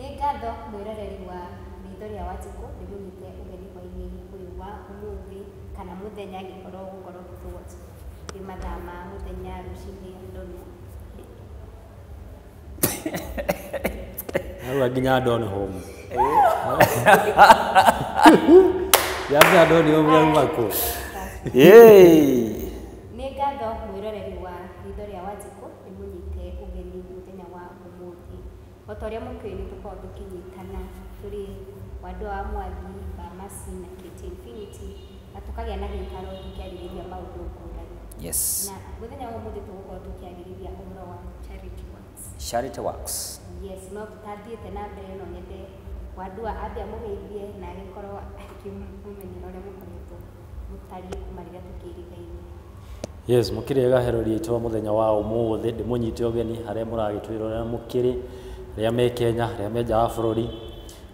Nĩ ngatho mwĩroreri wa Ritho rĩa Wanjikũ, ndĩmũnyite ũgeni hwainĩ ũyũ wa ũmũthĩ kana mũthenya angĩkorwo ũgũkorwo ũgĩtũ-watch nĩ mathaa ma mũthenya, rũcinĩ, I don't know. Hau nginya Don Home. Ya nginya Don Home yauma kũ? Yay! Nĩ ngatho mwĩroreri wa Ritho rĩa Wanjikũ, ndĩmũnyite ũgeni mũthenya wa ũmũthĩ. O ta ũrĩa mũkĩũĩ nĩ tũkoragwo tũkĩnyitana tũrĩ Wandũ wa Mwangi, Bamasi na KT Infinity, na tũkagĩa na gĩikaro tũkĩarĩrĩria maũndũ ngũrani. Yes. Na mũthenya wa ũmũthĩ tũgũkorwo tũkĩarĩrĩria ũhoro wa charity works. Charity works. Yes, no tũtathiĩte na mbere no nyende Wandua ambe amũgeithie na agĩkorwo akĩmũmenyera ũrĩa mũkoretwo mũtariĩ kuma rĩrĩa tũkĩrigainie. Yes, mũkĩrĩega herori aitũ mũthenya wa ũmũthĩ, ndĩmũnyite ũgeni harĩa mũragĩtwĩrorera mũkĩrĩ, arĩa me Kenya, arĩa me nja wa bũrũri,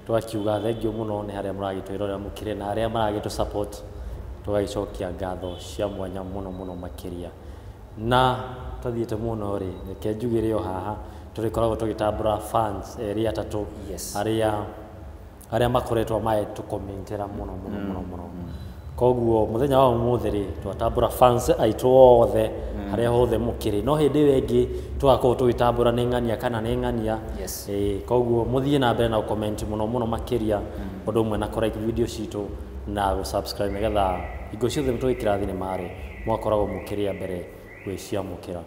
tũgakiuga thengiũ mũno nĩ harĩa mũragĩtwĩrorera mũkĩrĩ na arĩa maragĩtũ support, tũgagĩcokia ngatho cia mwanya mũno mũno makĩria. Na twathiĩte mũno rĩ, reke njugĩre o haha, tũrĩkoragwo tũgĩtambũra fans erĩ atatũ, Yes. arĩa makoretwo magĩtũkomentera mũno mũno mũno mũno. Koguo mũthenya wa ũmũthĩ rĩ, twatambũra fans aitũ othe harĩa hothe mũkĩrĩ, no hĩndĩ ĩyo ĩngĩ tũgakorwo tũgĩtambũra nĩ ng'ania kana nĩ ng'ania. Yes. Koguo mũthiĩ na mbere na gũcomment mũno mũno makĩria, ũndũ ũmwe na kũ-like video citũ na gũ-subscribe nĩgetha hingo ciothe tũgĩkĩra thinema rĩ, mũgakoragwo mũkĩrĩ a mbere gwĩciamũkĩra.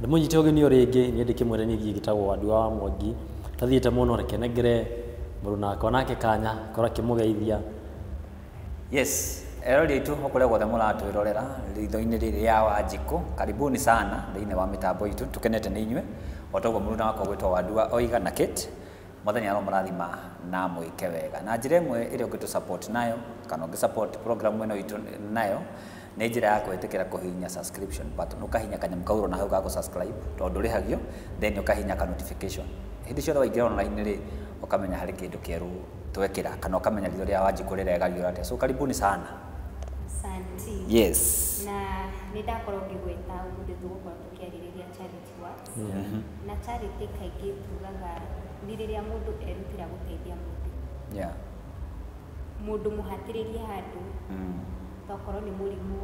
Ndĩmũnyite ũgeni o rĩngĩ, niĩ ndĩkĩmwĩre niĩ ngĩtagwo Wandua wa Mwangi, tathiĩte mũno, reke nengere mũruna wakwa nake kanya korwo akĩmũgeithia. Yes, erori aitũ o kũrĩa guothe mũratwĩrorera ritho-inĩ rĩrĩ rĩa Wanjikũ, karibuni sana thĩinĩ wa mĩtambo itũ, tũkenete nĩ inyuĩ. O ta ũguo mũruna wakwa gwĩtwo Wandua oiga na Kate, Mwathani aromũrathima na mwĩke wega. Na njĩra ĩmwe ĩrĩa ũngĩtũ support nayo kana ũngĩ support program ĩno itũ nayo nĩ njĩra ya kũhĩtũkĩra kũhihinya subscription button. Ũkahihinya kanyamũ kau ũrona hau ga gũ-subscribe tondũ ndũrĩhagio, then ũkahihinya ka notification. Hĩndĩ ciothe waingĩra online rĩ, ũkamenya harĩ kĩndũ kĩerũ twekĩra kana ũkamenya ritho rĩa Wanjikũ rĩregariũra atĩa. So karibuni sana. Asante. Yes. Na nĩ ndakorwo ngĩgweta ũmũthĩ tũgũkorwo tũkĩarĩrĩria charity works. Na charity kaingĩ tugaga nĩ rĩrĩa mũndũ erutĩra gũteithia mũndũ. Yeah. Mũndũ mũhatĩrĩrie handũ, tokorwo nĩ mũrimũ,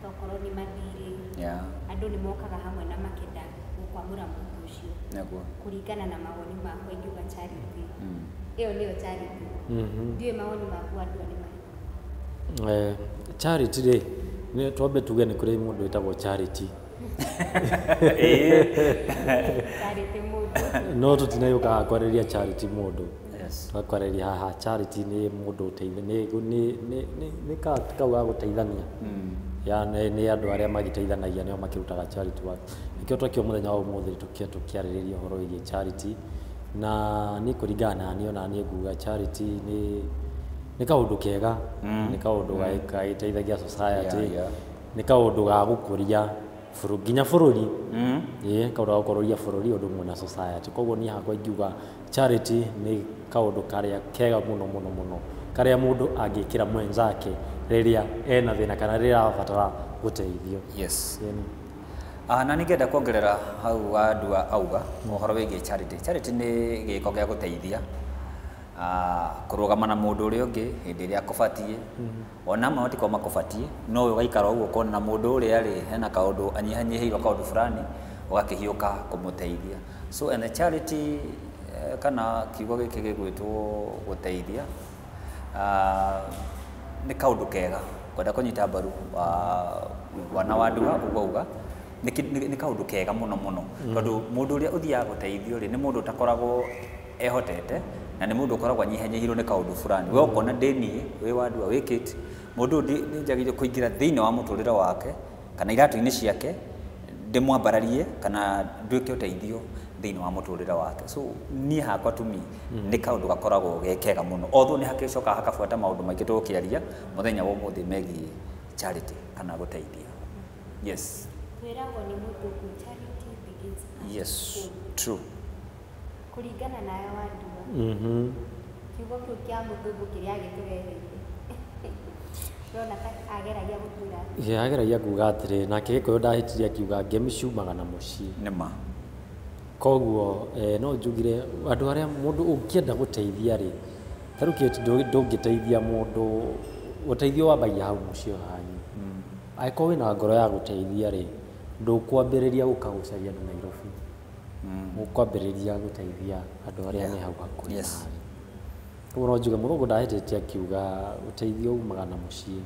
tokorwo nĩ mathirĩ. Yeah. Andũ nĩ mokaga hamwe na makenda gũkwamũra mũndũ ũcio. Nĩguo. Kũringana na mawoni makwa ingiuga charity. Ĩyo nĩyo charity. Ndiũĩ mawoni maku andũ nĩ marĩkũ? Charity rĩ, nĩ twambe tuge nĩ kũrĩ mũndũ wĩtagwo Charity. Charity mũndũ. No tũtinagĩũkaga kwarĩria charity mũndũ. Yes. Twakwarĩria haha charity nĩ mũndũ ũteithia, nĩ kau ga gũteithania. Ya nĩ andũ arĩa magĩteithanagia nĩo makĩrutaga charity work. Nĩkĩo twakĩo mũthenya wa ũmũthĩ tũkĩarĩrĩria ũhoro wĩgiĩ charity. Na niĩ kũringana na niĩ ona niĩ nguga charity nĩ kaũndũ kega, nĩ kaũndũ gagĩteithagia society, nĩ kaũndũ ga gũkũria nginya bũrũri. Ĩĩ, kaũndũ ga gũkũria bũrũri ũndũ ũmwe na society. Koguo niĩ hakwa ingiuga charity nĩ kaũndũ karĩa kega mũno mũno mũno, karĩa mũndũ angĩkĩra mwenzake rĩrĩa ena thĩna kana rĩrĩa arabatara gũteithio. Yes. Ĩni. Na ningĩenda kuongerera hau Wandua auga ũhoro wĩgiĩ charity. Charity nĩ gĩko gĩa gũteithia, kũrũgama na mũndũ ũrĩa ũngĩ hĩndĩ ĩrĩa akũbatiĩ. Ona amwe matikoragwo makũbatiĩ, no we ũgaikara ũguo ũkona na mũndũ ũrĩa rĩ hena kaũndũ anyihanyihĩirwo kaũndũ fulani, ũgakĩhiũka kũmũteithia. So and the charity kana kiugo gĩkĩ gĩgwĩtwo gũteithia, nĩ kaũndũ kega kwenda kũnyita mbaru wana Wandua ũguo auga nĩ kaũndũ kega mũno mũno, tondũ mũndũ ũrĩa ũthiaga gũteithio rĩ nĩ mũndũ ũtakoragwo ehotete na nĩ mũndũ ũkoragwo anyihanyihĩirwo nĩ kaũndũ fulani. We ũkona ndĩ niĩ wĩ Wandua wĩ Kate, mũndũ ũyũ nĩ njagĩrĩire kũingĩra thĩinĩ wa mũtũrĩre wake kana iratũ-inĩ ciake ndĩmwambararie kana nduĩke ũteithio thĩinĩ wa mũtũrĩre wake. So niĩ hakwa to me nĩ kaũndũ gakoragwo ge kega mũno, although nĩ hagĩcokaga hakabuata maũndũ maingĩ tũgũkĩaria mũthenya wa ũmũthĩ megiĩ charity kana gũteithia. Yes. Twĩragwo nĩ mũthũngũ charity begins at Yes, home. True. Kũringana nawe Wandua, kiugo kĩu kĩa mũthũngũ kĩrĩa agĩtũreheire, ndĩrona ta ageragia gũtwĩra. Ĩĩ, ageragia kuga atĩrĩ, nake Gĩkũyũ ndahĩtirie akiuga ngemi ciumaga na mũciĩ. Nĩ ma. Koguo no njugire andũ arĩa mũndũ ũngĩenda gũteithia rĩ, ta rĩu kĩti ndũngĩteithia mũndũ, ũteithio wambagia hau mũciĩ hanyu. Angĩkorwo wĩna ngoro ya gũteithia rĩ, ndũkwambĩrĩria gũka gũcaria andũ Nairobi. Ũkwambĩrĩria gũteithia andũ arĩa me hau hakuhĩ nawe. Koguo no njuge mũthũngũ ndahĩtĩtie akiuga ũteithio umaga na mũciĩ.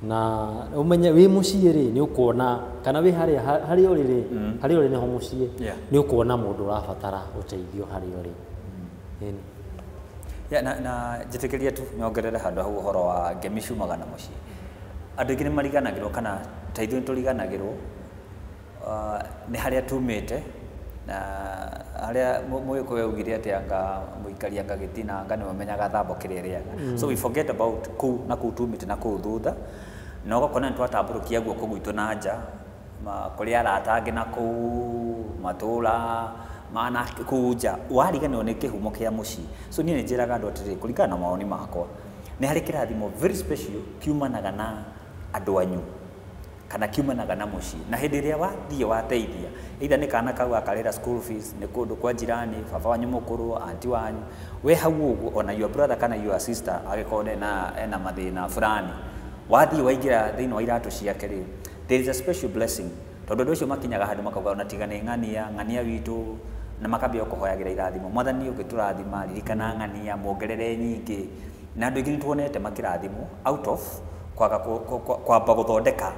Na ũmenye wĩ mũciĩ rĩ, nĩ ũkuona kana wĩ harĩa harĩa ũrĩ rĩ, harĩa ũrĩ nĩho mũciĩ, nĩ ũkuona mũndũ ũrabatara ũteithio harĩa ũrĩ. Ĩni. Yeah, na njĩtĩkĩrie tu nyongerere handũ hau ũhoro wa ngemi ciumaga na mũciĩ. Andũ aingĩ nĩ mariganagĩrwo kana ta ithuĩ nĩ tũriganagĩrwo nĩ harĩa tumĩte na harĩa mũgĩkũyũ augire atĩ anga mũikari anga gĩtina anga nĩwe ũmenyaga thambo kĩrĩa ĩrĩaga. So we forget about kũu na kũu tumĩte na kũu thutha, na ũgakora nĩ twatambũrũkia guoko gwitũ na nja kũrĩ arata angĩ na kũu matũra mana kũu nja, wariganĩrwo nĩ kĩhumo kĩa mũciĩ. So niĩ nĩ njĩraga andũ atĩrĩrĩ, kũringana na mawoni makwa, nĩ harĩ kĩrathimo very special kiumanaga na andũ anyu kana kiumanaga na mũciĩ. Na hĩndĩ ĩrĩa wathiĩ wateithia, either nĩ kana kau gakarĩra school fees, nĩ kũndũ kwa jirani, baba wanyu mũkũrũ, aunty wanyu, we hau ũguo, ona your brother kana your sister angĩkorwo ena mathĩna fulani, wathiĩ waingĩra thĩinĩ wa iratũ ciake rĩ, there is a special blessing. Tondũ andũ acio makinyaga handũ makauga ona tiga nĩ ng'ania, ng'ania witũ, na makambia kũhoyagĩra irathimo. Mwathani ũngĩtũrathima, ririkana ng'ania, muongerere nyingĩ. Na andũ aingĩ nĩ tuonete makĩrathimwo out of kwaga kwamba gũthondeka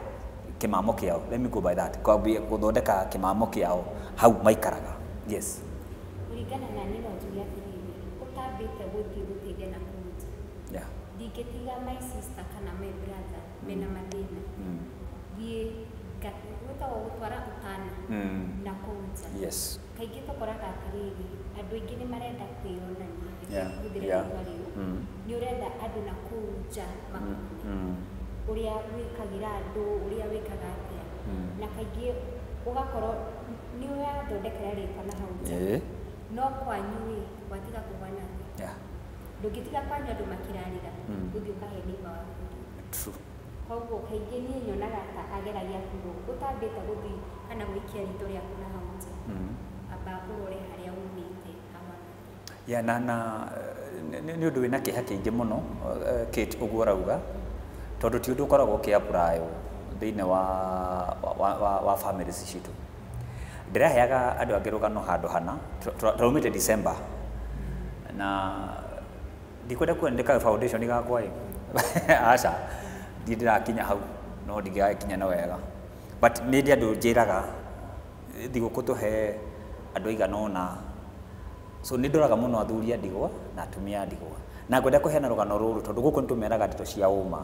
kĩmamo kĩao. Let me go by that. Kwambia gũthondeka kĩmamo kĩao hau maikaraga. Yes. Kũringana na niĩ no njuge atĩrĩrĩ, ũtambĩte gũthiĩ gũteithia na kũu nja. Ndingĩtiga my sister kana my brother mena mathĩna. Thiĩ gwĩtagwo gũtwara ũtana na kũu nja. Kaingĩ tũkoraga atĩrĩrĩ, andũ aingĩ nĩ marenda kwĩyonania, hũthĩre rĩtwa rĩu. Nĩ ũrenda andũ na kũu nja makuone. Ũrĩa wĩkagĩra andũ, ũrĩa wĩkaga atĩa. Na kaingĩ ũgakorwo nĩ ũrathondekera rĩtwa na hau nja. No kwanyu rĩ, watiga kũhana atĩa? Ndũngĩtiga kwanyu andũ makĩrarĩra, ũthiĩ ũkahe neighbor waku. Koguo kaingĩ niĩ nyonaga ta ageragia kuga ũtambĩte gũthiĩ kana gũikia ritho rĩaku na hau nja. Amba ũrore harĩa umĩte hawana. Yeah, na nĩ ũndũ wĩna kĩeha kĩingĩ mũno, Kate, ũguo ũrauga, tondũ ti ũndũ ũkoragwo ũkĩ-apply thĩinĩ wa families citũ. Ndĩraheaga andũ angĩ rũgano handũ hana, tũraumĩte December, na ndikwenda kuandĩka foundation gakwa ĩ. Aca, ndirĩ ndĩrakinya hau, no ndingĩgakinya na wega. But nĩ ndĩ andũ njĩraga thigũkũ tũhe andũ aigana ũna. So nĩ ndoraga mũno athuri a ndigwa na atumia a ndigwa. Na ngwenda kũheana rũgano rũrũ tondũ gũkũ nĩ tũmeraga ndeto cia ũma.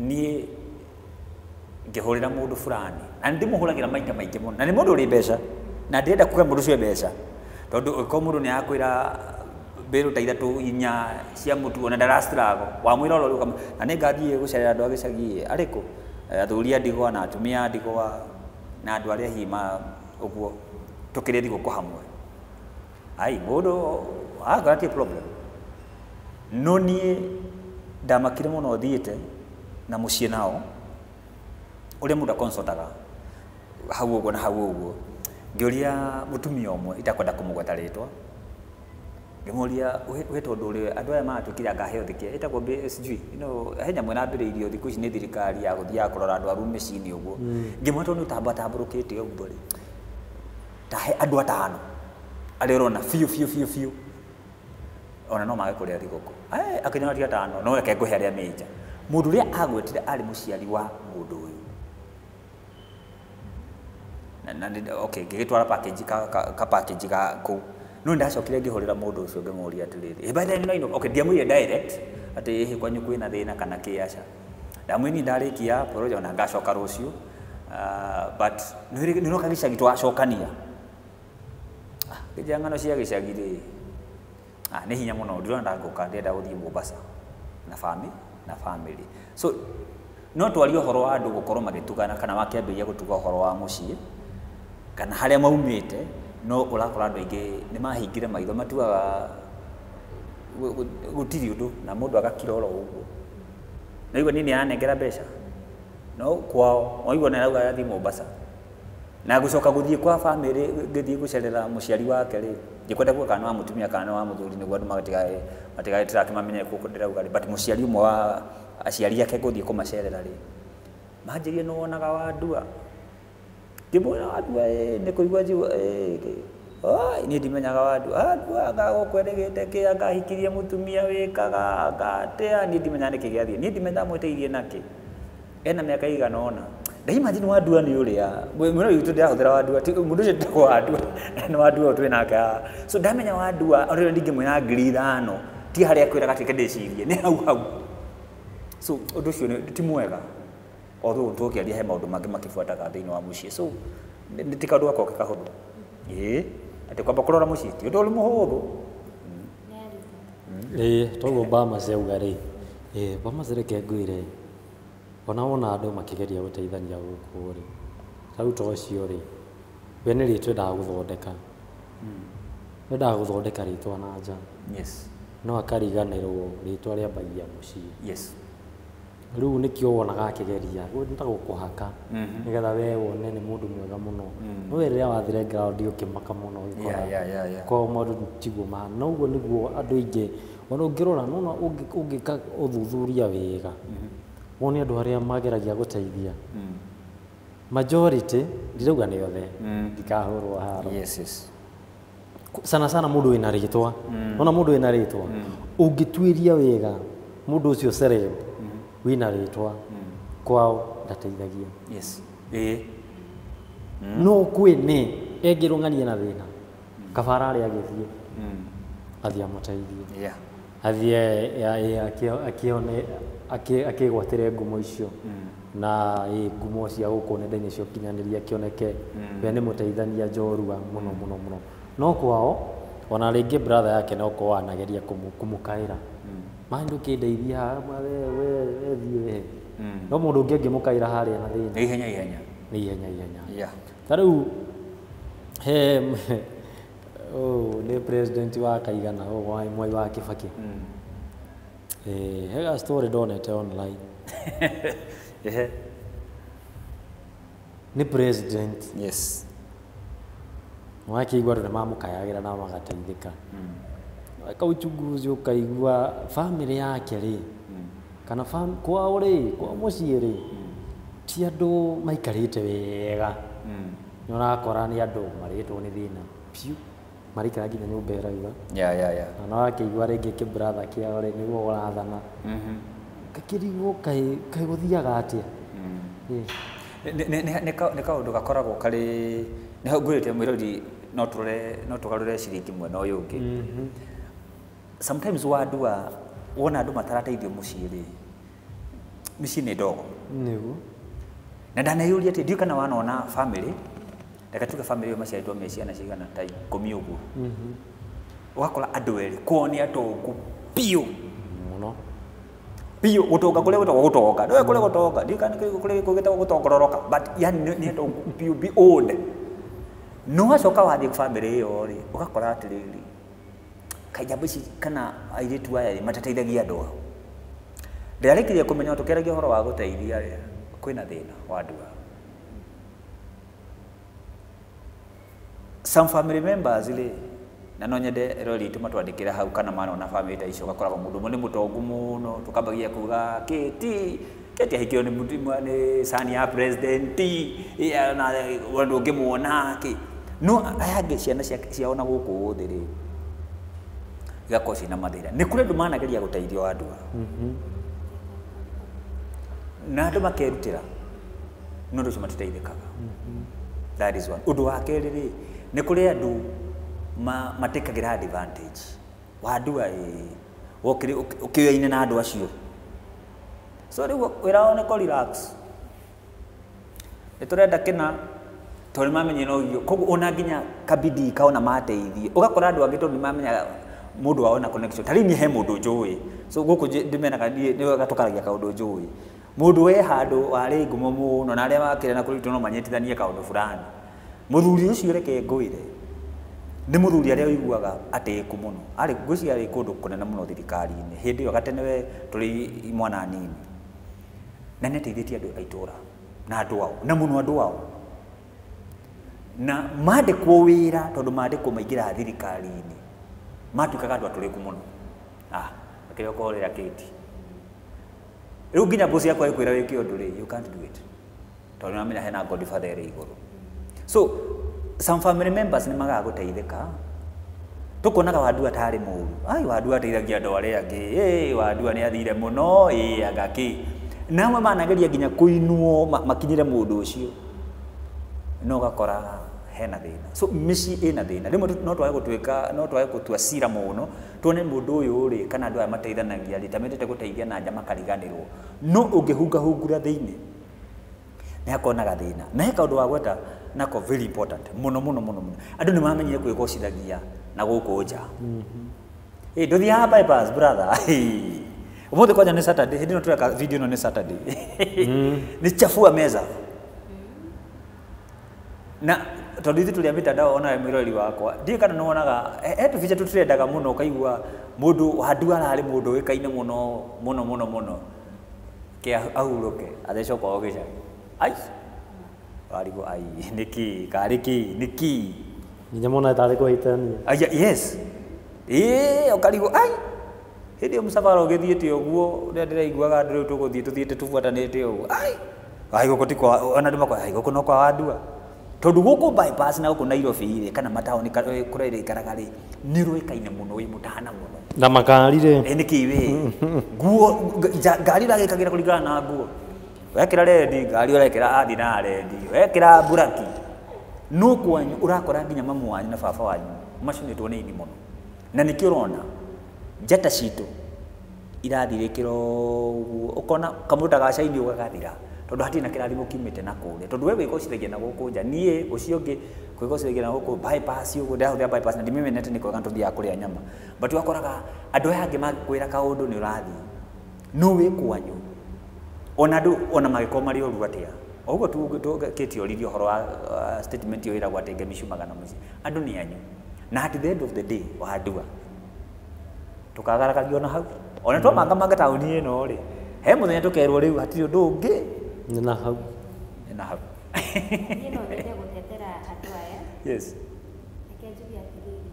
Niĩ ngĩhũrĩra mũndũ fulani, na nĩ ndĩmũhũragĩra maita maingĩ mũno, na nĩ mũndũ ũrĩ mbeca, na ndĩrenda kũhe mũndũ ũcio mbeca, tondũ ũngĩkorwo mũndũ nĩ arakwĩra mbĩrũ ta ithatũ inya cia mũtu ona ndara struggle, wamwĩra oro rĩu na nĩ ngathiĩ gũcerera andũ a gĩcagi arĩkũ, athuri a ndigwa na atumia a ndigwa na andũ arĩa hihi ma ũguo tũkĩrĩe thigũkũ hamwe. Ai, mũndũ agakora ti problem. No niĩ ndamakire mũno thiĩte na mũciĩ nao, ũrĩa mũndũ akonsultaga hau ũguo na hau ũguo, ngĩũria mũtumia ũmwe itakwenda kũmũgweta rĩtwa, ngĩmũria we tondũ ũrĩ andũ aya maratuĩkire anga health care ĩtagwo sijui, he nyamũ ĩrambĩrĩirio thikũ ici nĩ thirikari ya gũthiaga kũrora andũ arwaru mĩciĩ-inĩ ũguo. Ngĩmwĩra tondũ nĩ ũtambatambũrũkĩte ũguo rĩ, ta he andũ atano arĩa ũrona biũ biũ biũ biũ ona no mage kũrĩa thigũkũ. Akĩnyona ti atano, no reke ngũhe arĩa me nja. Mũndũ ũrĩa agwetire arĩ mũciari wa mũndũ ũyũ. Na okay, ngĩgĩtwara package ka package ga kũu. No ndacokire ngĩhũrĩra mũndũ ũcio ngĩmũũria atĩrĩrĩ, by the way, no, okay, ndiamwĩrire direct atĩ ĩhĩ kwanyu kwĩna thĩna kana kĩ, aca. Ndamwĩrire niĩ ndarĩkia project na ngacoka rũciũ, but nĩ ũroka gĩcagi twacokania. Ngĩnjĩra ng'ano cia gĩcagi rĩ, nĩ hinya mũno, ndirona ndangũka, ndĩrenda gũthiĩ Mombasa na na family. So no twarie ũhoro wa andũ gũkorwo magĩtugana kana makĩambĩrĩria gũtuga ũhoro wa mũciĩ kana harĩa maumĩte, no ũrakora andũ aingĩ nĩ mahingire maitho, matuaga gũtirĩ ũndũ na mũndũ agakira oro ũguo. Na igua niĩ nĩ aranengera mbeca, no kwao waigua nĩ arauga athiĩ Mombasa. Na gucoka guthie kwa family ngithie gucerera muciari wake ri ndikwenda kuga kana wa mutumia kana wa muthuri niguo andu matigae matigae tirakimamenye kuku ndirauga ri, but muciari umwe wa aciari ake guthie kumacerera ri manjirie no wonaga Wandua ngimwira Wandua ni kuigua njigua oi ni ndimenyaga Wandua Wandua agagũkwerĩgĩte kĩ angahikirie mũtumia wĩkaga angatea ni ndimenyaga nĩkĩ gĩathiĩ ni ndimenya mwĩtĩirie nakĩ ena mĩaka igana ũna. Ndaimagine Wandua nĩ ũrĩa mwena witũ ndĩrahũthĩra Wandua ti mũndũ ũcio ndĩtagwo Wandua nĩ Wandua twĩ nake haha. So ndamenya Wandua ũrĩa ndingĩmwĩra 5,000 ti harĩa akwĩraga atĩ reke ndĩcirie nĩ hau hau. So ũndũ ũcio ti mwega although tũkĩaria he maũndũ mangĩ makĩbuataga thĩinĩ wa mũciĩ, so ti kaũndũ gakorwo ke kahũthũ ĩĩ atĩ kwamba kũrora mũciĩ ti ũndũ ũrĩ mũhũthũ. Ĩĩ toguo Bamas auga rĩ, Bamas reke ngwĩre ona wona andũ makĩgeria gũteithania gũkũ rĩ, ta rĩu ta ũcio rĩ, we nĩ rĩtwa endaga gũthondeka, endaga gũthondeka rĩtwa na nja. Yes. No akariganĩrwo rĩtwa rĩambagia mũciĩ. Yes. Rĩu nĩkĩo wonaga akĩgeria nĩ ta gũkũhaka nĩgetha we wone nĩ mũndũ mwega mũno, no we rĩrĩa wathire ground ũkĩmaka mũno ũgĩkora kwao maũndũ tiguo mahana. Na ũguo nĩguo andũ aingĩ ona ũngĩrora nĩwona ũngĩka ũthuthuria wega wone andũ arĩa mageragia gũteithia majority ndirauga nĩ othe ndikahũrwo haro. Yes, yes. Sana sana mũndũ wĩna rĩtwa, ona mũndũ wĩna rĩtwa ũngĩtuĩria wega mũndũ ũcio celeb wĩna rĩtwa kwao ndateithagia. Yes. Ĩĩ. No kwĩ engĩrũng'ania na thĩna kabara arĩa agĩthiĩ athiĩ amũteithie. Yeah. Athiĩ akĩone akĩgwatĩre ngumo icio na ngumo cia gũkũ nenda-inĩ cia ũkinyanĩria kĩoneke we nĩ mũteithania njorua mũno mũno mũno. No kwao ona rĩngĩ brother yake no korwo anageria kũmũkaĩra maĩ ndũkĩndeithia we we thiĩ we, no mũndũ ũngĩ angĩmũkaĩra harĩa na thĩna nĩ ihenya ihenya nĩ ihenya ihenya. Yeah. Ta rĩu he nĩ president wa kaigana wa Mwai wa Kibaki. He ga story ndonete online. Ehe. Nĩ president. Yes. Wakĩigua andũ nĩ mamũkayagĩra na magateithĩka. Weka uchunguzi ũkaigua family yake rĩ kana kwao rĩ kwa mũciĩ rĩ ti andũ maikarĩte wega. Nĩ ũrakora nĩ andũ marĩtwo nĩ thĩna biũ maraikara nginya nyũmba ĩraura. Yeah, yeah, yeah. Na no akĩigua rĩngĩ kĩbratha kĩao rĩ nĩguo ũrathana. Gakĩrigwo kaĩ gũthiaga atĩa? Nĩ kaũndũ gakoragwo karĩ nĩ hau ngwĩrĩte mwĩrori no tũrore no tũgarũre ciringi mwena ũyũ ũngĩ. Sometimes Wandua wona andũ matarateithio mũciĩ rĩ mĩciĩ nĩ ndogo. Nĩguo. Na ndaneyũria atĩ ndiũĩ kana wanona family reke tuge family ĩyo maciarĩtwo me ciana cigana ta 10 ũguo. Ũgakora andũ erĩ kwao nĩ atongu biũ mũno biũ gũtonga kũrĩa gwĩtagwo gũtonga ndũĩ kũrĩa gũtonga ndiũĩ kana kũrĩa gwĩtagwo gũtongororoka but yani nĩ atongu biũ beyond. No wacoka wathiĩ family ĩyo rĩ ũgakora atĩrĩrĩ kaĩ njamba ici kana airĩtu aya rĩ matateithagia andũ ao. Ndĩrarĩkirie kũmenya tũkĩaragia ũhoro wa gũteithia rĩ kwĩna thĩna wa andũ ao. Some family members rĩ na no nyende eroreri aitũ matwandĩkĩre hau kana manona family ta icio ũgakoraga mũndũ ũmwe nĩ mũtongu mũno tũkambagia kuga kĩti kĩti ahikio nĩ sani ya president na ũndũ ũngĩmuona kĩ no aya angĩ ciana ciao na gũkũ thĩ rĩ igakorwo ciĩna mathĩna. Nĩ kũrĩ andũ manageria gũteithio andũ ao na andũ makerutĩra no ũndũ ũcio matiteithĩkaga. That is one. Ũndũ wa kerĩ rĩ nĩ kũrĩ andũ matekagĩra advantage Wandua ũkĩoyaine na andũ acio. So rĩu wĩra wao nĩ kũ relax nĩ tũrenda kĩna tondũ nĩ mamenya no irio koguo ona nginya kabidii kaona mateithie ũgakora andũ angĩ tondũ nĩ mamenyaga mũndũ wao na connection ta rĩu niĩ he mũndũ njũĩ so gũkũ ndĩmenaga niĩ nĩ wega tũkaragia kaũndũ njũĩ mũndũ we handũ warĩ ngumo mũno na arĩa makĩrĩ na kũrĩ no manyitithanie kaũndũ fulani mũthuri ũcio reke ngwĩre nĩ mũthuri arĩa ũiguaga atĩĩku mũno arĩ ngwĩciria arĩ kũndũ kũnene mũno thirikari-inĩ hĩndĩ ĩyo gatene we tũrĩ imwana nini na nĩ ateithĩtie andũ a itũũra na andũ ao na mũno andũ ao. Na mandĩkwo wĩra tondũ mandĩkwo maingĩraga thirikari-inĩ matuĩkaga andũ atũrĩku mũno. Ah, akĩrĩa ũkũhorera kĩti. Rĩu nginya boss yakwa ĩkwĩra wĩke ũndũ rĩ, you can't do it. Tondũ nĩwamenya hena godfather ĩrĩ igũrũ. So some family members nĩ magaga gũteithĩka. Tukonaga Wandua tarĩ mũru. Ai, Wandua ateithagia andũ arĩa angĩ. Ĩ, Wandua nĩ athire mũno, ĩ, anga kĩ. Na amwe manageria nginya kũinwo makinyĩre mũndũ ũcio. No ũgakora hena thĩna. So mĩciĩ ĩna thĩna. Rĩmwe no twage gũtuĩka, no twage gũtua cira mũno, tuone mũndũ ũyũ rĩ, kana andũ aya mateithanagia rĩ, ta mendete gũteithia na nja makariganĩrwo. No ũngĩhungahungura thĩinĩ, nĩ hakoragwo na gathĩna. Na he kaũndũ wa gweta nako very important, mũno mũno mũno mũno. Andũ nĩ mamenyire kwĩgocithagia na gũkũ nja. Ĩ, ndũthiaga bypass brother. Ũmũthĩ kwanja nĩ Saturday, hĩndĩ ĩno tũreka video ĩno nĩ Saturday. Nĩ chafua meza. Na tondũ ithuĩ tũrĩ a mitandao ona we mwĩroreri wakwa, ndiũĩ kana nĩ wonaga he tũbica tũtrendaga mũno ũkaigua mũndũ Wandua ararĩ mũndũ ũĩkaine mũno mũno mũno mũno. Ke ahurũke athecwo kwao gĩcagi. Ai! Warigwo ai, nĩkĩ, karĩ kĩ, nĩkĩ? Nginya mona tarĩ kũhĩtania. Aya, yes. Ĩĩ, ũkarigwo ai. Hĩndĩ ĩyo mũcabara ũgĩthiĩte ũguo, ũrĩa ndĩraiguaga andũ rĩu tũgũthiĩ tũthiĩte tũbuatanĩte ũguo. Ai! Ai, gũkũ ti kwa, ona andũ makoiga, ai, gũkũ no kwa Wandua. Tondũ gũkũ bypass na gũkũ Nairobi rĩ, kana mataũni kũrĩa ĩrĩikaraga rĩ, nĩ ũrũĩkaine mũno, wĩ mũtana mũno. Na makari rĩ. Ĩ, nĩkĩ wĩ? Nguo, ngari ũragĩkagĩra kũringana na nguo. Wekĩra rendi, ngari ũrekĩra athi na rendi. Wekĩra buraki. No kwanyu ũrakora nginya mamu wanyu na baba wanyu macinĩtwo nĩ ini mũno. Na nĩkĩo ũrona njata citũ irathirĩkĩra ũguo, ũkona kamũndũ ta ga caini gagathira tondũ hatirĩ na kĩrathimo kiumĩte na kũrĩa. Tondũ we wĩgocithagia na gũkũ nja, niĩ ũcio ũngĩ kwĩgocithagia na gũkũ bypass ũguo, ndĩrahũthĩra bypass na ndimĩmenete nĩ kwega tũthiaga kũrĩa nyama. But wakoraga andũ aya angĩ mangĩkwĩra kaũndũ nĩ ũrathiĩ. No wĩ kwanyu ona andũ ona mangĩkorwo marĩ oru atĩa, o ũguo tũkĩte oririe ũhoro wa statement ĩyo ĩragwo atĩ ngemi ciumaga na mũciĩ. Andũ nĩ anyu. Na at the end of the day, Wandua tũkagaragario na hau. Ona twamangamanga taũni ĩno rĩ, he mũthenya tũkerwo rĩu hatirĩ ũndũ ũngĩ. Nĩ na hau. Nĩ na hau. Niĩ no nyende gũtetera andũ aya. Yes. Reke njuge atĩrĩrĩ,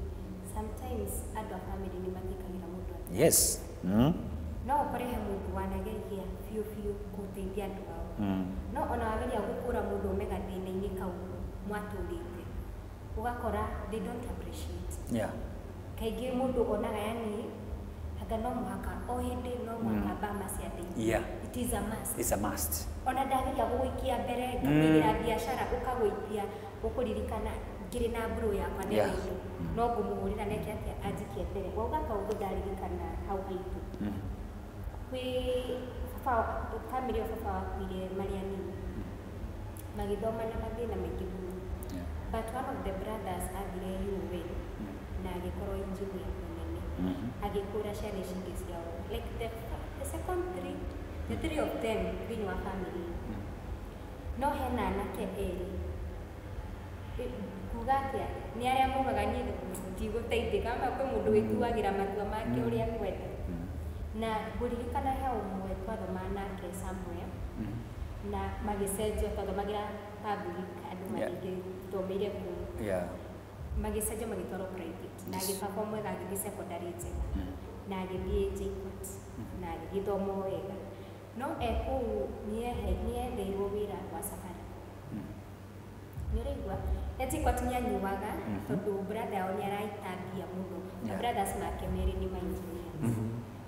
sometimes andũ a family nĩ mathikagĩra mũndũ atĩa. Yes. No ũkore he mũndũ wanageria biũ biũ gũteithia andũ ao. No ona wageria gũkũra mũndũ ume gathĩna-inĩ kau mwatũrĩte, ũgakora they don't appreciate. Yeah. Kaingĩ mũndũ onaga yani anga no mũhaka o hĩndĩ no mũhaka mbama ciandeithie. Yeah. It is a must. It's a must. Ona ndageria gũgũikia mbere, ngakũigĩra biacara ũkagũikia, ũkũririkana ngĩrĩ na mburu yakwa nĩ Yeah. wĩndũ. No ngũmũhũrĩra neke atĩa anjikie mbere. Wauga kaũndũ ndaririkana hau haitũ. Kwĩ baba, family ya baba wakuire marĩ anini. Magĩthoma na mathĩna maingĩ mũno. Yeah. But one of the brothers athire UN na agĩkorwo engineer mũnene. Agĩkũra ciana ici ingĩ ciao. Like the second three, the three of them thĩinĩ wa family. No hena anake erĩ. Kuga atĩa nĩ arĩa maugaga niĩ ndigũteithĩka, ama kwĩ mũndũ wĩtuagĩra matua make ũrĩa akwenda. Na ngũririkana he ũmwe twathomaga nake somewhere, na magĩcenjio twathomagĩra public, andũ Yeah. magĩthomeire kũu. Yeah. Magĩcenjio magĩtwarwo private, na Yes. agĩperform wega agĩthiĩ secondary njega, na agĩthiĩ JKUAT, na agĩgĩthoma o wega. No e kũu nĩetheirwo wĩra wa Safaricom. Nĩ ũraigua? E JKUAT nĩanyuaga tondũ brother yao nĩaraita mbia mũno. Na Yeah. brothers make merĩ nĩ ma engineers.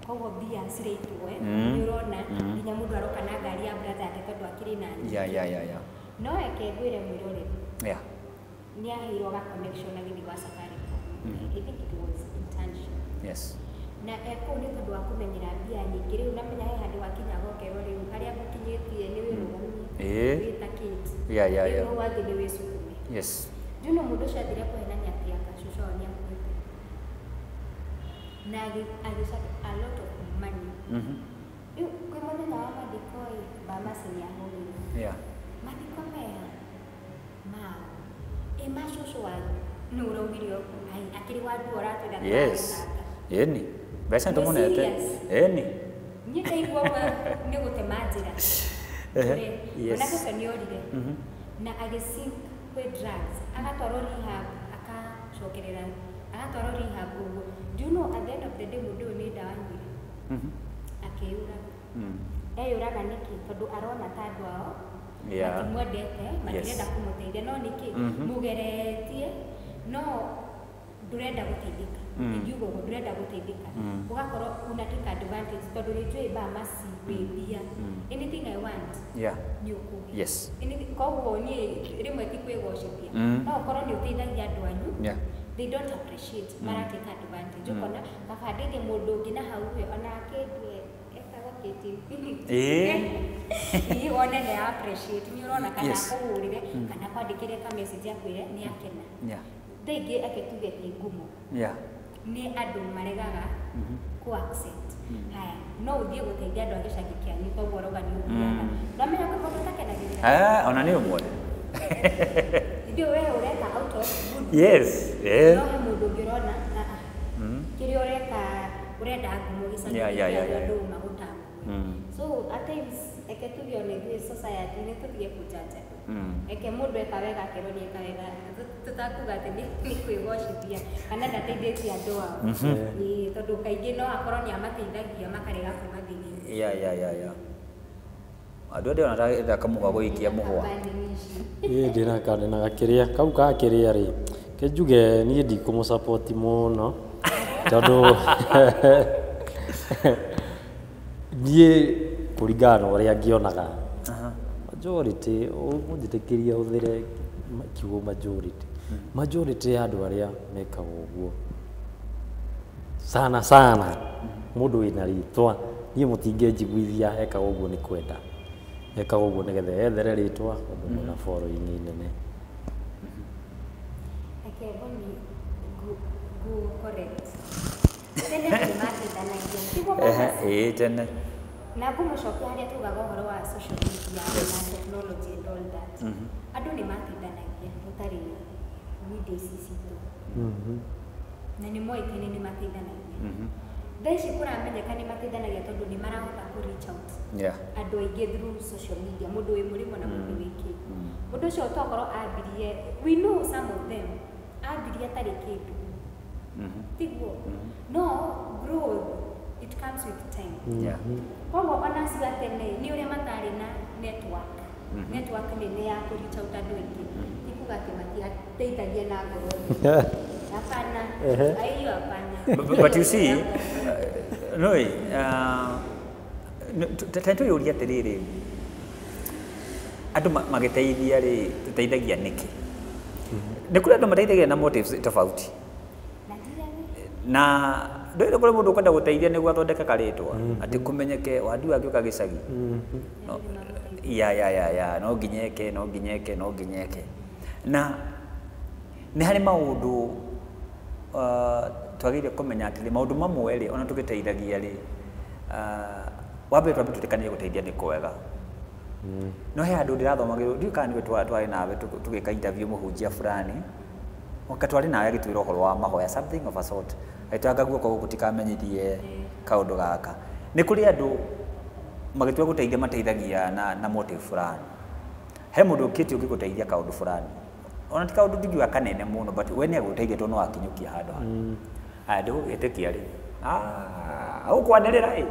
Koguo mbia ciraitwo, nĩ ũrona nginya mũndũ aroka na ngari ya brother yake tondũ akĩrĩ na nyingĩ. Yeah. No reke ngwĩre mwĩroreri, Yeah. nĩ aheirwo ga connection agĩthiĩ gwa Safaricom. I think it was internship. Yes. Na e kũu nĩ tondũ wa kũmenyera mbia nyingĩ rĩu namenya he handũ wakinyaga ũkerwo rĩu harĩa ngũkinyĩtie nĩ wĩrũgamie. Ĩĩ. Wĩ ta Kate. Yeah. Rĩu hau hangĩ nĩ wĩcukume. Yes. Do you know mũndũ ũcio athire kũhenania atĩ anga cũcũ wao nĩakuĩte. Na agĩcaria a lot of money. Rĩu kwĩ mũthenya wa mathiko ĩ, Bamasi nĩahũrĩirwo. Yeah. Mathiko meha mao. Ĩ ma cũcũ wanyu nĩ ũraugire ũguo. Ai, akĩrĩ Wandua ũratwĩra Yes. tũragĩthaka. Ĩni. Mbeca Nĩ nĩtũmũnete. serious? Ĩni. Niĩ ndaigua ũguo nĩ gũtema njĩra. Ehe. Ore, Yes. Mwanake ũcio nĩ orire. Na agĩsink Kwĩ drugs, agatwarwo rehab, akacokerera, agatwarwo rehab ũguo. Do you know at the end of the day mũndũ ũyũ nĩ ndawa anyuire, akĩyũraga. Eyũraga nĩkĩ? Tondũ arona ta andũ ao matimwendete, matirenda kũmũteithia. No nĩkĩ mũgeretie, no ndũrenda gũteithĩka? Ingiuga ũguo, ndũrenda gũteithĩka, ũgakorwo una take advantage, tondũ nĩ njũĩ Bamasi wĩ mbia, anything I want nĩ ũkũhe. Koguo niĩ rĩmwe ti kwĩgocithia, no ũkorwo nĩ ũteithagia andũ anyu, they don't appreciate, mara take advantage. Ũkona kaba ndeithie mũndũ ũngĩ na hau we ona akĩndue etagwo Kate Infinity. Ĩĩ, wone nĩ appreciate, nĩ ũrona kana akũhũrĩre kana kwandĩkĩre ka message akwĩre nĩ akena. Thaa ingĩ eke tuge ti ngumo, nĩ andũ maregaga ku accept. Haya, no ũthiĩ gũteithia andũ a gĩcagi kĩanyu, koguo ũrauga nĩ ũthiaga, ndamenya kwĩ mũndũ ũtakenagĩrĩra. Ah, ona nĩ ũmwe. Ithuĩ we ũreka out of good no he mũndũ ũngĩ ũrona, "Ah, ah, kĩrĩa ũreka ũrenda ngumo gĩcagi kĩanyu, andũ magũtambue." So at times eke tuge ona ithuĩ society nĩ tũtige kũjanja. Eke mũndũ eka wega akerwo nĩ eka wega, tũtakuga atĩ nĩ kwĩgocithia kana ndateithĩtie andũ ao. Ĩĩ, tondũ kaingĩ no akorwo nĩ amateithagia makarega kuma thĩinĩ. Yeah. Andũ ndĩrona ta kamũhwa gũikia mũhwa. Kambani ici. Ĩĩ, ndĩna gakĩrĩa kau ka kĩrĩa rĩ, ke njuge niĩ ndikũmũsupport mũno, tondũ niĩ kũringana na ũrĩa ngĩonaga majority, ũnjĩtĩkĩrie hũthĩre kiugo majority, majority ya andũ arĩa mekaga ũguo sana sana mũndũ wĩna rĩtwa, niĩ mũtingĩnjiguithia ekaga ũguo nĩ kwenda, ekaga ũguo nĩgetha ethere rĩtwa ũndũ mwena following nene. Reke Boni ngu correct. Tene andũ mateithanagia, tiguo Bamasi? Ĩĩ, tene. Na ngũmũcokia harĩa tugaga ũhoro wa social media na technology and all that. Andũ nĩ mateithanagia gũtarĩ media ici citũ, na nĩ moĩkaine nĩ mateithanagia. Thaa ici kũramenyeka nĩ mateithanagia tondũ nĩ marahota kũ reach out andũ aingĩ through social media, mũndũ wĩ mũrĩmo na mũndũ wĩ kĩ. Mũndũ ũcio tokorwo ambirie, we know some of them, ambirie atarĩ kĩndũ, tiguo? No growth, it comes with time. Koguo ona acio a tene nĩ ũrĩa matarĩ na network nene ya kũ reach out andũ aingĩ, ti kuga atĩ matiateithagia na ngoro theri. Hapana, hiyo hapana. But you see, no, ta twĩyũrie atĩrĩrĩ, andũ magĩteithia rĩ, tũteithagia nĩkĩ? Nĩ kũrĩ andũ mateithagia na motives tofauti. Na ndirani. Na ndũĩ kũrĩ mũndũ ũkwenda gũteithia nĩguo athondeke karĩtwa, atĩ kũmenyeke wandu agĩũka gĩcagi. No, ya, no nginya eke, no nginya eke, no nginya eke. Na nĩ harĩ maũndũ twagĩrĩire kũmenya atĩrĩ, maũndũ mamwe rĩ, ona tũgĩteithagia rĩ, wa mbere twambe twĩtĩkanie gũteithia nĩ kwega. No he handũ ndĩrathomagĩrwo, ndiũĩ kana nĩwe twarĩ nawe tũgĩka interview, mũhunjia fulani waka twarĩ nawe agĩtwĩra ũhoro wa mahoya, something of a sort, agĩtwanga guoko gũkũ tikamenyithie kaũndũ gaka. Nĩ kũrĩ andũ magĩtua gũteithia mateithagia na motive fulani. He mũndũ ũkĩte ũngĩgũteithia kaũndũ fulani, ona ti kaũndũ ndingiuga kanene mũno, but we nĩ agũteithia tondũ no akinyũkia handũ hana. Aya, ndĩgũgĩtĩkia rĩ, ũkwanĩrĩra ĩ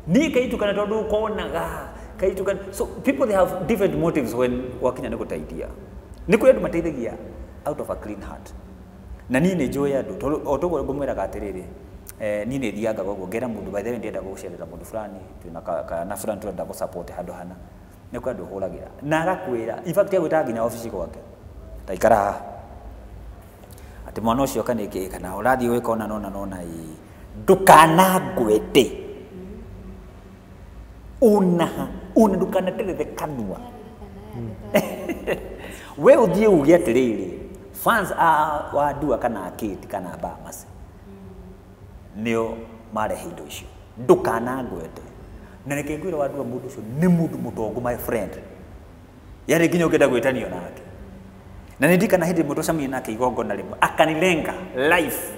niĩ kaitukana tondũ ũkonaga kaitukana. So people, they have different motives when wakinya nĩ gũteithia. Nĩ kũrĩ andũ mateithagia out of a clean heart, na niĩ nĩ njũĩ andũ, tondũ o toguo ngũmwĩraga atĩrĩrĩ, niĩ nĩ thiangaga ũguo ngera mũndũ, by the way, ndĩrenda gũcerera mũndũ fulani, twĩna kana fulani tũrenda gũ support handũ hana. Nĩ kũrĩ andũ ũhũragĩra na agakwĩra, in fact agwĩtaga nginya obici gwake, ta ikara haha, atĩ mwana ũcio kana ĩkĩ kana ũrathiĩ gwĩka ũna nona nona, ĩ ndũkanangwete una una, ndũkanaterethe kanua, we ũthiĩ uge atĩrĩrĩ, fans a wandua kana Kate kana Bamasi nĩo marehe indo icio, ndũkanangwete. Na reke ngwĩre, wandua, mũndũ ũcio nĩ mũndũ mũtongu, my friend, yani nginya ũngĩenda gwĩtanio nake. Na nĩ ndirikana hĩndĩ ĩmwe twacemanirie nake igongona rĩmwe, akanilenga life,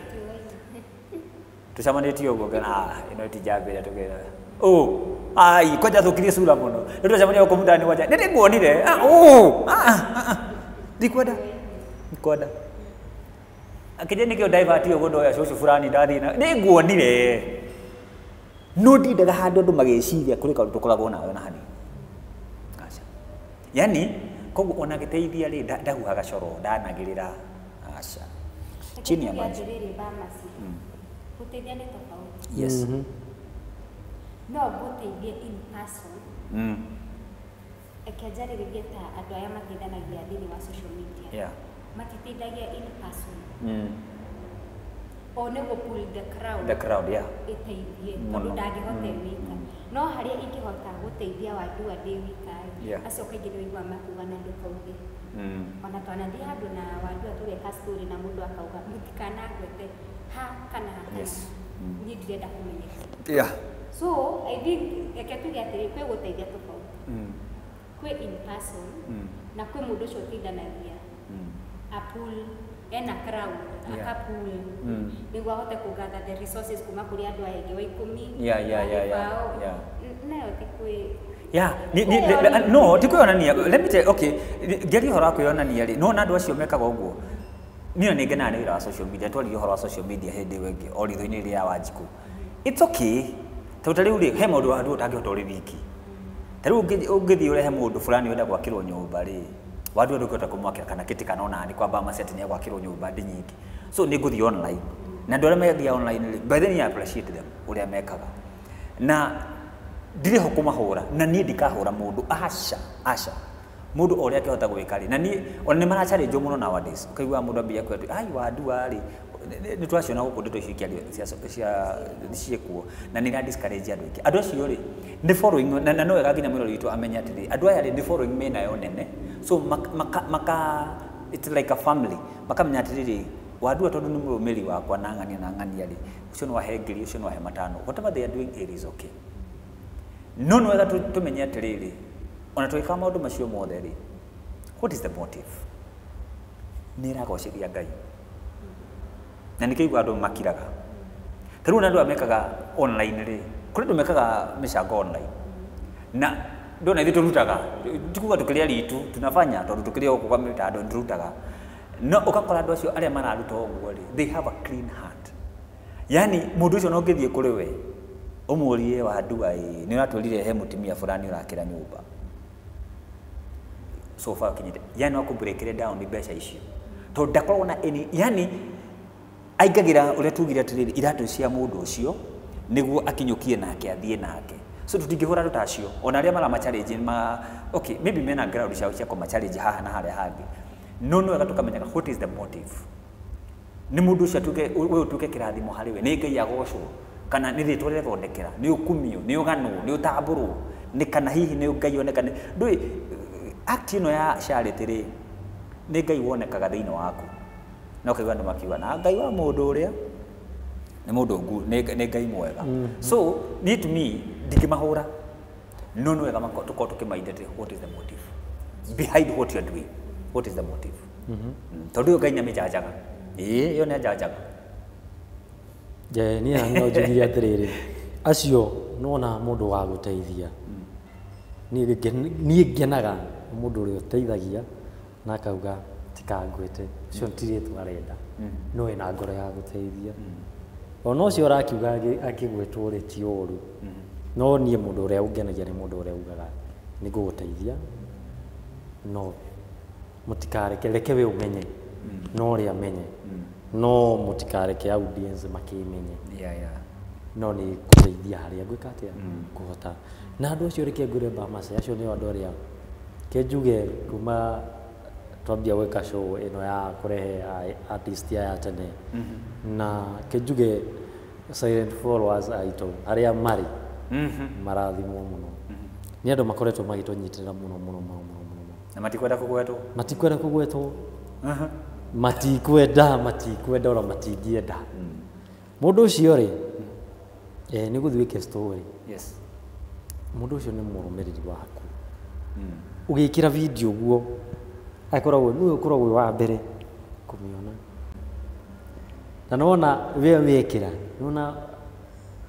tucemanĩtie ũguo ngana, ah, ĩno ti njambĩra tũkĩra oh ai kwanja thũkirie sura mũno. Nĩ twacemania gũkũ mũtani kwanja nĩ ndĩkuonire, ah oh ah ah ah, ndikwenda. Kwenda akije nikio divert uguo ndoya cucu fulani ndathii na ninguonire no ndindaga handu andu magiciria kuri kaundu tukoragwo nawe na hanini aca yani koguo ona giteithia ri ndahuhaga coro ndanagirira aca chini ya maji guteithia ni tofauti. Yes. No guteithie in person. Ekejarĩrĩrie ta andũ aya mateithanagia thĩinĩ wa social media. Yeah. Matiteithagia in person. O nĩguo pull the crowd. The crowd, yeah. Ĩteithie tondũ ndangĩhota wika. No harĩa ingĩhota gũteithia Wandua ndĩ wika. Acio kaingĩ nĩ ũiguaga makiuga na ndũkauge. Ona twanathiĩ handũ na Wandua tũgeka story na mũndũ akauga mũtikanangwete ha kana ha. Yes. Niĩ ndirenda kũmenyeka. Yeah. So I think reke tuge atĩrĩ kwĩ gũteithia tofauti. Kwĩ in person na kwĩ mũndũ ũcio ũteithanagia. A pool ena crowd akapool nĩguo ahote kũgather the resources kuma kũrĩ andũ aya angĩ wa ikũmi. Yeah. Nayo ti kwĩ yeah, no ti kwĩyonania. Let me tell you, okay, ngeria ũhoro wa kwĩyonania rĩ, no na andũ acio mekaga ũguo niĩ nĩ ngenaga nĩ wĩra wa social media twaririe ũhoro wa social media hĩndĩ ĩyo ĩngĩ o ritho-inĩ rĩa Wanjikũ. It's okay tondũ ta rĩu rĩ he maũndũ andũ ũtangĩhota ũrĩ wiki. Ta rĩu ũngĩthiĩ ũrehe mũndũ fulani ũrenda gwakĩrwo nyũmba rĩ, Wandua ndũngĩhota kũmwakĩra kana kĩtĩ kana onani kwamba maceti nĩ egwakĩrwo nyũmba ndĩ nyingĩ. So nĩ ngũthiĩ online na andũ arĩa methiaga online rĩ, by then I appreciate them ũrĩa mekaga na ndirĩ ho kũmahũra na niĩ ndikahũra mũndũ aca aca mũndũ o ũrĩa angĩhota gwĩka rĩ na niĩ ona nĩ mara challenge mũno nowadays ũkaigua mũndũ ambia kwĩra atĩ ai Wandua rĩ nĩ twaciona gũkũ ndeto icio ikĩario cia ciĩkuo na nĩ ira discourage andũ aingĩ andũ acio rĩ nĩ following na no wega nginya mwĩrori witũ amenye atĩrĩ andũ aya rĩ nĩ following menayo nene so maka it's like a family makamenya atĩrĩrĩ Wandua tondũ nĩ mũrũmĩrĩri wakwa na ng'ania na ng'ania rĩ ũcio no ahe ngiri ũcio no ahe matano whatever they are doing it is okay. No nĩ wega tũmenye atĩrĩrĩ ona tũgĩka maũndũ macio mothe rĩ what is the motive nĩ ĩragocithia Ngai na nĩkĩo igua andũ makiraga ta rĩu andũ aya mekaga online rĩ kũrĩ andũ mekaga mĩcango online na ndona ithuĩ tũrutaga tikuga tũkĩrĩa ritu tunafanya tondũ tũkĩrĩa gũkũ kwa mĩtandao nĩtũrutaga no ũgakora andũ acio arĩa mararuta ũguo rĩ they have a clean heart yani mũndũ ũcio no ũngĩthiĩ kũrĩ we ũmũrie Wandua ĩ nĩ ũratwĩrire he mũtumia fulani ũrakĩra nyũmba so far kinyite yani no akũ down mbeca icio tondũ ndakoragwo na any yani aingagĩra ũrĩa tugire atĩrĩrĩ iratũ cia mũndũ ũcio nĩguo akinyũkie nake athiĩ nake so tũtingĩhũra andũ ta acio ona arĩa marama challenge ma okay maybe mena ground ciao cia kũma challenge haha na harĩa hangĩ no nĩ wega tũkamenyaga what is the motive nĩ mũndũ ũcio atuĩke we ũtuĩke kĩrathimo harĩ we nĩ Ngai agocwo kana nĩ rĩtwa rĩrethondekera nĩ ũkumio nĩ ũganwo nĩ ũtambũrwo nĩ kana hihi nĩ Ngai onekane ndũĩ act ĩno ya charity rĩ nĩ Ngai wonekaga thĩinĩ waku na ũkaigua andũ makiuga na Ngai wa mũndũ ũrĩa nĩ mũndũ nĩ Ngai mwega. So niĩ to me ndingĩmahũra no nĩ wega tũkorwo tũkĩmainda atĩ what is the motive behind what you are doing what is the motive tondũ ĩyo Ngai nĩ amĩjanjaga ĩĩ ĩyo nĩ anjanjaga. Niĩ no njugire atĩrĩrĩ acio nona mũndũ wa gũteithia niĩ ngenaga mũndũ ũrĩa ũteithagia na akauga tikangwĩte ũcio ti rĩtwa arenda no ena ngoro ya gũteithia ona ũcio ũrakiuga akĩgwĩtwo rĩ ti ũru no niĩ mũndũ ũrĩa ũngenagia nĩ mũndũ ũrĩa ugaga nĩ ngũgũteithia no mũtikareke reke we ũmenye no ũrĩa amenye no mũtikareke audience makĩmenye no nĩ gũteithia harĩa ngwĩka atĩa kũhota na andũ acio reke ngwĩre Bamasi acio nĩo andũ arĩa ke njuge kuma twambia gwĩka show ĩno ya kũrehe artist aya tene na ke njuge silent followers aitũ arĩa marĩ marathimwo mũno nĩ andũ makoretwo magĩtũnyitĩrĩra mũno mũno mũno mũno mũno na matikwenda kũgwetwo matikwenda kũgwetwo matikwenda ona matingĩenda mũndũ ũcio rĩ nĩ gũthiĩ wĩke story. Yes. Mũndũ ũcio nĩ mũrũmĩrĩri waku ũgĩkĩra video guo akoragwo nĩwe ũkoragwo wĩ wa mbere kũmĩona na nona we wekĩra nona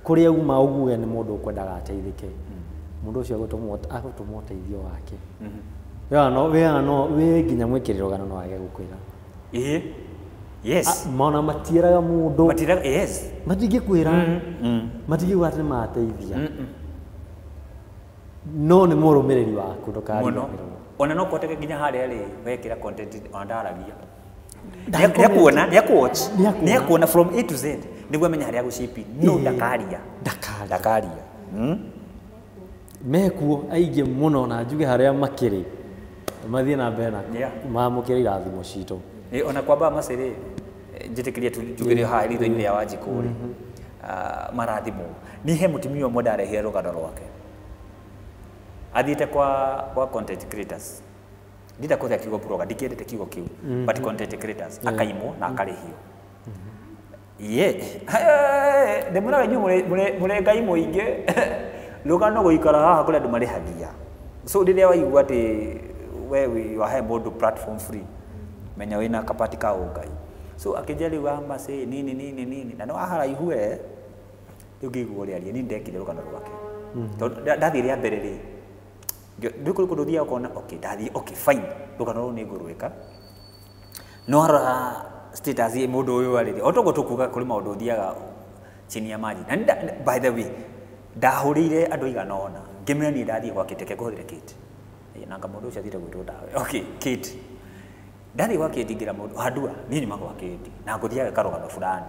kũrĩa uma ũguo nĩ mũndũ ũkwendaga ateithĩke mũndũ ũcio agũtũma ũteithio wake we no we nginya mwĩkĩrĩro gano no age gũkwĩra Ĩĩ, yes. Mona matiĩraga mũndũ. Matiraga, yes. Matingĩkwĩra, matingĩuga atĩ nĩ mateithia, no nĩ mũrũmĩrĩri waku. Mũno. Ndũkariganĩrwo. Ona no kũhoteke nginya harĩa rĩ wekĩra content ona ndaragia. Ndangĩ Nĩakuona, nĩakuwatch. Nĩakuona. Nĩakuona from A to Z nĩguo amenye harĩa agũcipi, no ndakaria. Ndakaria. Ndakaria. Mekuo aingĩ mũno, na njuge harĩa makĩrĩ mathiĩ na mbere na Yeah. mamũkĩre irathimo citũ. Ĩ, ona kwamba macĩ rĩ, njĩtĩkĩrie tu njugĩre haha ritho-inĩ rĩa Wanjikũ rĩ, marathimwo ni he mũtumia ũmwe ndarehire rũgano rwake athiĩte kwa content creators. Ndita kũthĩa kiugo blogger, ndikĩendete kiugo kĩu, but content creators, akaimwo na akarĩhio. Ye ndĩmwĩraga inyuĩ mũrĩ ngai mũingĩ rũgano gũikara haha kũrĩ andũ marĩhagia. So rĩrĩa waigua atĩ we wahe mũndũ platform free, menya wĩna kapati ka ũngai. So akĩnjia rĩu amacĩ nini nini nini na nĩ waharaihu we rĩu ngĩigua ũrĩa aria. Niĩ ndekire rũgano rwake tondũ ndathiĩ rĩa mbere rĩ, rĩu kũrĩ kũndũ ũthiaga ũkona, okay, ndathiĩ, okay, fine, rũgano rũrũ nĩ ngũrwĩka. No arora status ĩ mũndũ ũyũ arĩ o toguo tũkuga kũrĩ maũndũ ũthiaga chini ya maji. Na by the way, ndahũrĩire andũ aigana ũna ngĩmera niĩ ndathiĩ gwa Kate, reke ngũhũthĩre Kate. Ĩ, nanga mũndũ ũcio athiĩte gwĩtwo ndawe, okay, Kate. Ndathiĩ gwa Kate ngĩra mũndũ handua niĩ nyuma gwa Kate na ngũthiaga karũgano fulani,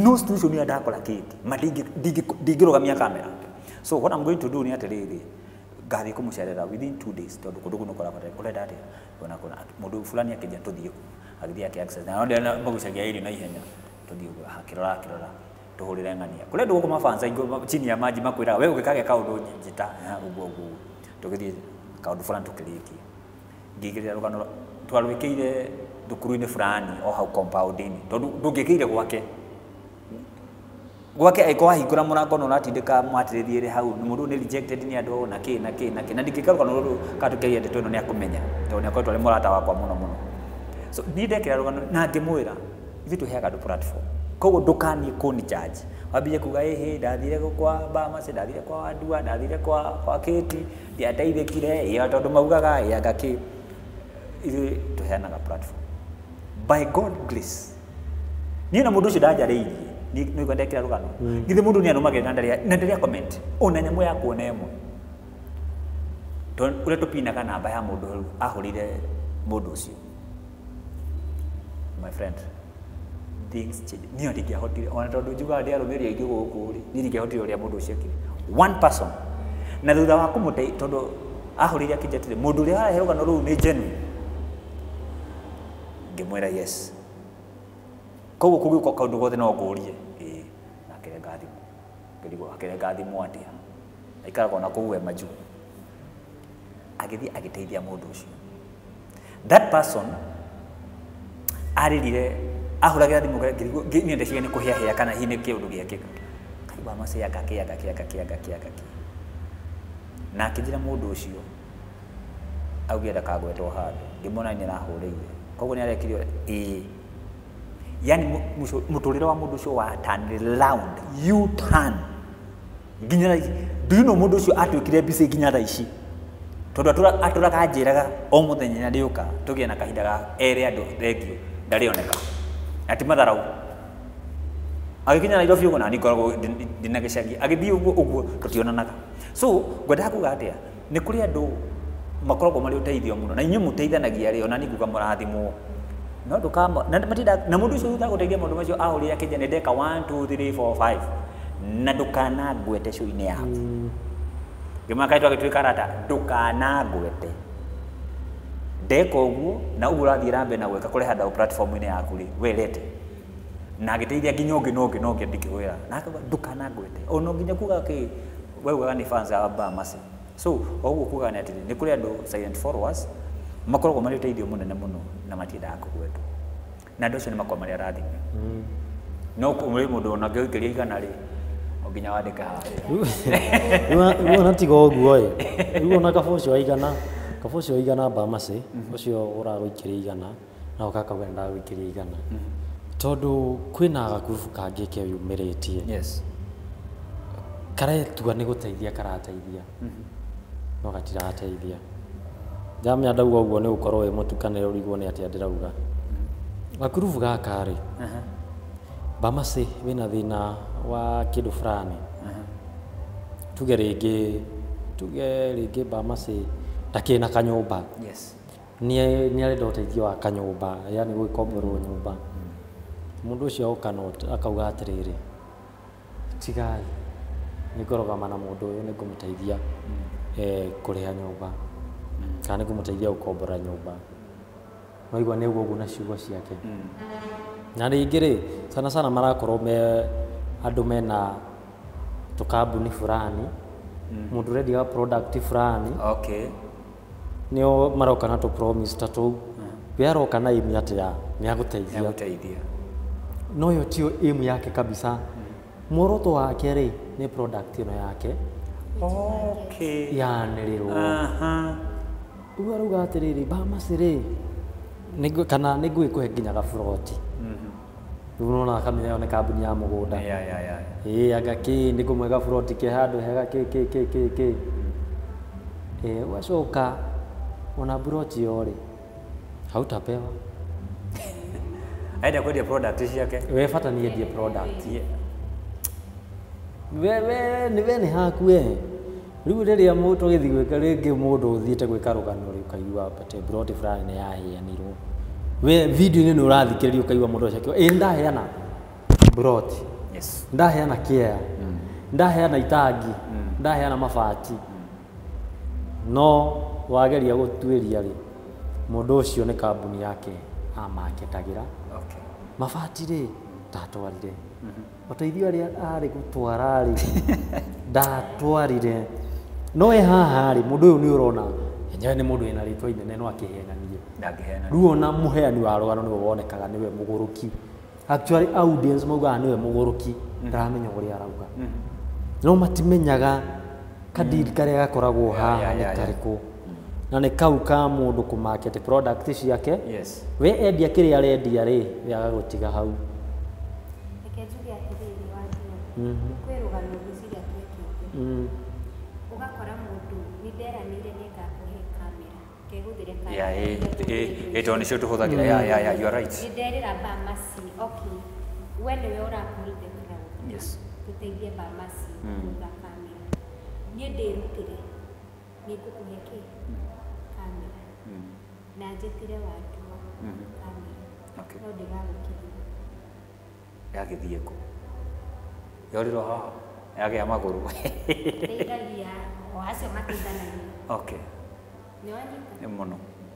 no situation ĩrĩa ndakora Kate ma ndingĩrũgamia kamera. So what I'm going to do nĩ atĩrĩrĩ, ngathiĩ kũmũcerera within 2 days tondũ kũndũ kũu nĩ kũrabatara ũrenda atĩa ona kũna mũndũ fulani akĩnjia tũthiĩ kũ agĩthiĩ akĩ access na ndĩrona magucagia irio na ihenya. Tũthiĩ ũguo akĩrora akĩrora tũhũrĩre ng'ania kũrĩ andũ gũkũ mabanca chini ya maji makwĩraga we ũngĩkagĩa kaũndũ njĩta ũguo ũguo. Tũgĩthiĩ kaũndũ fulani tũkĩrĩkia, ngĩigĩrĩra rũgano twarwĩkĩire thukuru-inĩ fulani o hau compound-inĩ tondũ ndũngĩkĩire gwake gwake angĩkorwo wahingũra mũrango na ũratindĩka mwatĩrĩrie ĩrĩ hau nĩ mũndũ nĩ rejected nĩ andũ na kĩ na kĩ na kĩ na ndingĩka rũgano rũrũ katũkĩria ndeto ĩno nĩ akũmenya tondũ nĩ akoretwo arĩ mũrata wakwa mũno mũno. So niĩ ndekĩra rũgano na ngĩmwĩra ithuĩ tũheaga andũ platform, koguo ndũkanie kũni charge wambie kuga ĩhĩ ndathire kwa Bamasi, ndathire kwa Wandua, ndathire kwa Kate, ndiateithĩkire ĩ tondũ maugaga ĩ anga kĩ. Ithuĩ tũheanaga platform by God grace. Niĩ na mũndũ ũcio ndanjarĩirie nĩ ndekĩra rũgano githĩ mũndũ nĩ anũmagĩrĩra na ndarĩa comment ona nyamũ ya kuona ĩmwe. Tondũ ũrĩa tũpinaga namba ya mũndũ rĩu ahũrĩire mũndũ ũcio, my friend, things change. Niĩ ndingĩahotire ona tondũ njugaga ndĩ arũmĩrĩri aingĩ gũkũ rĩ, niĩ ndingĩahotire ũrĩa mũndũ ũcio ekire one person na thutha wa kũmũte tondũ ahũrĩire akĩnjĩra atĩrĩ mũndũ ũrĩa warehe rũgano rũu nĩ genuine. Ngĩmwĩra yes. Koguo kũgĩũka kaũndũ gothe no ngũrie ĩĩ na akĩrenga thimũ. Ngĩrigwo akĩrenga thimũ atĩa, aikaraga ona kũu we majuu. Agĩthiĩ agĩteithia mũndũ ũcio. That person arĩrire ahũragĩra thimũ ngĩrigwo niĩ ndeciria nĩ kũhĩahĩa kana hihi nĩ kĩũndũ gĩekĩka kaigua macĩ anga kĩ anga kĩ anga kĩ anga kĩ anga kĩ na akĩnjĩra mũndũ ũcio augire ndakagwetwo handũ. Ngĩmuona nĩ arahũrĩire koguo nĩ arekire ĩĩ yani mũtũrĩre wa mũndũ ũcio wa turn round, U turn nginya thaa ici. Do you know mũndũ ũcio atuĩkire busy nginya thaa ici tondũ atũraga anjĩraga o mũthenya nĩũka tũgĩe na kahinda ga ere andũ thengio ndarĩoneka na ti matharau. Agĩkinya Nairobi ũguo nani ngoragwo ndĩna gĩcagi agĩthiĩ ũguo ũguo tũtionanaga. So ngwendaga kuga atĩa, nĩ kũrĩ andũ makoragwo marĩ ũteithio mũno na inyuĩ mũteithanagia rĩ ona niĩ nguga mũrathimwo no ndũkama na matinda na mũndũ ũcio thutha wa gũteithia maũndũ macio ahũrĩre akĩnjĩra nĩ ndeka 1 2 3 4 5 na ndũkanangwete show-inĩ yaku. Ngĩmwĩra kaĩ twagĩtuĩka arata, ndũkanangwete ndeka ũguo na ũguo ũrathiĩ na mbere na gwĩka kũrehe andũ platform-inĩ yaku rĩ werete na agĩteithia nginya ũngĩ na ũngĩ na ũngĩ ndingĩkwĩra na akauga ndũkanangwete ona nginya kuga kĩ we ugaga nĩ fans a Bamasi. So o ũguo kuga nĩ atĩrĩ nĩ kũrĩ andũ silent followers makoragwo marĩ ũteithio mũnene mũno na matiendaga kũgwetwo na andũ acio nĩ makoragwo marĩ arathime. No kũrĩ mũndũ ona angĩgũikĩria 100 rĩ no nginya wandĩke harĩa. Rĩu ona tiga ũguo ĩ, rĩu ona kaba ũcio aigana, kaba ũcio aigana Bamasi ũcio ũragũikĩria 100 na ũgakauga nĩ ndagũikĩria 100 tondũ kwĩna gakurubu kangĩ keyumĩrĩtie karetua nĩ gũteithia karateithia no gatirateithia. Ndamenya ndauga ũguo nĩ gũkorwo wĩ mũtukanĩre ũrigwo nĩ atĩa ndĩrauga. Gakurubu gaka rĩ, Bamasi wĩna thĩna wa kĩndũ fulani, tuge rĩngĩ Bamasi ndakĩrĩ na kanyũmba. Yes. Nĩ arenda ũteithio wa kanyũmba, yani gwĩkomborwo nyũmba. Mũndũ ũcio oka akauga atĩrĩrĩ, tigai, nĩngũrũgama na mũndũ ũyũ, nĩngũmũteithia kũrĩha nyũmba, kana nĩngũmũteithia gũkombora nyũmba. Waigua nĩ ũguo na ciugo ciake. Na rĩngĩ rĩ, sana sana marakorwo me andũ mena tũkambuni fulani, mũndũ ũrendia product fulani. Okay. Nĩo maroka na tũ promise ta tũu. We aroka na aim atĩa? Nĩ agũteithia. Nĩ agũteithia. No ĩyo tiyo aim yake kabisa. Muoroto wake rĩ, nĩ product ĩno yake. Okay. Yanĩrĩrwo. Rĩu arauga atĩrĩrĩ, Bamasi rĩ, kana nĩngũgĩkũhe nginya gaburoti. Rĩu nĩwona akamenya ĩyo nĩ kambuni ya mũgũnda. Yeah. Ĩĩ anga kĩ, nĩngũmũhe gaburoti ke handũ hega kĩ kĩ kĩ kĩ kĩ. Ũgacoka ona buroti ĩyo rĩ, hautapewa. Aenda kwendia product ciake. We bata nĩ endie product. We nĩ haku we. Rĩu rĩrĩa mũndũ ũgĩthiĩ gwĩka rĩngĩ mũndũ ũthiĩte gwĩka rũgano rĩ, ũkaigua atĩ buroti fulani nĩ yaheanirwo. We video-inĩ nĩ ũrathikĩrĩria ũkaigua mũndũ ũcio akiuga, ĩĩ ndaheana buroti. Yes. Ndaheana kĩea. Ndaheana itangi. Ndaheana mabati. No wageria gũtuĩria rĩ, mũndũ ũcio nĩ kambuni yake amaketagĩra. Okay. Mabati rĩ, ndatwarire. Ũteithio ũrĩa arĩ gũtwara rĩ, ndatwarire. No ĩ haha rĩ, mũndũ ũyũ nĩ ũrona enyewe nĩ mũndũ wĩna rĩtwa inene no akĩhenanie. Ndangĩhenania. Rĩu ona mũheani wa rũgano nĩwe wonekaga nĩwe mũgũrũki. Actually audience maugaga nĩwe mũgũrũki, ndaramenya ũrĩa arauga. No matimenyaga kadiri karĩa gakoragwo haha nĩ karĩkũ. Na nĩ kau ka mũndũ kũmarket product ciake. Yes. We endia kĩrĩa arendia rĩ, we agagũtiga hau. Reke njuge atĩrĩrĩ Wanjikũ, kwĩ rũgano ngwĩciria twĩkĩte. Ũgakora mũndũ nĩ nderanĩire nĩ ngakũhe kamera, ngegũthĩre kamera. Yeah, tondũ nĩcio tũhũthagĩra. Yeah, you are right. Nĩ nderĩra Bamasi, okay, we nĩwe ũra pull the crowd. Yes. Tũteithie Bamasi kũgũra kamera. Niĩ ndĩrutĩre, nĩ ngũkũhe kĩ? Kamera. Na njĩtĩre Wandua kamera. Okay. No ndĩgagũkinyĩra. Yagĩthiĩ kũ? Yorirwo haha, yagĩa magũrũ. Teithagia o acio mateithanagia. Okay. Nĩ wanyita? Nĩ mũno.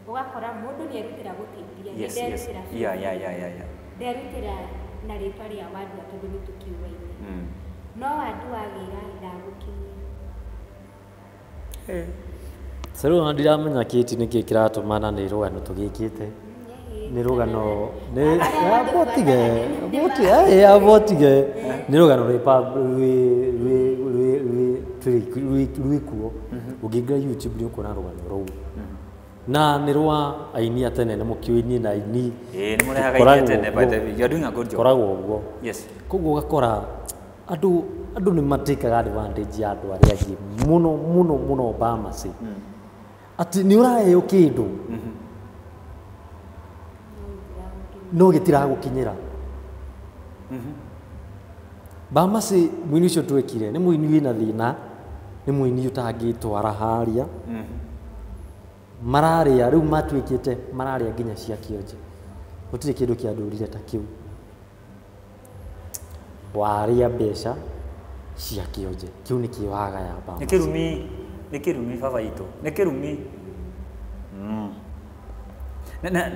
Ũgakora mũndũ nĩ erutĩra gũteithia. Yes, yes. Yeah. Nderutĩra na rĩtwa rĩa Wandua tondũ nĩ tũkĩũaine. No Wandua agĩra ndagũkinyia. Sasa rĩu ona ndiramenya kĩti nĩkĩ kĩratũma na nĩ rũgano tũgĩkĩte. Nĩ rũgano nĩ abotige nĩ rũgano rwĩ kuo. Ũngĩingĩra YouTube nĩ ũkuona rũgano rũu. Na nĩ rwa aini a tene, nĩ mũkĩũĩ niĩ na aini. Ĩĩ, nĩ mũrehaga aini a tene, by the way. You are doing a good job. Koragwo ũguo. Yes. Koguo ũgakora andũ nĩ matĩkaga advantage ya andũ arĩa angĩ mũno mũno mũno Bamasi. Atĩ nĩ ũraheo kĩndũ no gĩtiragũkinyĩra. Bamasi mũini ũcio twekire nĩ mũini wĩna thĩna, nĩ mũini ũtangĩtwara harĩa. Mararĩa rĩu matuĩkĩte mararĩa nginya cia kĩonje. Gũtirĩ kĩndũ kĩandũrire ta kĩu. Warĩa mbeca cia kĩonje. Kĩu nĩ kĩwaga ya Bamasi. Nĩ kĩrumi baba itũ. Nĩ kĩrumi. Na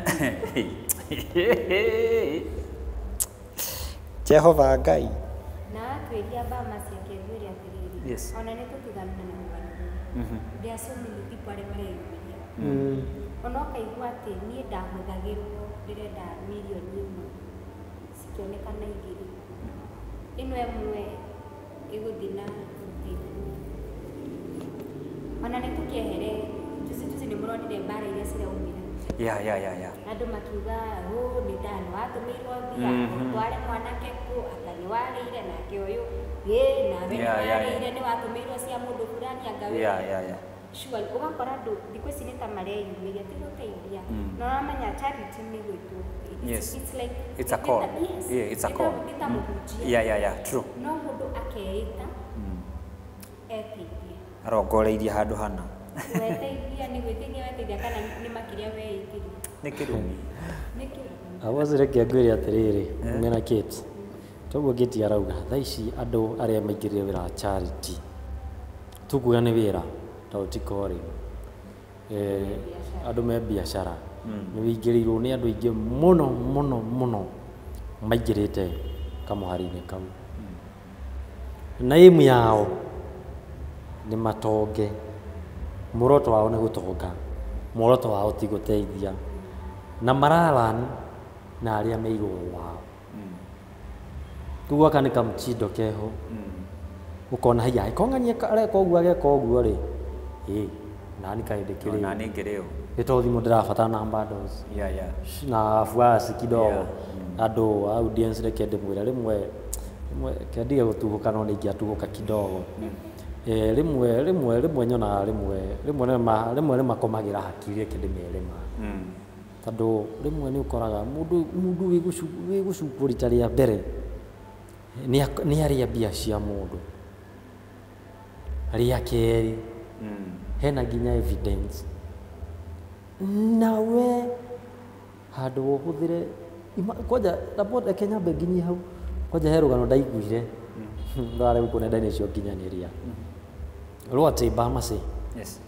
Jehova Ngai. Na atwĩria Bamasi akĩngwĩre atĩrĩrĩ. Yes. Ona nĩ tũtigana na rũgano rũu. There are so many people arĩa mareyumĩria. Ona ũkaigua atĩ niĩ ndahũthagĩrwo ndĩrenda mirioni 1 cikĩonekana 2. Ĩno ĩmwe ĩgũthiĩ na gũteithania. Ona nĩ tũkĩehere juzi juzi nĩ mũronire mbara iria ciraumĩra. Yeah. Andũ makiuga nĩ ndano watũmĩirwo mbia, ũtware mwanake kũ, anga nĩ warĩire nake ũyũ, ĩ nawe nĩ warĩire nĩ watũmĩirwo cia mũndũ fulani anga we. Yeah. Sure, ũgakora andũ thikũ ici nĩ ta mareyumĩria ti gũteithia na ũramenya charity nĩ gwĩtwo. Yes. It's like It's a call. Yes. Yeah, it's a call. Nĩ ta mũhunjia. Yeah, yeah, yeah, true. No mũndũ akeĩta eteithie. Arongoreirie handũ hana. Weteithia nĩ gwĩteithia weteithia kana nĩ makĩria weĩthirie. Nĩ kĩrumi. Nĩ kĩrumi. Awaci reke ngwĩre atĩrĩrĩ, mena Kate. Toguo Kate arauga, thaa ici andũ arĩa maingĩrire wĩra wa charity, tukuga nĩ wĩra, tondũ ti calling. Andũ me biacara. Nĩ wĩingĩrĩirwo nĩ andũ aingĩ mũno mũno mũno maingĩrĩte kamũhari-inĩ kau. Na aim yao nĩ matonge. Muoroto wao nĩ gũtonga. Muoroto wao ti gũteithia. Na mararan na arĩa me igũrũ wao. Rĩu gaka nĩ kamũtindo keho. Ũkona haiya angĩkorwo ng'ania areka ũguo ageka ũguo rĩ, ĩ nani kaĩ ndĩkĩrĩ Na nĩ ngĩrĩ ũ. nĩ to thimũ ndĩrabatara na bundles Yeah, yeah. na fuasi kidogo. Yeah. Andũ audience reke ndĩmwĩre rĩmwe rĩmwe kendige gũtuhũka no nĩ ingĩatuhũka kidogo. Rĩmwe rĩmwe rĩmwe nyonaga rĩmwe rĩmwe nĩ rĩmwe nĩ makomagĩra hakiri reke ndĩmere ma. Tondũ rĩmwe nĩ ũkoraga mũndũ mũndũ wĩ gũcukwo rita rĩa mbere nĩ arĩa mbia cia mũndũ. Rĩa kerĩ hena nginya evidence. Nawe handũ ũhũthĩre kwanja reke nyambe nginyie hau. Kwanja he rũgano ndaiguire rwarĩ gũkũ nenda-inĩ cia ũkinyanĩria rwa atĩ Bamasi. Yes.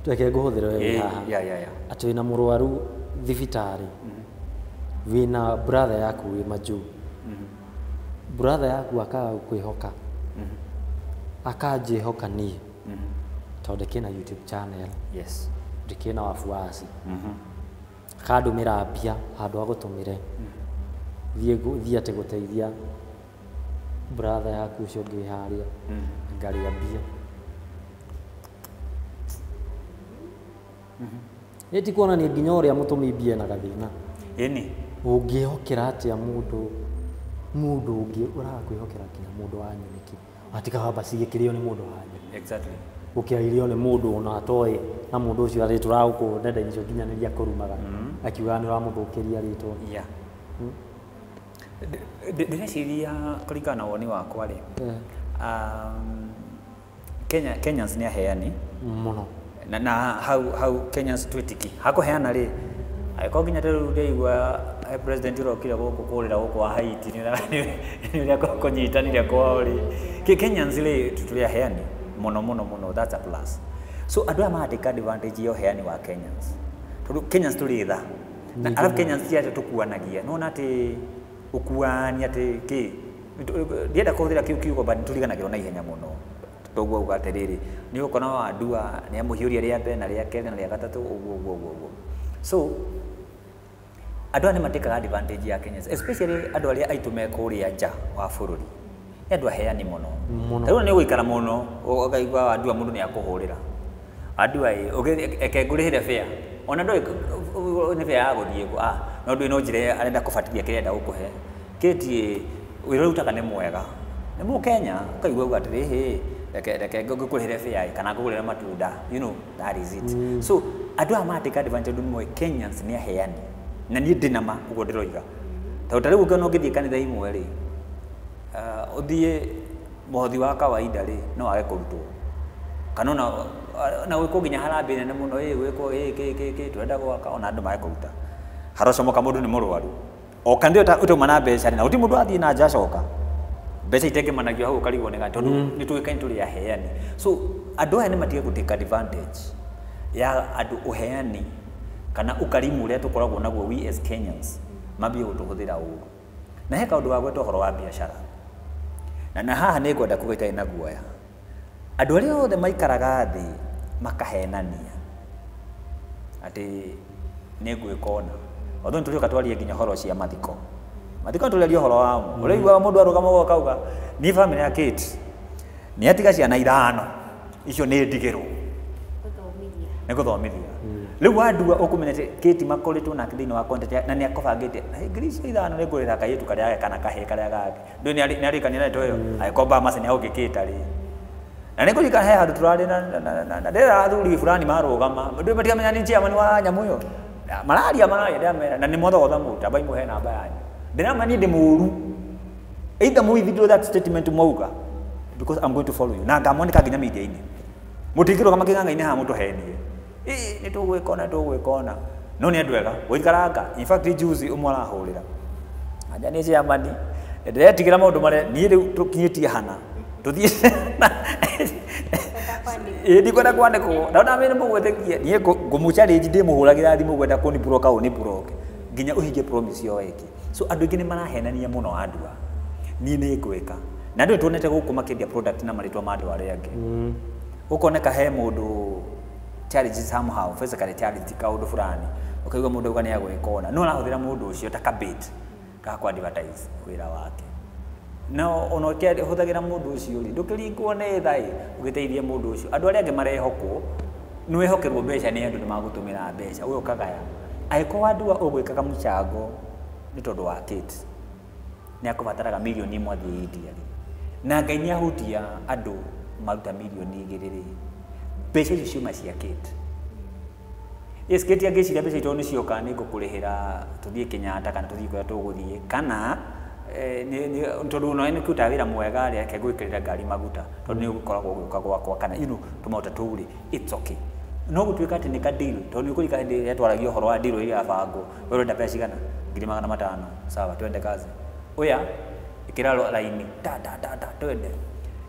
Reke ngũhũthĩre we wĩ haha. Yeah, yeah, yeah. Atĩ wĩna mũrwaru thibitarĩ, wĩna brother yaku wĩ majuu, brother yaku akaga gũkwĩhoka, akanjĩhoka niĩ tondũ ndĩkĩna YouTube channel. Yes. Ndĩkĩna wafuasi. Akandũmĩra mbia handũ agũtũmĩre thiĩ thiĩ atĩ gũteithia brother yaku ũcio ũngĩ wĩ harĩa, ngarĩa mbia. Nĩ ti kuonania nginya ũrĩa mũtũmi mbia ena gathĩna. Ĩni. Ũngĩhokera atĩa mũndũ mũndũ ũngĩ ũraga kwĩhokera nginya mũndũ wanyu nĩkĩ? Watiga wamba cigĩkĩrĩo nĩ mũndũ wanyu. Exactly. Gũkĩra nĩ mũndũ ona atoĩ na mũndũ ũcio arĩtũraga gũkũ nenda-inĩ cia ũkinyanĩria kũrumaga akiugaga nĩ ũramũthũkĩria rĩtwa. Yeah. Ndĩreciria kũringana na woni wakwa rĩ, Kenyans nĩ aheani mũno. Na hau hau Kenyans twĩtiki hakũheana rĩ, angĩkorwo nginya ta rĩu ndĩraigua president ũrokire gũkũ kũrĩra gũkũ wa Haiti nĩ ũrĩa kũnyitanire kwao rĩ, Kenyans rĩ tũrĩ aheani mũno mũno mũno, that's a plus. So andũ aya maratake advantage ya ũheani wa Kenyans tondũ Kenyans tũrĩ tha na arabu Kenyans ti atĩ tũkuanagia nĩwona atĩ ũkuania atĩ kĩ ndienda kũhũthĩra kĩu kiugo but nĩtũriganagĩrwo na ihenya mũno. Toguo uga atĩrĩrĩ nĩ ũgũkora Wandua nĩ amũhiũria rĩa mbere na rĩa kerĩ na rĩa gatatũ ũguo ũguo ũguo ũguo. So andũ aya nĩ matĩkaga advantage ya Kenyans, especially andũ arĩa aitũ me kũrĩa nja wa bũrũri nĩ andũ aheani mũno. Ta rĩu nĩ ũgũikara mũno ũkaigua Wandua mũndũ nĩ akũhũrĩra Wandua ĩ reke ngũrĩhĩre fare ona ndũĩ nĩ fare ya gũthiĩ kũ no ndũĩ no njĩra arenda kũbatithia kĩrĩa arenda gũkũhe Kate wĩra ũrĩa ũrutaga nĩ mwega nĩ mũkenya ũkaigua uga atĩrĩ hĩ reke reke ngũkũrĩhĩre fare kana ngũgũrĩre matunda, you know, that is it. So andũ aya maratake advantage tondũ nĩ moĩ Kenyans nĩ aheani na niĩ ndĩ na ma ũguo ndĩroiga tondũ ta rĩu ũngĩona ũngĩthiĩ kanitha imwe rĩ, ũthiĩ mũhothi wa kawaida rĩ no wage kũrutwo kana ona na gwĩkwo nginya harambee nene mũno ĩ gwĩkwo ĩ kĩ kĩ kĩ tũrenda gwaka ona andũ mage kũruta harocomoka mũndũ nĩ mũrwaru o kanitha ũtauma na mbeca na gũtirĩ mũndũ athiĩ na nja acoka mbeca itengemanagio hau ũkarigwo nĩ gani tondũ nĩ tũĩkaine tũrĩ aheani. So andũ aya nĩ matige gũtake advantage ya andũ ũheani kana ũkarimu ũrĩa tũkoragwo naguo we as Kenyans mambie gũtũhũthĩra ũru. Na he kaũndũ wa gweta ũhoro wa biacara na haha nĩ ngwenda kuga itarĩ na guoya andũ arĩa othe maikaraga thĩ makahenania atĩ nĩ ngwĩka ũna although nĩ tũrĩũka twarie nginya ũhoro cia mathiko mathiko nĩ tũrĩaria ũhoro wamo ũraigua mũndũ arũgama ũguo akauga niĩ bamĩrĩ ya Kate nĩ atiga ciana ithano icio nĩ ndigĩrwo Gũthomithia. Nĩ gũthomithia rĩu Wandua ũkũmenya atĩ Kate makoretwo nake thĩinĩ wa content na nĩ akũbangĩte ngiri icio ithano nĩ ngũrĩra kairĩtu karĩa gake kana kahĩĩ karĩa gake ndũĩ nĩ arĩkania na ndeto ĩyo angĩkorwo Bamasi nĩ agũgĩkĩta rĩ Na nĩ kũririkana he handũ tũrarĩ na ndĩrera athuri fulani marũgama ndũ matikamenya nĩ chairman wa nyamũ ĩyo mararia ndĩramera na nĩ mwathogotha mũtu ambai mũhe namba yanyu ndĩramenya niĩ ndĩ mũru either mu withdraw that statement mwauga because I'm going to follow you na ngamoneka nginya media-inĩ mũtingĩrũgama kĩng'ang'a-inĩ haha mũtũhenie ĩ nĩ tũgwĩka ona no nĩ andũ ega gũikaranga. In fact juzi ũmwe arahũrĩra anja nĩ chairman ndĩretigĩra maũndũ marĩa niĩ rĩu tũkinyĩtie hana tũthiĩ ndikwenda kwandĩkwo ndona mimi mũgwĩtĩkie niĩ ngũmũ-challenge ndĩmũhũragĩra thimũ gwenda kũni block au ni block nginya ũhingie promise yo weke. So andũ aingĩ nĩ marahenania mũno andũ a niĩ nĩ ngwĩka na andũ tuonete gũkũ makĩendia product na marĩtwa ma andũ arĩa angĩ. Ũkoneka he mũndũ challenge somehow physically challenge kaũndũ fulani ũkaigua mũndũ auga nĩ agwĩka ũna no arahũthĩra mũndũ ũcio ta kabait ga kũ advertise wĩra wake. No ona ũkĩhũthagĩra mũndũ ũcio rĩ ndũkĩringwo nĩ tha ĩ ũgĩteithia mũndũ ũcio. Andũ arĩa angĩ marehokwo nĩ wehokerwo mbeca nĩ andũ nĩ magũtũmĩra mbeca we ũkagaya. Angĩkorwo andũ ũgwĩkaga mũchango nĩ tondũ wa Kate nĩ akũbataraga mirioni ĩmwe athiĩ India rĩ na Ngai nĩ ahutia andũ maruta mirioni igĩrĩ rĩ mbeca icio ciuma cia Kate. Yes, Kate angĩciria mbeca itũ nĩ cioka nĩ ngũkũrĩhĩra tũthiĩ Kenyatta kana tũthiĩ kũrĩa tũgũthiĩ kana tondũ no nĩ kũruta wĩra mwega rĩ reke ngwĩkĩrĩra ngari maguta tondũ nĩ ũgũkoragwo ũgĩũka gwakwa kana you know tũmaũndũ ta tũu rĩ it's okay. No gũtuĩka atĩ nĩ ka deal tondũ nĩ ũkũririkana hĩndĩ ĩrĩa twaragia ũhoro wa deal ĩrĩa yabangwo we ũrenda mbeca cigana 500,000 sawa twende kazi oya ĩkĩra raini ta ta ta ta twende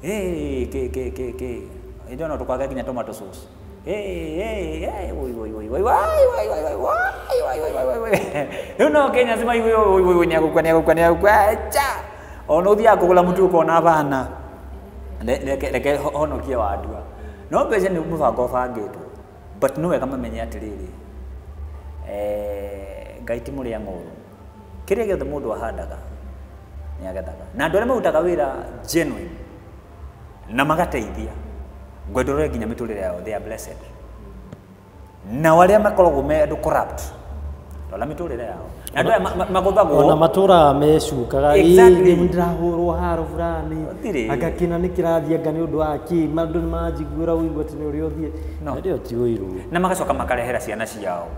ĩ kĩ kĩ kĩ kĩ hĩndĩ ĩyo no tũkwage nginya tomato sauce oi oi oi oi oi oi oi oi oi oi oi rĩu no Kenya cima oi oi oi nĩ agũkua cha ona ũthiaga kũgũra mũtu ũkona bana reke honokie wandua no mbeca nĩ mũbango ũbangĩtwo but no wega mamenye atĩrĩrĩ Ngai ti mũrĩa ng'ũũrũ kĩrĩa gĩothe mũndũ ahandaga nĩ agethaga na andũ arĩa marutaga wĩra genuine na magateithia ngwenda ũrore nginya mĩtũrĩre yao they are blessed na arĩa makoragwo me andũ corrupt rora mĩtũrĩre yao na andũ aya magũthagwo ona matũraga mecukaga Exactly. ĩ ndĩrahũrwo haro fulani agakĩna nĩ kĩrathiĩ anga nĩ ũndũ wa kĩ andũ nĩ maranjiguĩra ũigua atĩ nĩ ũrĩa ũthiĩ No. na ĩyo ti ũiru na magacoka makarehera ciana ciao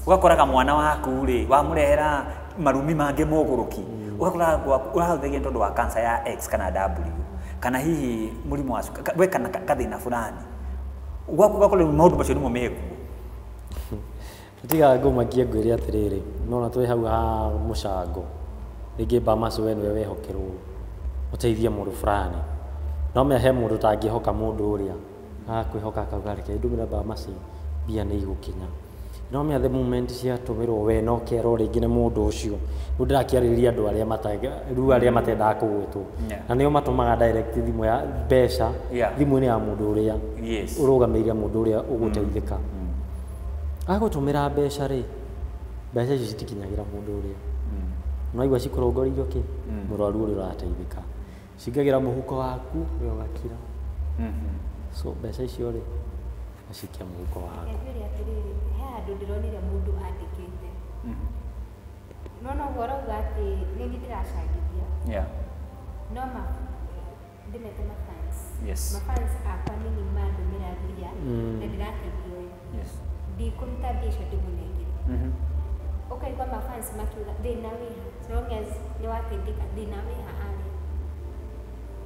ũgakoraga mwana waku rĩ wamũrehera marumi mangĩ mogũrũki ũgakora ũrahũthĩria nĩ tondũ wa cancer ya X kana W kana hihi mũrimũ wa we kana kathĩna fulani gwaku ũgakora rĩu maũndũ macio nĩmo mekuo. Tiga ngũmakie ngwĩre atĩrĩrĩ nona twĩ hau ha mũcango rĩngĩ Bamas we nĩwe wehokerwo ũteithie mũndũ fulani no menya he mũndũ ũtangĩhoka mũndũ ũrĩa agakwĩhoka akauga reke ndũmĩre Bamas mbia nĩ igũkinya no menya the moment ciatũmĩrwo we no kerwo rĩngĩ nĩ mũndũ ũcio rĩu ndĩrakĩarĩrĩria andũ arĩa rĩu arĩa matendaga kũgwĩtwo na nĩo matũmaga direct thimũ ya mbeca thimũ-inĩ ya mũndũ ũrĩa ũrũgamĩrĩire mũndũ ũrĩa ũgũteithĩka agũtũmĩra mbeca rĩ mbeca icio citikinyagĩra mũndũ ũrĩa no igua cikũrongoreirio kĩ mũrwaru ũrĩa ũrateithĩka cingagĩra mũhuko waku we ũgakira so mbeca icio rĩ acikia mũhuko waku. Ngwĩre atĩrĩrĩ he handũ ndĩronire mũndũ andĩkĩte no noguo ũrauga atĩ nĩ niĩ ndĩracangithia no ma ndĩmete mafans mafans akwa nĩ niĩ mandũmĩra mbia na ndĩrateithia ũyũ ndikũruta mbia icio ndĩmũnengere ũkaigua mafans makiuga thĩna wĩha so long as nĩ wateithĩka thĩna wĩha arĩ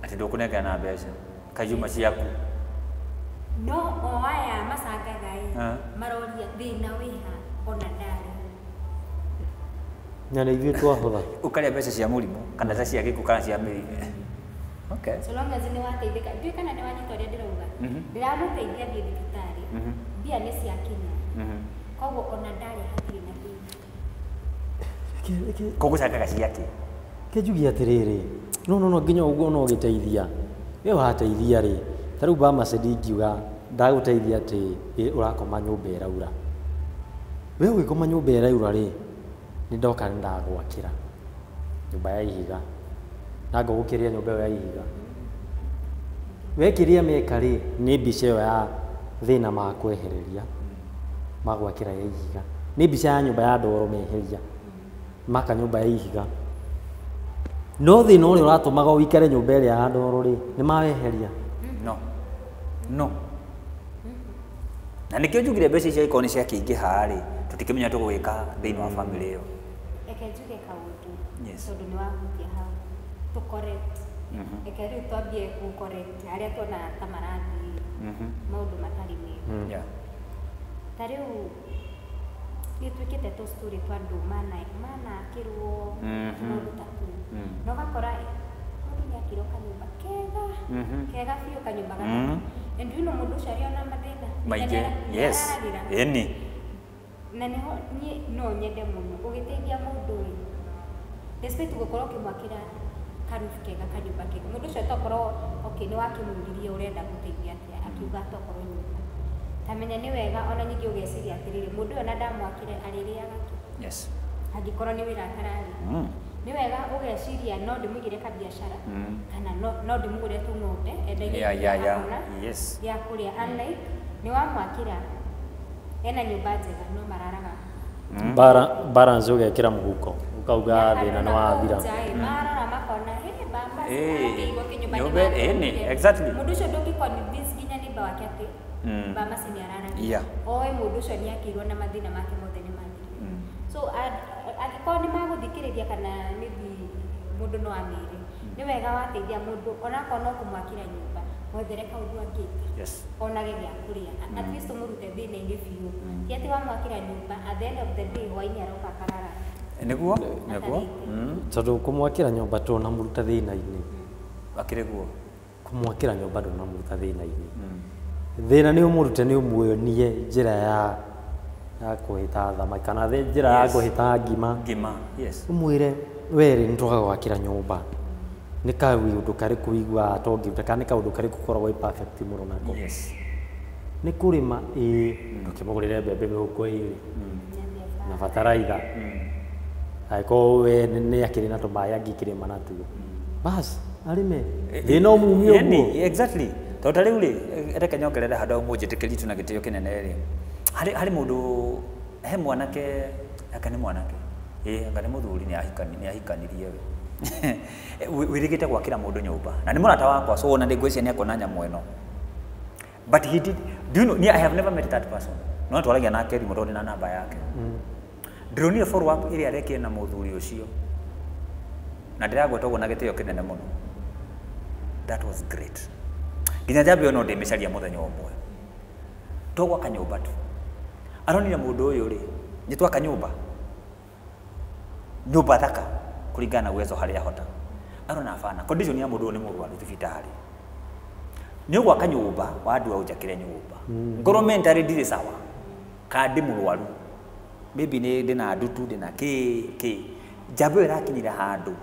atĩ ndũkũnengerana mbeca kaiyuma ciaku no o aya macangaga ĩ maroria thĩna wĩha ona ndarĩ na nĩ ithuĩ twahũtha ũkarĩa mbeca cia mũrimũ kana ta cia gĩkuũ kana cia mĩrimũ okay so long as nĩ wateithĩka ndiũĩ kana nĩ wanyita ũrĩa ndĩrauga ndĩramũteithia thiĩ thibitarĩ mbia nĩ ciakinya koguo ona ndarĩ hatirĩ na thĩna koguo cangaga ciake kĩnjugie atĩrĩrĩ no no no nginya ũguo no ũgĩteithia we wateithia rĩ ta rĩu Bamas ndingiuga ndagũteithia atĩ ũrakoma nyũmba ĩraura we ũgĩkoma nyũmba ĩraura rĩ nĩ ndoka nĩ ndagwakĩra nyũmba ya ihiga na ngũgũkĩria nyũmba ĩyo ya ihiga we kĩrĩa meka rĩ nĩ mbica ĩyo ya thĩna makwehereria magwakĩra ya ihiga nĩ mbica ya nyũmba ya ndoro meheria maka nyũmba ya ihiga no thĩna ũrĩa ũratũmaga ũikare nyũmba ĩrĩa ya ndoro rĩ nĩ maweheria no No na nĩkĩo njugire mbeca icio ikorwo nĩ ciakĩingĩha rĩ, tũtikĩmenya tũgwĩka thĩinĩ wa family ĩyo. Reke njuge kaũndũ. Yes. Tondũ nĩ wahutia hau. Tũ correct. Reke rĩu twambie gũ correct arĩa tuonaga ta marathiĩ maũndũ matarĩ mega. Yeah. Ta rĩu nĩ twĩkĩte tũ story twa andũ manakĩrwo maũndũ ta tũu. Na ũgakora mũndũ nĩ akĩrwo kanyũmba kega, kega biũ kanyũmba gathaka. And you know mũndũ ũcio arĩ ona mathĩna. Maingĩ. Yes. Ĩni. Na nĩho niĩ no nyende mũno ũgĩteithia mũndũ ĩ, despite gũkorwo ũkĩmwakĩra karubu kega kanyũmba kega, mũndũ ũcio tokorwo okay nĩ wakĩmũririe ũrenda gũteithia atĩa, akiuga tokorwo nyũmba. Tamenya nĩ wega ona ningĩ ũgeciria atĩrĩrĩ, mũndũ ũyũ ona ndamwakĩre arĩrĩaga kĩ? Yes. Angĩkorwo nĩ wĩra atararĩ. Nĩ wega ũgeciria no ndĩmũigĩre kabiacara kana no ndĩmũgũrĩre tũng'ombe endagie akona Yes. gĩa kũrĩa. Unlike nĩ wamwakĩra ena nyũmba njega no mararaga Balance ũgekĩra mũhuko ũkauga thĩna nĩ wathira. Marora makona hey baba akĩigua kĩnyũmba Nyũmba ĩni, exactly. Mũndũ ũcio ndũngĩ convince nginya neighbor wake atĩ baba nĩ araragia. Oe mũndũ ũcio nĩ akĩirwo na mathĩna make mothe nĩ mathirire. So angĩkorwo nĩ magũthikĩrĩria kana maybe mũndũ no amĩre, nĩ wega wateithia mũndũ onakorwo no kũmwakĩra nyũmba, mwethere kaũndũ angĩka. Yes. Onage gĩa kũrĩa. At least ũmũrute thĩna-inĩ biũ. Ti atĩ wamwakĩra nyũmba at the end of the day hwaĩ-inĩ aroka akarara. Nĩguo, nĩguo. Tondũ kũmwakĩra nyũmba ndũnamũruta thĩna-inĩ. Akĩrĩ guo. Kũmwakĩra nyũmba ndũnamũruta thĩna-inĩ. Thĩna nĩ ũmũrute nĩ ũmuonie njĩra ya kũhĩta thamaki kana njĩra ya kũhĩta ngima. Ngima, yes. Ũmwĩre werĩ nĩ tũgagwakĩra nyũmba. Nĩ kaũndũ karĩkũ ũiguaga tongĩruta kana nĩ kaũndũ karĩkũ ũkoragwo wĩ perfect mũno nako. Yes. Nĩ kũrĩma ĩĩ, ndũkĩmũgũrĩre mbembe mĩhuko ĩĩrĩ na bataraitha. Angĩkorwo we nĩ akĩrĩ na tũmaĩ angĩkĩrĩma natuo. Bas, arĩme. Thĩna ũmumie ũguo. Exactly. Tondũ ta rĩu rĩ, reke nyongerere handũ hau mũnjĩtĩkĩrie tu na gĩtĩo kĩnene rĩ. Harĩ mũndũ, he mwanake, anga nĩ mwanake, ĩĩ anga nĩ mũthuri nĩ ahikanirie we. Wĩrĩgĩte gwakĩra mũndũ nyũmba. Na nĩ mũrata wakwa, so ona ndĩngwĩciria nĩ akuona nyamũ ĩno. But he did, do you know, I have never met that person. No twaragia nake thimũ tondũ ndĩ na namba yake. Ndĩronire follow up ĩrĩa arekire na mũthuri ũcio. Na ndĩragweta ũguo na gĩtĩo kĩnene mũno. That was great. Nginya njambe ĩyo no ndĩmĩcaria mũthenya ũmwe. To gwaka nyũmba tu. Aronire mũndũ ũyũ rĩ, nĩ twaka nyũmba. Nyũmba thaka kũringana na uwezo harĩa ahota. Arona bana, condition ya mũndũ ũyũ nĩ mũrwaru thibitarĩ. Nĩ ũgwaka nyũmba, wandua ũnjakĩre nyũmba. Ngorwo mentally ndirĩ sawa, kana ndĩ mũrwaru. Maybe nĩ ndĩna ndutu, ndĩna kĩ kĩ. Njamba ĩyo ĩrakinyire handũ.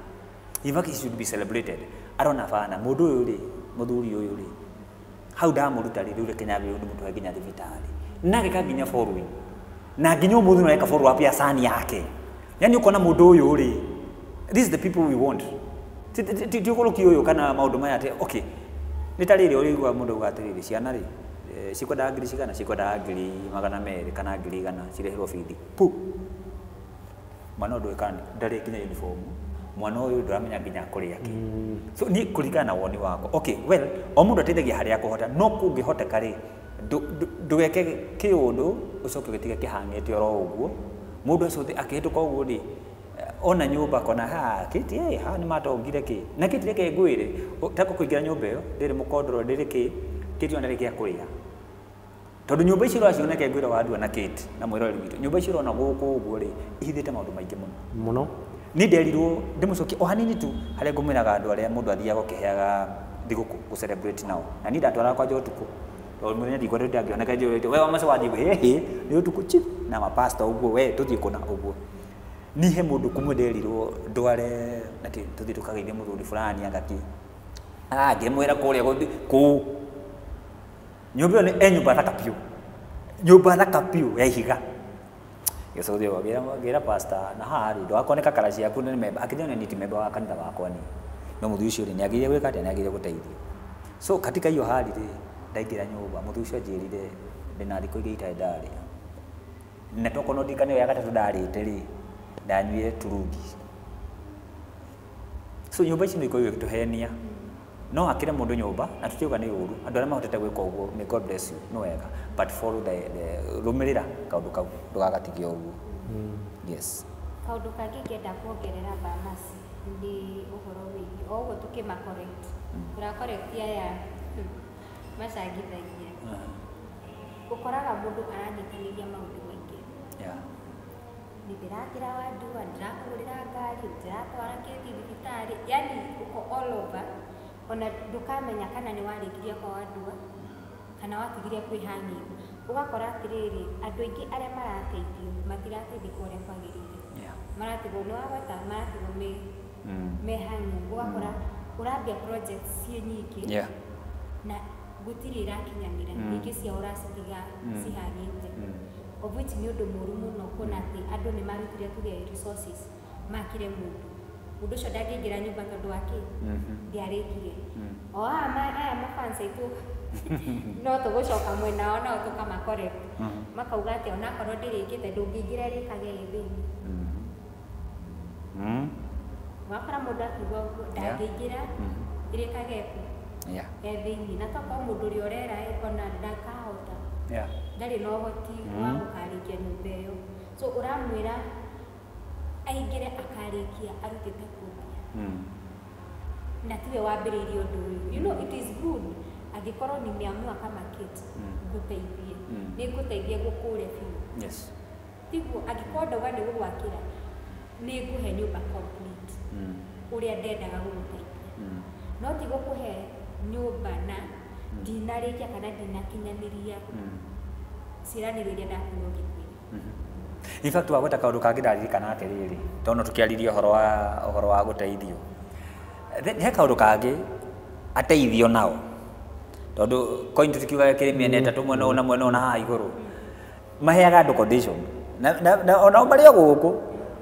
In fact, it should be celebrated. Arona bana, mũndũ ũyũ rĩ, mũthuri ũyũ rĩ, hau ndamũruta rĩ, rĩu reke nyambe ndĩmũtware nginya thibitarĩ. Na agĩka nginya following. Na nginya ũmũthĩ no areka follow up ya sani yake. Yaani ũkona mũndũ ũyũ rĩ, this is the people we want. Ti ũgũrũki ũyũ kana maũndũ maya atĩ, okay, nĩ ta rĩrĩ ũrĩigua mũndũ auga atĩrĩrĩ, ciana rĩ, cikwendaga ngiri cigana, cikwendaga 200,000 kana 100,000 cirĩhĩrwo bithi. Pu! Mwana ũyũ ndũĩ kana ndarĩ nginya uniform. Mwana ũyũ ndũramenya nginya kũrĩa kĩ. So niĩ kũringana na woni wakwa. Okay, well, o mũndũ ateithagia harĩa akũhota, no kũngĩhoteka rĩ, ndũgeke kĩũndũ ũcoke ũgĩtige kĩhang'ĩte oro ũguo. Mũndũ ũcio akĩhĩtũka ũguo rĩ, ona nyũmba kona ha kiti ha nĩ matongire kĩ. Na kiti reke ngwĩre, tako kũingĩra nyũmba ĩyo, ndĩrĩ mũkondoro, ndĩrĩ kĩ, kiti ona ndĩrĩ gĩa kũrĩa. Tondũ nyũmba icio ũraciona reke ngwĩre wandua na kiti na mwĩroreri witũ. Nyũmba icio ũrona gũkũ ũguo rĩ, ihithĩte maũndũ maingĩ mũno. Mũno. Niĩ nderirwo ndĩmũcokie o hanini tu harĩa ngũmwĩraga andũ arĩa mũndũ athiaga ũkĩheaga thigũkũ gũ celebrate nao. Na niĩ ndatwaraga kwanja ũtukũ. Tondũ mũthenya ndikwenda ndangĩoneka njũrĩte, we wamace wathiĩ hĩ hĩ, nĩ ũtukũ chi na mapasta ũguo, we tũthiĩ kũna ũguo. Niĩ he mũndũ kũmwe nderirwo ndware atĩ tũthiĩ tũkageithie mũthuri fulani anga kĩ. Ngĩmwĩra kũrĩa gũthiĩ kũu. Nyũmba ĩyo nĩ nyũmba thaka biũ. Nyũmba thaka biũ ya ihiga. Gĩcothio ngĩra pastor na haha rĩ ndũgakoneka kara ciaku nĩ memba. Akĩnyonia niĩ ti memba wa kanitha wakwa niĩ. No mũthuri ũcio rĩ nĩ agĩrĩire gwĩka atĩa, nĩ agĩrĩire gũteithio. So katika hiyo hali rĩ ndaingĩra nyũmba mũthuri ũcio anjĩrire ndĩna thikũ igĩrĩ itarĩ ndarĩa. Na tokorwo no ndirikane ĩyo ya gatatũ ndarĩte rĩ ndanyuire turungi. So nyũmba ici nĩ ikoragwo igĩtũhenia. No akire mundu nyumba na tutiuga ni uru andu aria mahotete gwika uguo, may God bless you, no wega, but follow the rumirira kaundu kau ndugagatigie uguo. Yes. Kaundu kangĩ ingĩenda kuongerera Bamasi nĩ ũhoro wĩgiĩ o ũguo tũkĩma correct tũra correct aya macangithagia. Ũkoraga mũndũ aranyitanĩria maũndũ maingĩ. Nĩ ndĩrakĩra wandua, ndĩrakũgũrĩra ngari, ndĩratwara kĩti thibitarĩ, yani uko all over, ona ndũkamenya kana nĩ warĩkirie kwa wandua kana watigire kwĩ hanging. Ũgakora atĩrĩrĩ, andũ aingĩ arĩa marateithio matirateithĩka ũrĩa kwagĩrĩire. Maratigwo nĩ wagweta, maratigwo me hanging. Ũgakora ũrambia projects ciĩ nyingĩ na gũtirĩ irakinyanĩra, nyingĩ ciao ũracitiga cihang'ĩte, of which nĩ ũndũ mũru mũno kuona atĩ andũ nĩ marutire tuge resources makire mũndũ, mũndũ ũcio ndangĩingĩra nyũmba tondũ wa kĩ ndĩarĩkirie. O aya mafans aitũ no tũgũcoka mwena wao nao tũkama correct, makauga atĩ onakorwo ndĩrĩkĩte ndũngĩingĩra ĩrĩkage ĩ thĩinĩ. Wakora mũndũ akiuga ũguo ndangĩingĩra ĩrĩkage kũ e thĩinĩ, na tokorwo mũndũ ũrĩa ũrera ona ndakahota, ndarĩ na ũhoti wa gũkarĩkia nyũmba ĩyo, so ũramwĩra aingĩre akarĩkia arutĩte kũmbia na tiwe wambĩrĩirie ũndũ ũyũ. You know, it is good angĩkorwo nimeamua kama Kate ngũteithie, nĩ ngũteithie gũkũre biũ. Tiguo angĩkorwo ndauga nĩ gũgwakĩra, nĩ ngũhe nyũmba complete ũrĩa ndendaga gũgũteithia, no ti gũkũhe nyũmba na ndinarĩkia kana ndinakinyanĩria ciĩranĩro iria ndakorwo ngĩkwĩra. In fact wagweta kaũndũ kangĩ ndaririkana atĩrĩrĩ, tondũ tũkĩaririe ũhoro wa gũteithio, he kaũndũ kangĩ ateithio nao, tondũ coin tũtikiugaga kĩrĩ mĩena ĩtatũ, mwena ũyũ na mwena ũyũ na haha igũrũ, maheaga andũ condition na onao marĩ o gũkũ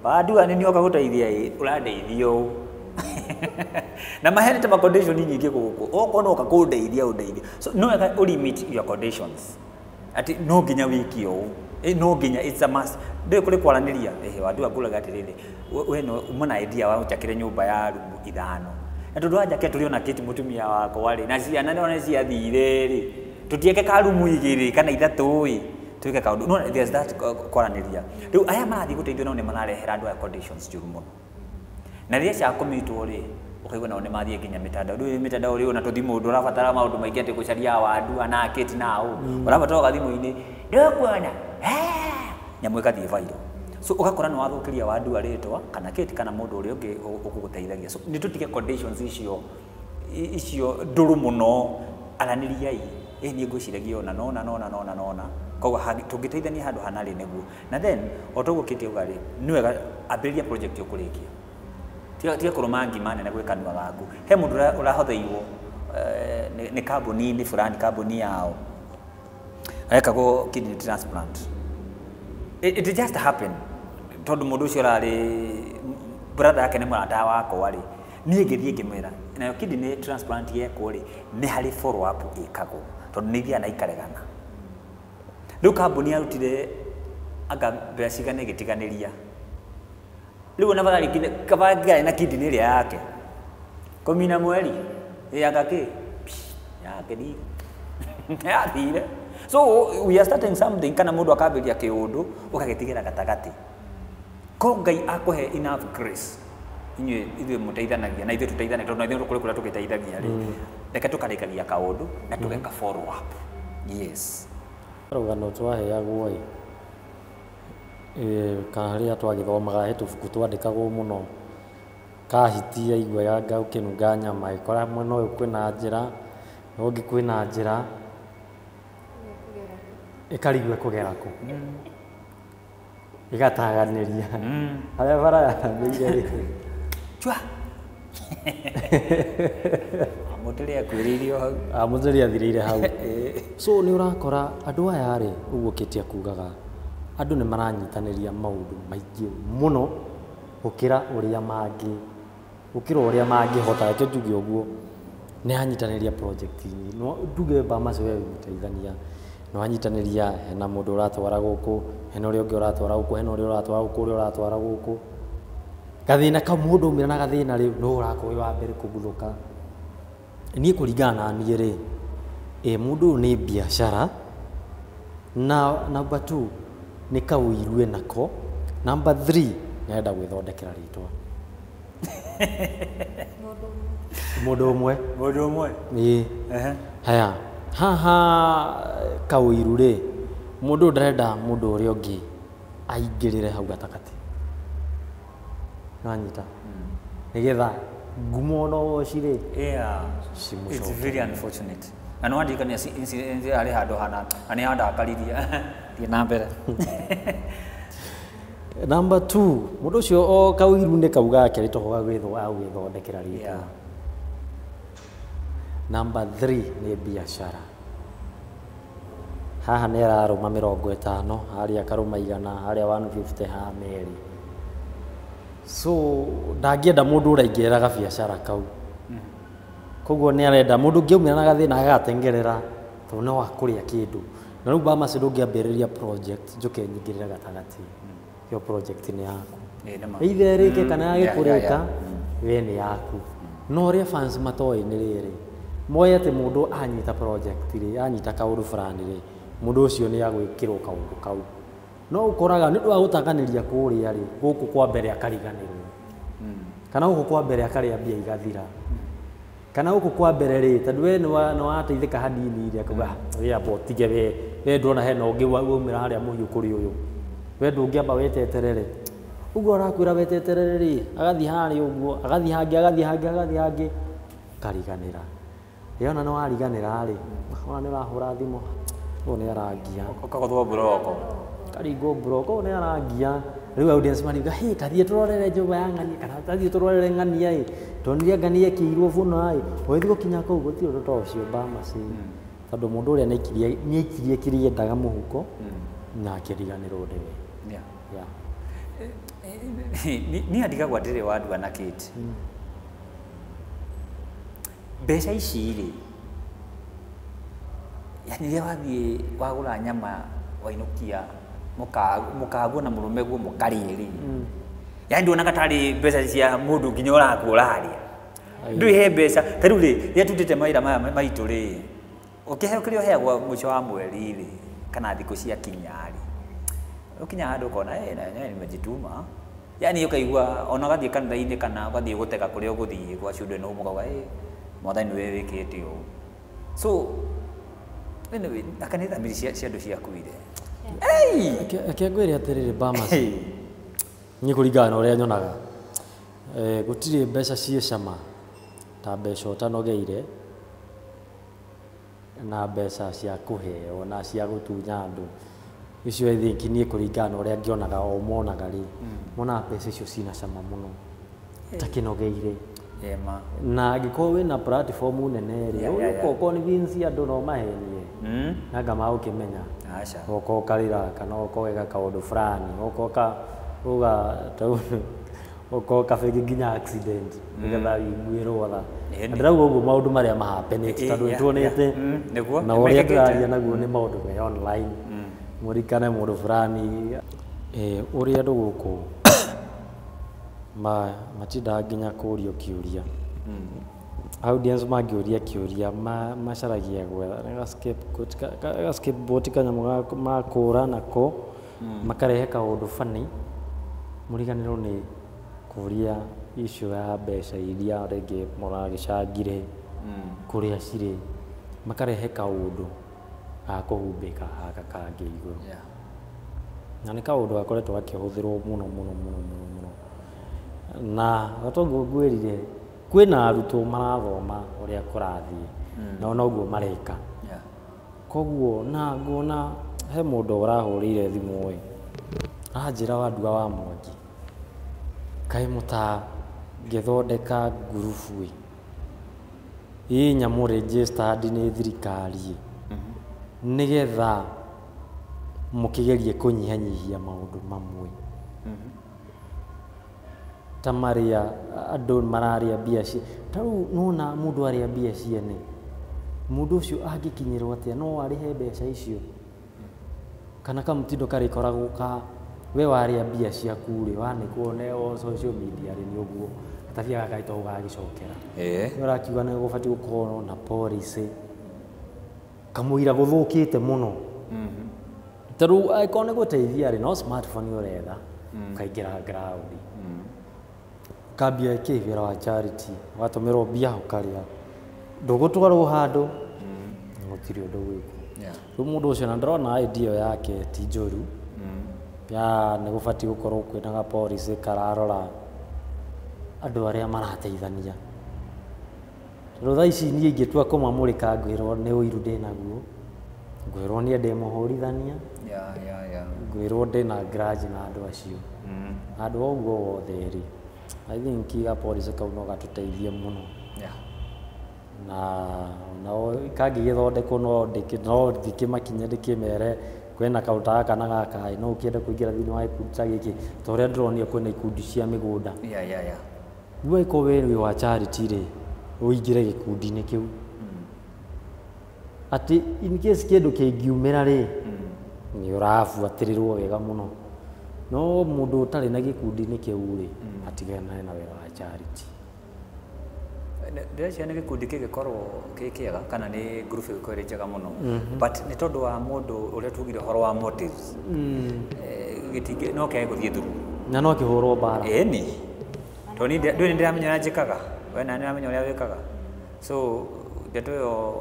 wandua nĩ nĩoka gũteithia ĩ ũrandeithia ũũ na maheanĩte ma condition nyingĩ gũkũ, okorwo no ũka kũndeithia ũndeithie, so no wega ũ limit your conditions atĩ no nginya wĩke ũũ, no nginya, it's a must. Ndũĩ kũrĩ kwaranĩria, wandua ngũraga atĩrĩrĩ, we no uma na idea wa ũnjakĩre nyũmba ya rumu 5, na tondũ wanjakĩra tũrĩ ona Kate mũtumia wakwa rĩ, na ciana nĩ ciathire rĩ, tũtieke ka rumu 2 kana 3 ĩ tuike kaundu. No there's that kwaranĩria. Rĩu aya marathiĩ gũteithio nao nĩ mararehera andũ aya conditions njũru mũno, na rĩrĩa ciakũmitwo rĩ, ũkaigua nao nĩ mathiĩ nginya mĩtandao. Rĩu mĩtandao rĩ, ona tũthimũ ndũrabatara maũndũ maingĩ atĩ gũcaria wandua na Kate na ũ, ũrabatara o gathimũ-inĩ ndũkuona nyamũ ĩgathiĩ viral, so ũgakora nĩ wathũkĩria wandua rĩtwa kana Kate kana mũndũ ũrĩa ũngĩ ũgũgũteithagia. So nĩ tũtige conditions icio ndũrũ mũno, aranĩriai, ĩ niĩ ngwĩciragia ona nona nona nona nona, koguo tũngĩteithania handũ hana rĩ nĩguo. Na then o toguo Kate auga rĩ, nĩ wega ambĩrĩria project ũkũrĩkia, tiga kũrũma ngima nene gwĩ kanua gaku. He mũndũ ũrahotheirwo nĩ kambuni-inĩ fulani, kambuni yao arekagwo kidney transplant. It just happened tondũ mũndũ ũcio ũrarĩ brother yake nĩ mũrata wakwa rĩ, niĩ ngĩthiĩ ngĩmwĩra nayo kidney transplant yekwo rĩ, nĩ harĩ follow up ĩkagwo tondũ nĩ ithiaga na ikaregana. Rĩu kambuni yarutire anga mbeca cigana ĩgĩtiganĩria, rĩu ona kaba ngĩarĩ na kidney ĩrĩa yake kũmina mweri ĩ anga kĩ yake ni yathire. So we are starting something kana mũndũ akambĩrĩria kĩũndũ ũgagĩtigĩra gatagatĩ, ko Ngai akũhe enough grace inyuĩ ithuĩ mũteithanagia na ithuĩ tũteithanagia, tondũ na ithuĩ kũrĩ kũrĩa tũgĩteithagia rĩ, reke tũkarĩkagia kaũndũ na tũgeka follow up. Yes. Rũgano twaheagwo ĩ harĩa twagĩthomaga he tũbuku twandĩkagwo mũno, kahiti yaiguaga ũkĩnunga nyama ĩkora mwena ũyũ kwĩna njĩra na ũngĩ kwĩna njĩra, ĩkarigwo ĩkũgera kũ, ĩgataganĩria harĩa bara yambĩire rĩ, chwa mũtĩrĩ akuĩrĩirio hau, mũtĩrĩ athirĩire hau. So nĩ ũrakora andũ aya rĩ, ũguo Kate akugaga, andũ nĩ maranyitanĩria maũndũ maingĩ mũno gũkĩra ũrĩa mangĩ, gũkĩra ũrĩa mangĩhota. Reke njuge ũguo, nĩ anyitanĩria project nyingĩ, no nduge Bamasi we wĩ mũteithania, nĩ wanyitanĩria hena mũndũ ũratwara gũkũ, hena ũrĩa ũngĩ ũratwara gũkũ, hena ũrĩa ũratwara gũkũ, ũrĩa ũratwara gũkũ. Gathĩna kau mũndũ aumĩra na gathĩna rĩ, no ũrakorwo wĩ wa mbere kũguthũka. Niĩ kũringana na niĩ rĩ, mũndũ ũyũ nĩ biacara na number 2 nĩ kaũiru nako, number 3 nĩ arenda gwĩthondekera rĩtwa. Mũndũ ũmwe. Mũndũ ũmwe. Ĩĩ. Haya, haha kaũiru rĩ, mũndũ ũyũ ndarenda mũndũ ũrĩa ũngĩ aingĩrĩre hau gatagatĩ. Nĩwanyita? Nĩgetha ngumo no cirĩ. Yeah. It's very unfortunate. Na no andirikania incident harĩ handũ hana na nĩ handakaririe. Thiĩ na mbere. Number 2, mũndũ ũcio o kaũiru nĩ kau gake rĩ toho gagwĩthondekera rĩtwa. Yeah. Number 3 nĩ biacara. Haha nĩ ararũma 50, harĩa akarũma 100, harĩa 150, haha 200. So ndangĩenda mũndũ ũraingĩrĩra gabiacara kau. Koguo nĩ arenda mũndũ ũngĩaumĩra na gathĩna agatengerera tondũ no akũrĩa kĩndũ. Na rĩu Bamas ndũngĩambĩrĩria project njũke nyingĩrĩre gatagatĩ. Ĩyo project nĩ yaku. Either ĩrĩke kana yage kũrĩka, we nĩ yaku. No ũrĩa fans matoĩ nĩ rĩrĩ, moĩ atĩ mũndũ anyita project rĩ, anyita kaũndũ fulani rĩ, mũndũ ũcio nĩ agwĩkĩrwo kaũndũ kau. No ũkoraga nĩ ũndũ wa gũtanganĩria kũrĩa rĩ, gũkũ kwa mbere akariganĩrwo. Kana gũkũ kwa mbere akarĩa mbia igathira. Kana gũkũ kwa mbere rĩ, tondũ we nĩ wateithĩka hanini rĩ, akauga we amba ũtige we, we ndona hena ũngĩ waumĩra harĩa mũhiũ kũrĩ ũyũ. We ndũngĩamba weteterere. Ũguo arakwĩra weteterere rĩ, agathiĩ harĩa ũguo, agathiĩ hangĩ, agathiĩ hangĩ, agathiĩ hangĩ, kariganĩra. Yona nĩ wariganĩra rĩ, ona nĩ ũrahũra thimũ, ũyũ nĩ arangia. Ũkagũthwo mburoko. Karingwo mburoko, ũyũ nĩ arangia. Rĩu audience mariuga, hey, tathiĩ tũrorere nyũmba ya ng'ania, kana tathiĩ tũrorere ng'ania ĩ, tuonire ng'ania ĩkĩirwo buna ĩ, ũgĩthiĩ gũkinya kũu gũtirĩ ũndũ ta ũcio Bamas. Tondũ mũndũ ũrĩa nĩaikirie kĩrĩa endaga mũhuko na akĩriganĩrwo nĩwe. Yeah. Yeah. Niĩ ndigagwo ndĩrĩ wandua na Kate. Mbeca ici rĩ, yani rĩrĩa wathiĩ wagũra nyama wainũkia mũkaguo na mũrũme guo mũkarĩe rĩ, yani nduonaga tarĩ mbeca cia mũndũ nginya ũrakuo ũrarĩa. Ndũĩ he mbeca ta rĩu rĩ, rĩrĩa tũrutĩte mawĩra maya maitũ rĩ, ũkĩheo kĩrĩa ũheagwo mũico wa mweri rĩ, kana thikũ ciakinya rĩ, ũkinya handũ ũkona na nimejituma. Yani ũkaigua ona ũgathiĩ kanitha-inĩ kana ũgathiĩ gũtega kũrĩa ũgũthiĩ gwa children home ũkauga mwathani nĩwe wĩkĩte ũũ. So anyway, na kanitha mbiri cia andũ ciakuire. Reke ngwĩre atĩrĩrĩ Bamas, niĩ kũringana na ũrĩa nyonaga, gũtirĩ mbeca ciĩ cama ta mbeca ũtanogeire na mbeca cia kũheo na cia gũtunya andũ. Icio I think niĩ kũringana na ũrĩa ngĩonaga o monaga rĩ, monaga mbeca icio cina cama mũno ũtakĩnogeire. Na angĩkorwo wĩna platform nene rĩ, ũgũka ũconvince andũ no mahenie. Na anga magũkĩmenya. Ũgoka ũkarĩra kana ũgoka ũgeka kaũndũ fulani, ũgoka uga ũgoka bengi nginya accident nĩgetha wĩiguĩrwo tha. Ndĩrauga ũguo maũndũ marĩa mahapenĩte tondũ nĩtuonete na ũrĩa ndĩraria naguo nĩ maũndũ me online. Mũrikane mũndũ fulani ũrĩa andũ gũkũ matindaga nginya kũũrio kĩũria. Audience mangĩũria kĩũria macaragia gwetha ga scapegoat kanyamũ makũra nako makarehe kaũndũ funny mũriganĩrwo nĩ kũria issue ya mbeca iria rĩngĩ mũragĩcangire kũrĩa cirĩ, makarehe kaũndũ ga kũhumbĩka gaka kangĩ igũrũ. Na nĩ kaũndũ gakoretwo gakĩhũthĩrwo mũno mũno mũno mũno mũno. Na toguo ngwĩrire kwĩna arutwo marathoma ũrĩa kũrathiĩ na ona ũguo mareka. Koguo na nguona he mũndũ ũrahũrĩire thimũ ĩ, aranjĩra Wandua wa Mwangi, kaĩ mũtangĩthondeka ngurubu ĩ, ĩ nyamũ registered nĩ thirikari ĩ, nĩgetha mũkĩgerie kũnyihanyihia maũndũ mamwe ta marĩa andũ mararĩa mbia cia ta rĩu nĩwona mũndũ arĩa mbia ciene, mũndũ ũcio angĩkinyĩrwo atĩa no arĩhe mbeca icio? Kana kamũtindo karĩkoragwo ka we warĩa mbia ciaku rĩ, wanĩkwo ne o social media rĩ nĩ ũguo, Gatabia gaka to gagĩcokera. Ĩĩ. Nĩ ũrakiuga nĩ gũbatiĩ gũkorwo na policy kamũira gũthũkĩte mũno. Ta rĩu angĩkorwo nĩ gũteithia rĩ, no smartphone ũretha ũkaingĩra ground, ũkambia kĩ wĩra wa charity, ũgatũmĩrwo mbia ũkarĩa, ndũgũtwarwo handũ, gũtirĩ ũndũ gwĩkwo. Rĩu mũndũ ũcio na ndĩrona idea ĩyo yake ti njũru, ya nĩ gũbatiĩ gũkorwo kwĩna ga policy kararora andũ arĩa marateithania. Tondũ thaa ici niĩ ingĩtua kũmamũrĩka ngwĩrwo nĩ ũiru ndĩnaguo, ngwĩrwo niĩ ndĩ mũhũrithania, ngwĩrwo ndĩna grudge na andũ acio. Handũ ha ũguo wothe rĩ, I think ga policy kau no gatũteithie mũno. Na nao kangĩgĩthondekwo no ndĩkĩmakinye ndĩkĩmere kwĩna kaũndũ ta gaka na gaka ĩ, no ũkĩende kũingĩra thĩinĩ wa gĩkundi ta gĩkĩ, ta ũrĩa ndĩronio kwĩna ikundi cia mĩgũnda. Rĩu angĩkorwo we wĩ wa charity rĩ, ũingĩre gĩkundi-inĩ kĩu. Atĩ in case kĩndũ kĩngiumĩra rĩ, nĩ ũrabuatĩrĩrwo wega mũno. No mũndũ ũtarĩ na gĩkundi-inĩ kĩu rĩ, atigane na wĩra wa charity. Ndĩreciria nĩ gĩkundi kĩngĩkorwo kĩ kĩega kana nĩ group ĩngĩkorwo ĩrĩ njega mũno, but nĩ tondũ wa mũndũ ũrĩa tugire ũhoro wa motives, gĩtingĩ no kĩage gũthiĩ through. Na no kĩhũrwo mbara. Ĩni tondũ niĩ ndũĩ nĩ ndĩramenya ũrĩa njĩkaga, we na nĩ ũramenya ũrĩa wĩkaga, so ndeto ĩyo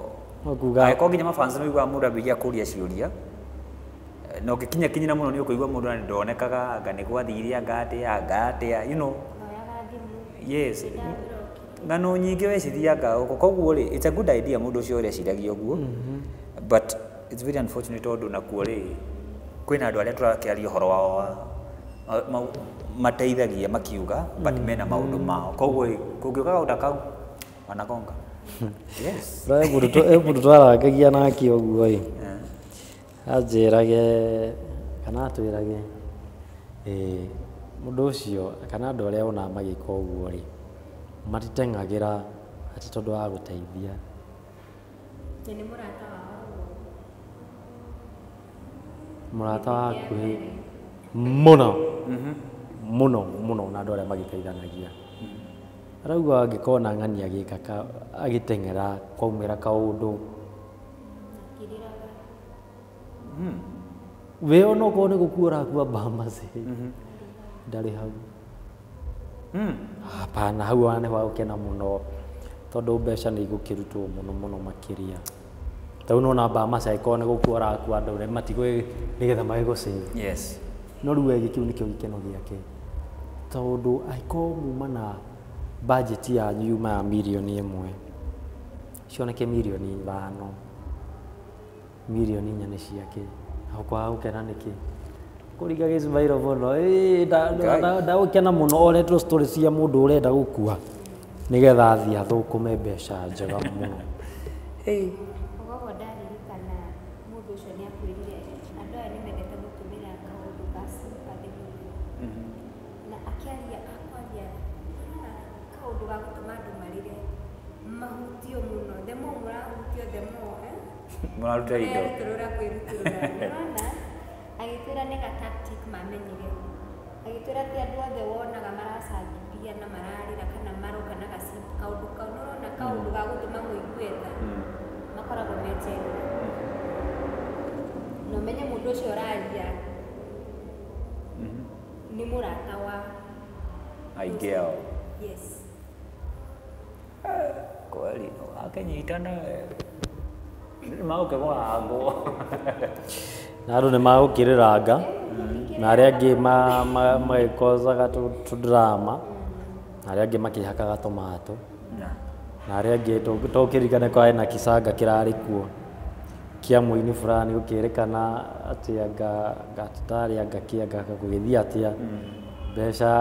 No kuga angĩkorwo nginya mafans nĩ ũiguaga mũndũ ambĩrĩria kũria ciũria, na ũngĩkinya kinyĩra mũno nĩ ũkũigua mũndũ na ndonekaga, anga nĩ gwathire, anga atĩa, anga atĩa, you know. Noyaga thimũ. Yes, ng'ano nyingĩ we cithiaga ũguo. Koguo rĩ, it's a good idea mũndũ ũcio ũreciragia ũguo, but it's very unfortunate tondũ nakuo rĩ, kwĩna andũ arĩa tũrakĩaria ũhoro wao mateithagia makiuga, but mena maũndũ mao, koguo rĩ, kũngĩũka kaũndũ kau wanagonga. Yes. He mũndũ twarangagia nake ũguo ĩ, anjĩrage kana atwĩrage mũndũ ũcio kana andũ arĩa onaga magĩka ũguo rĩ, matiteng'agĩra atĩ tondũ wa gũteithia. Na nĩ mũrata wao ũguo. Mũrata wa hakuhĩ mũno mũno mũno na andũ arĩa magĩteithanagia. Arauga angĩkorwo na ng'ani agĩka agĩteng'era kwaumĩra kaũndũ, Akĩrĩraga. We onokorwo nĩ gũkua ũrakua mbamaci, ndarĩ hau. Hapana, hau ona nĩ gũkena mũno tondũ mbeca nĩ igũkĩrutwo mũno mũno makĩria. Ta rĩu nĩwona mbamaci angĩkorwo nĩ gũkua ũrakua andũ matigũ nĩgetha magĩgũ save. No rĩu we kĩu nĩkĩo gĩkeno gĩake, tondũ angĩkorwo muma na budget yanyu yuma ya 1 mirioni, cioneke 5 mirioni, 4 mirioni nĩ ciake, hau kwaga gũkena nĩkĩ? Kũringa gĩcibairo mũno, ndagũkena mũno oretwo story cia mũndũ ũrenda gũkua nĩgetha athiĩ athũkũme mbeca njega mũno. Koguo ndaririkana mũndũ ũcio nĩ akwĩrire andũ aya nĩ mendete gũtũmĩra kaũndũ ka sympathy mũno. Na akĩaria akwaria ũrona kaũndũ ga gũtũma andũ marĩre mahutio mũno, the more mũrahutio the more Mũraruta indo. Ũrerutũrũra kwĩrutũrũra, ũrona agĩtwĩra nĩ ga tactic mamenyire, agĩtwĩra ti andũ othe wonaga maracangithia na mararĩra kana maroka na kaũndũ kau, nĩũrona kaũndũ ga gũtũma mũigue tha, makoragwo me genuine. Na ũmenye mũndũ ũcio ũraria nĩ mũrata wa Aingĩ ao. Yes. Kweli akĩnyitana magũkĩgũrangwo. Na andũ nĩ magũkĩrĩranga na arĩa angĩ magĩkocaga tũdrama, na arĩa angĩ makĩhakaga tomato, na arĩa angĩ to ũkĩririkane kwarĩ na kicanga kĩrarĩ kuo kĩa mũini fulani gũkĩrĩkana atĩ anga anga anga kĩ anga gũgĩthiĩ atĩa mbeca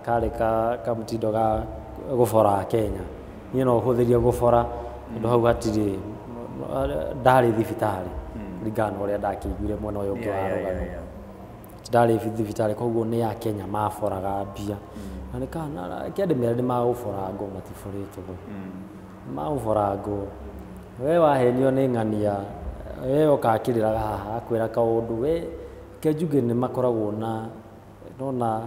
karĩ ka kamũtindo ga gũbora Kenya. Niĩ no hũthĩrie gũbora tondũ hau hatirĩ ndarĩ thibitarĩ kũringana na ũrĩa ndakĩiguire mwena ũyũ ũngĩ wa rũgano, ndarĩ thibitarĩ, koguo nĩ akenya maboraga mbia na nĩ kĩandĩ nĩ magũborangwo, matiborĩtwo, nĩ magũborangwo. We wahenio nĩ ng'ania, we ũkakĩrĩraga haha akwĩra kaũndũ we ke njuge nĩ makoragwo na Nona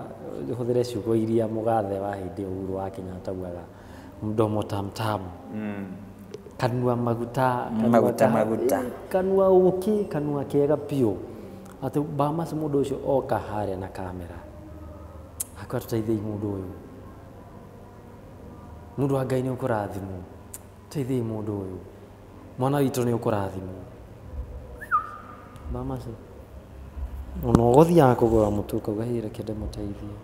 hũthĩre ciugo iria mũgathe wa hĩndĩ Uhuru wa Kenyatta augaga mdomo tamtamu. Kanua maguta, maguta maguta. Kanua ũkĩ, kanua kega biũ. Atĩ Bahamas mũndũ ũcio oka harĩa na kamera. Akwa tũteithei mũndũ ũyũ. Mũndũ wa Ngai nĩ ũkũrathimwo. Teithei mũndũ ũyũ. Mwana witũ nĩ ũkũrathimwo. Bahamas. Ona ũgũthiaga kũgũra mũtu ũkauga hĩ reke ndĩmũteithie.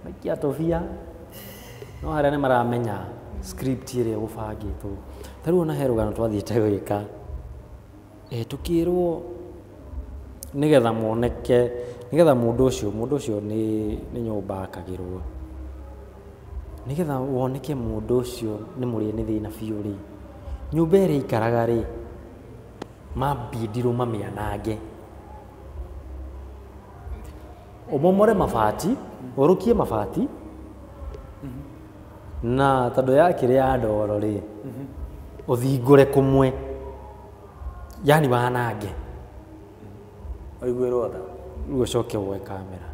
Maikia tũbia. No harĩa nĩ maramenya script ĩrĩa ĩgũbangĩtwo. Ta rĩu ona he rũgano twathiĩte gwĩka. Tũkĩrwo nĩgetha moneke, nĩgetha mũndũ ũcio nĩ nyũmba akagĩrwo. Nĩgetha woneke mũndũ ũcio nĩ mũrĩe nĩ thĩna biũ rĩ, nyũmba ĩrĩa aikaraga rĩ, mambindirwo mamĩanange. Ũmomore mabati, ũrũkie mabati, na tondũ yakĩrĩ ya ndoro rĩ, ũthingũre kũmwe, yani wanange. Ũiguĩrwo tha. Rĩu ũcoke woe kamera.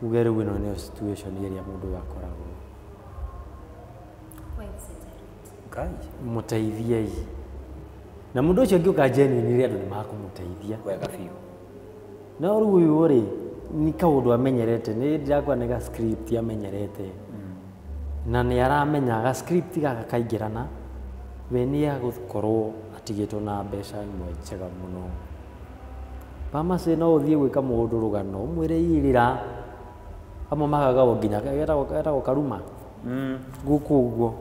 Uge rĩu ĩno nĩyo situation ĩrĩa mũndũ ũyũ akoragwo. Ngai. Mũteithiei. Na mũndũ ũcio angĩũka genuinely andũ nĩ makũmũteithia. Wega biũ. No rĩu ũyũ rĩ, nĩ kaũndũ amenyerete, nĩ ndĩrakora nĩ ga script amenyerete. Na nĩ aramenya ga script gaka kaingĩrana, we nĩ egũkorwo atigĩtwo na mbeca imwe njega mũno. Bahamas no ũthiĩ gwĩka mũndũ rũgano, ũmwĩre irĩra, amwe magaga nginya getagwo karuma. Gũkũ ũguo.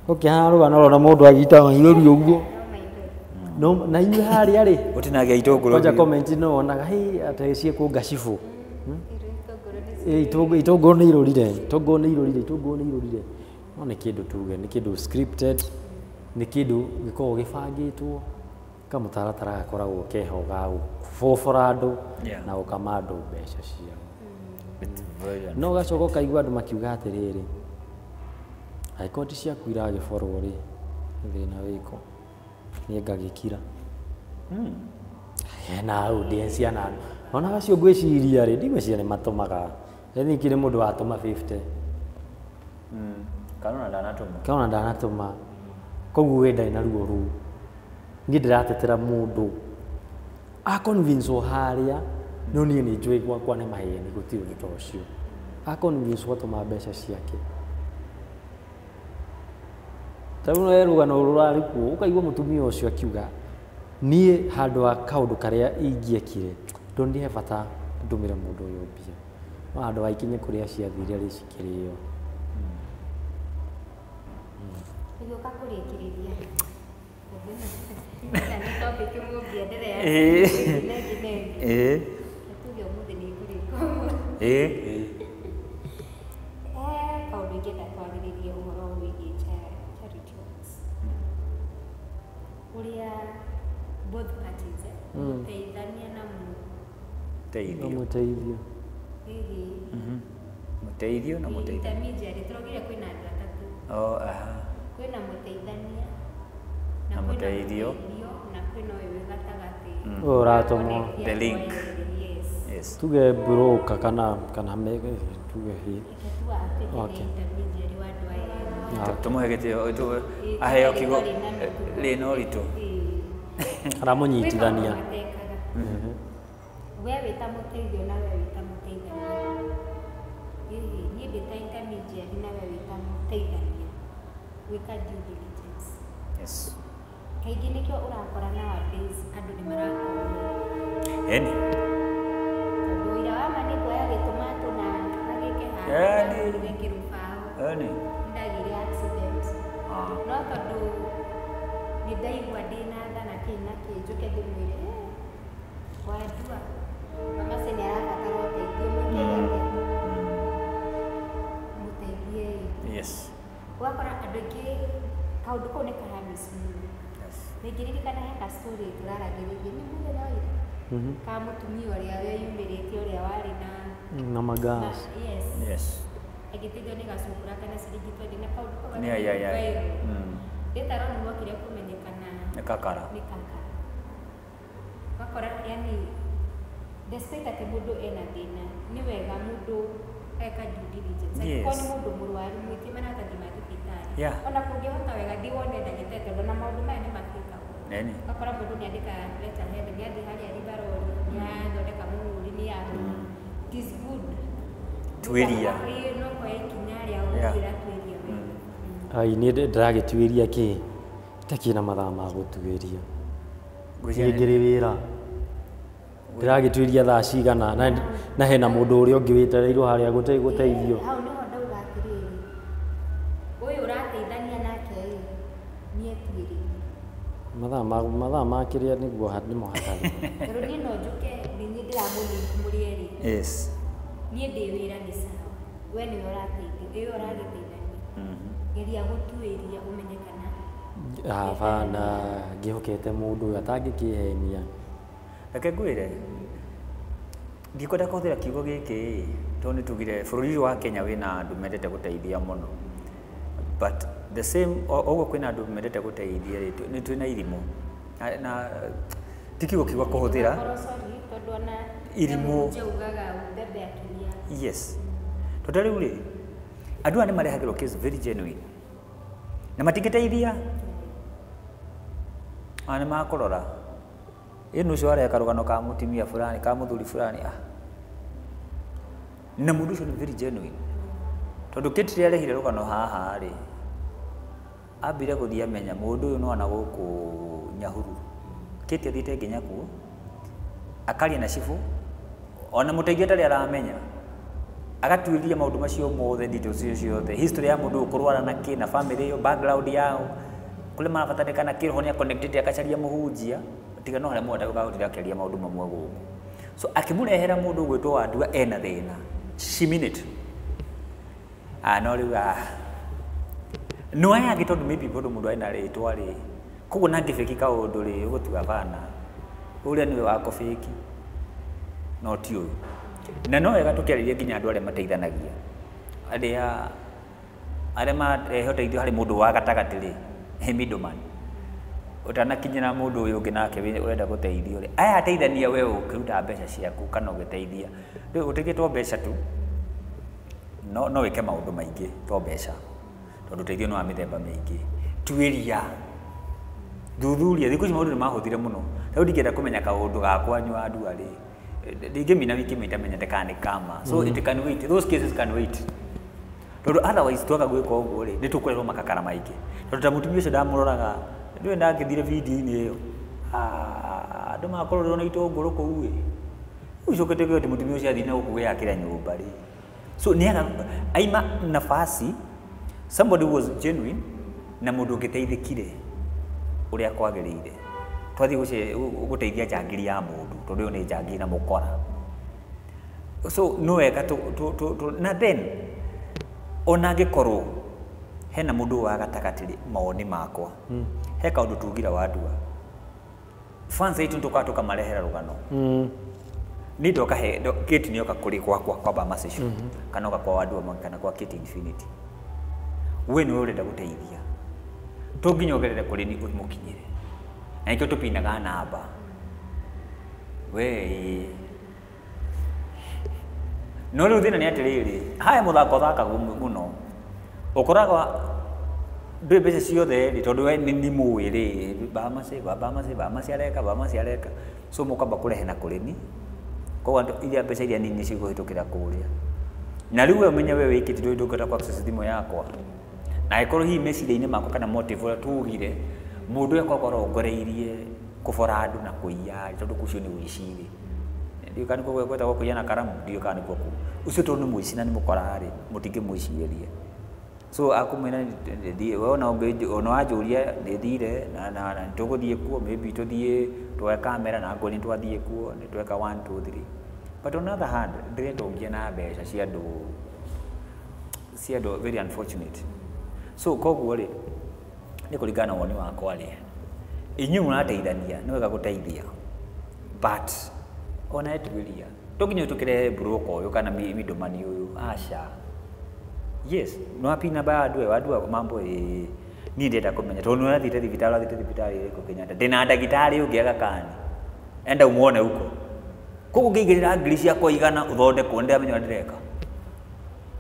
Ũkĩhana rũgano ũrona mũndũ agita maithori ũguo. No na inyuĩ harĩa rĩ, Gũtinagia itũngũrũ. Kwanja comment no wonaga hĩ atĩ ciĩkwo ngacibũ. Itũngũrũ nĩ irũrire, itũngũrũ nĩ irũrire, itũngũrũ nĩ irũrire. No nĩ kĩndũ tuge, nĩ kĩndũ scripted, nĩ kĩndũ gĩkoragwo gĩbangĩtwo, kamũtaratara gakoragwo keho ga gũbobora andũ na gũkama andũ mbeca ciao. No ũgacoka ũkaigua andũ makiuga atĩrĩrĩ, angĩkorwo ti ciaku iragĩborwo rĩ, thĩna wĩkũ, niĩ ngagĩkira. Hena audience ya andũ. Ona acio ngwĩciria rĩ, ndigwĩciria nĩ matũmaga. I think nĩ mũndũ watũma 50. Kana ona ndanatũma. Kana ona ndanatũma. Koguo we ndarĩ na ruo rũu. Niĩ ndĩratetera mũndũ. A convince harĩa, no niĩ nĩ njũĩ gwakwa nĩ maheni, gũtirĩ ũndũ ta ũcio. A convince atũma mbeca ciake. Ta rĩu he rũgano rũrarĩ kuo, ũkaigua mũtumia ũcio akiuga, niĩ handũ ha kaũndũ karĩa ingĩekire, ndonire he bata ndũmĩre mũndũ ũyũ mbia. No handũ ha ikinye kũrĩa ciathire rĩ cikĩrĩo. Tũgĩũka kũrĩkĩrĩria. Nĩ topic mũngĩenderea. Tuge ũmũthĩ nĩ ĩkũrĩka. Kaũndũ ingĩenda twarĩrĩrie ũhoro wĩgiĩ charity works. Ũrĩa both parties, mũteithania na mũteithio. Mũteithio. Mũteithio na mũteithio. Intermediary, tũraugire kwĩna andũ atatũ. Oh, aha. Kwĩna mũteithania na mũteithio na kwĩna ũyũ wĩ gatagatĩ. Ũyũ ũratũmwo. The link. Yes. Yes. Tuge broker kana tuge hi. Okay. Intermediary wa andũ aya. Tũmũhe gĩtĩo, aheo kiugo rĩna ũritũ. Aramũnyitithania. We wĩ ta mũteithio na we wĩ ta mũteithania. Niĩ ndĩ ta intermediary na we wĩ ta mũteithania. Gwĩka due diligence. Yes. Kaingĩ nĩkĩo ũrakora nowadays andũ nĩ marakorwo. Eni. Tondũ ũira wa ma nĩ kuoya gĩtomato na agĩke haha na kĩrũbaũ. Eni. Ndagĩire accident. No tondũ nĩ ndaigua ndĩna tha na kĩ na kĩ njũke ndĩmwĩre wandua mama se nĩ arabatara ũteithio mwĩke atĩa? Mũteithie. Yes. Ũgakora andũ aingĩ kaũndũ kau nĩ karamiss mũno. Yes. Ningĩririkana he ka story tũraragĩrĩria nĩ mũthenya wa ira. Ka mũtumia ũrĩa weyumĩrĩtie ũrĩa warĩ na magas. Yes. Yes. Agĩteithio nĩ gacungura kana ciringi 20 na kaũndũ kau Yeah, yeah, yeah. Later on wokire kũmenyekana nĩ kakara. Nĩ kakara. Ũgakora yani Despite atĩ mũndũ ena thĩna, nĩ wega mũndũ eka due diligence. Yes. Angĩkorwo nĩ mũndũ mũrwaru, mwĩtie maratathi ma thibitarĩ. Yeah. Ona kũngĩhota wega thiĩ wone ndagĩtarĩ tondũ ona maũndũ maya nĩ matuĩkagwo. Neni. Ũgakora mũndũ nĩ andĩka letterhead, nĩ athiĩ harĩa ribarori, nĩ athondeka mũhũri, nĩ ahũra. It is good. Tuĩria. Ĩĩ, no koya ikinya rĩa Yeah. gũthiĩra tuĩria wega. Ai, niĩ ndĩragĩtuĩria kĩ itakĩ na mathaa ma gũtuĩria. Ngwĩciria Niĩ ngĩrĩ wĩra ndĩragĩtuĩria thaa cigana na hena mũndũ ũrĩa ũngĩ wĩtereirwo harĩa gũteithio. Hau nĩho ndauga atĩrĩrĩ, ũyũ ũrateithania nake ĩ, nĩ etuĩrĩrie. Mathaa ma kĩrĩa nĩguo nĩmo hatarĩ. Tondũ niĩ no njũke nĩ niĩ ndĩramũlink mũrĩ erĩ. Yes. Niĩ ndĩ wĩra nĩ sawa, we nĩwe ũrateithio, ĩyo ũragĩteithania. Geria gũtuĩria ũmenye kana Hapana, ngĩhokete mũndũ ũyũ atangĩkĩhenia. Reke ngwĩre, ndikwenda kũhũthĩra kiugo gĩkĩ tondũ nĩ tugire bũrũri ũyũ wa Kenya wĩna andũ mendete gũteithia mũno, but the same ũguo kwĩna andũ mendete gũteithia rĩ, nĩ twĩna irimũ na ti kiugo kiugo kũhũthĩra Korwo sorry, tondũ ona Irimũ. mũhunjia ugaga ubebe akili yako. Yes, tondũ rĩu rĩ, andũ aya nĩ marehagĩrwo case very genuine na matingĩteithia, ona nĩ makũrora ĩ nũ ũcio arehe karũgano ka mũtumia fulani ka mũthuri fulani, ah, na mũndũ ũcio nĩ very genuine tondũ Kate rĩrĩa arehire rũgano haha rĩ, ambire gũthiĩ amenya mũndũ ũyũ nĩ wana gũkũ Nyahururu. Kate athiĩte nginya kuo akaria na cibũ ona mũteithio atarĩ aramenya, agatuĩria maũndũ macio mothe, details icio ciothe, history ya mũndũ ũyũ kũrwara na kĩ na family ĩyo, background yao, kũrĩa marabatarĩkana kĩroho nĩ connected, akacaria mũhunjia tiga no harĩa mũhota gũkahotire akĩaria maũndũ mamwe gũkũ. So akĩmũrehera mũndũ ũgwĩtwo Wandua ena thĩna, she mean it. Ah, no rĩu ah, no aya angĩ tondũ maybe bado mũndũ ena rĩtwa rĩ, koguo na angĩbĩki kaũndũ rĩ, ũgũtua bana ũrĩa nĩwe wa kũbĩki no ti ũyũ. Na no wega tũkĩarĩria nginya andũ arĩa mateithanagia, arĩa marehe ũteithio harĩ mũndũ wa gatagatĩ rĩ, he middleman, ũtanakinyĩra mũndũ ũyũ ũngĩ nake ũrenda gũteithio rĩ, aya ateithania we ũkĩruta mbeca ciaku kana ũgĩteithia rĩu ũteithie to mbeca tu, no wĩke maũndũ maingĩ to mbeca, tondũ ũteithio nĩ wa mĩthemba mĩingĩ. Tuĩria, thuthuria, thikũ ici maũndũ nĩ mahũthire mũno. Rĩu ndingĩenda kũmenya kaũndũ ga kwanyu Wandua rĩ, ndingĩmina wiki ĩmwe itamenyete kana nĩ kama. So it can wait, those cases can wait. Tondũ otherwise twaga gwĩka ũguo rĩ, nĩ tũkũrehwo makakara maingĩ. Tondũ ta mũtumia ũcio ndamũroraga, ndũĩ ndangĩthire video-inĩ ĩyo, andũ makũrorerwo na itũngũrũ kũu ĩ. Rĩu ũcoke tuge atĩ mũtumia ũcio athiĩ na gũkũ gwĩakĩra nyũmba rĩ. So nĩ aga aima nafasi, somebody was genuine na mũndũ ũngĩteithĩkire ũrĩa kwagĩrĩire. Twathiĩ gũteithia njangiri ya mũndũ, tondũ ĩyo nĩ njangiri na mũkora. So no wega na then ona angĩkorwo hena mũndũ wa gatagatĩ rĩ, mawoni makwa, he kaũndũ tugira Wandua, fans aitũ nĩtũkaga tũkamarehera rũgano. Niĩ ndoka he Kate nĩoka kũrĩ gwakwa kwa Bama Session, kana oka kwa Wandua Mwangi, kana kwa Kate Infinity, we nĩwe ũrenda gũteithia, to nginya ũgerere kũrĩ ni ũmũkinyĩre, na nĩkĩo tũpinaga namba we. No rĩu thĩna nĩ atĩrĩrĩ, haya mũthako ũthakagwo mũno, ũkoraga ndũĩ mbeca ciothe rĩ, tondũ we nĩ mũĩ rĩ, Bamasi areka, Bamasi areka, so mũkamba kũrehe na kũrĩ ni, koguo andũ iria mbeca iria nini cigũhĩtũkĩra kũrĩa. Na rĩu we ũmenye we wĩkĩte ndũĩ ndũngĩhota kũ access thimũ yakwa, na angĩkorwo hihi meciria-inĩ makwa kana motive ũrĩa tugire, mũndũ ũyũ akoragwo arongoreirie kũbora andũ na kũiya, tondũ ũcio nĩ ũici rĩ, ndiũĩ kana nĩkuo gwetagwo kũiya na karamu, ndiũĩ kana nĩkuo kũu. Ũcio tondũ nĩ mũici na nĩ mũkora rĩ, mũtingĩmwĩcirĩria. So akumwĩra we ona ona wanjũria nĩ thire na nĩtũgũthiĩ kuo, maybe tũthiĩ tuoe kamera na ngwĩre nĩtwathiĩ kuo, nĩtweka 1 2 3. But on the other hand, ndĩretongia na mbeca cia andũ very unfortunate. So koguo rĩ, nĩ kũringana na woni wakwa rĩ, inyuĩ mũrateithania, nĩ wega gũteithia, but ona etuĩria to nginya ũtũkĩrehe broker ũyũ kana middleman ũyũ, aca. Yes, no hapi namba ya Wandua, Wandua mambo ĩ, niĩ ndĩrenda kũmenya tondũ nĩ ũrathiĩte thibitarĩ, ũrathiĩte thibitarĩ ĩrĩkũ Kenyatta, ndĩna ndagĩtarĩ ũngĩ Aga Khan, enda umuone huko. Koguo ngĩigĩrĩra ngiri ciakwa igana ũthondekwo nĩndĩramenya ũrĩa ndĩreka.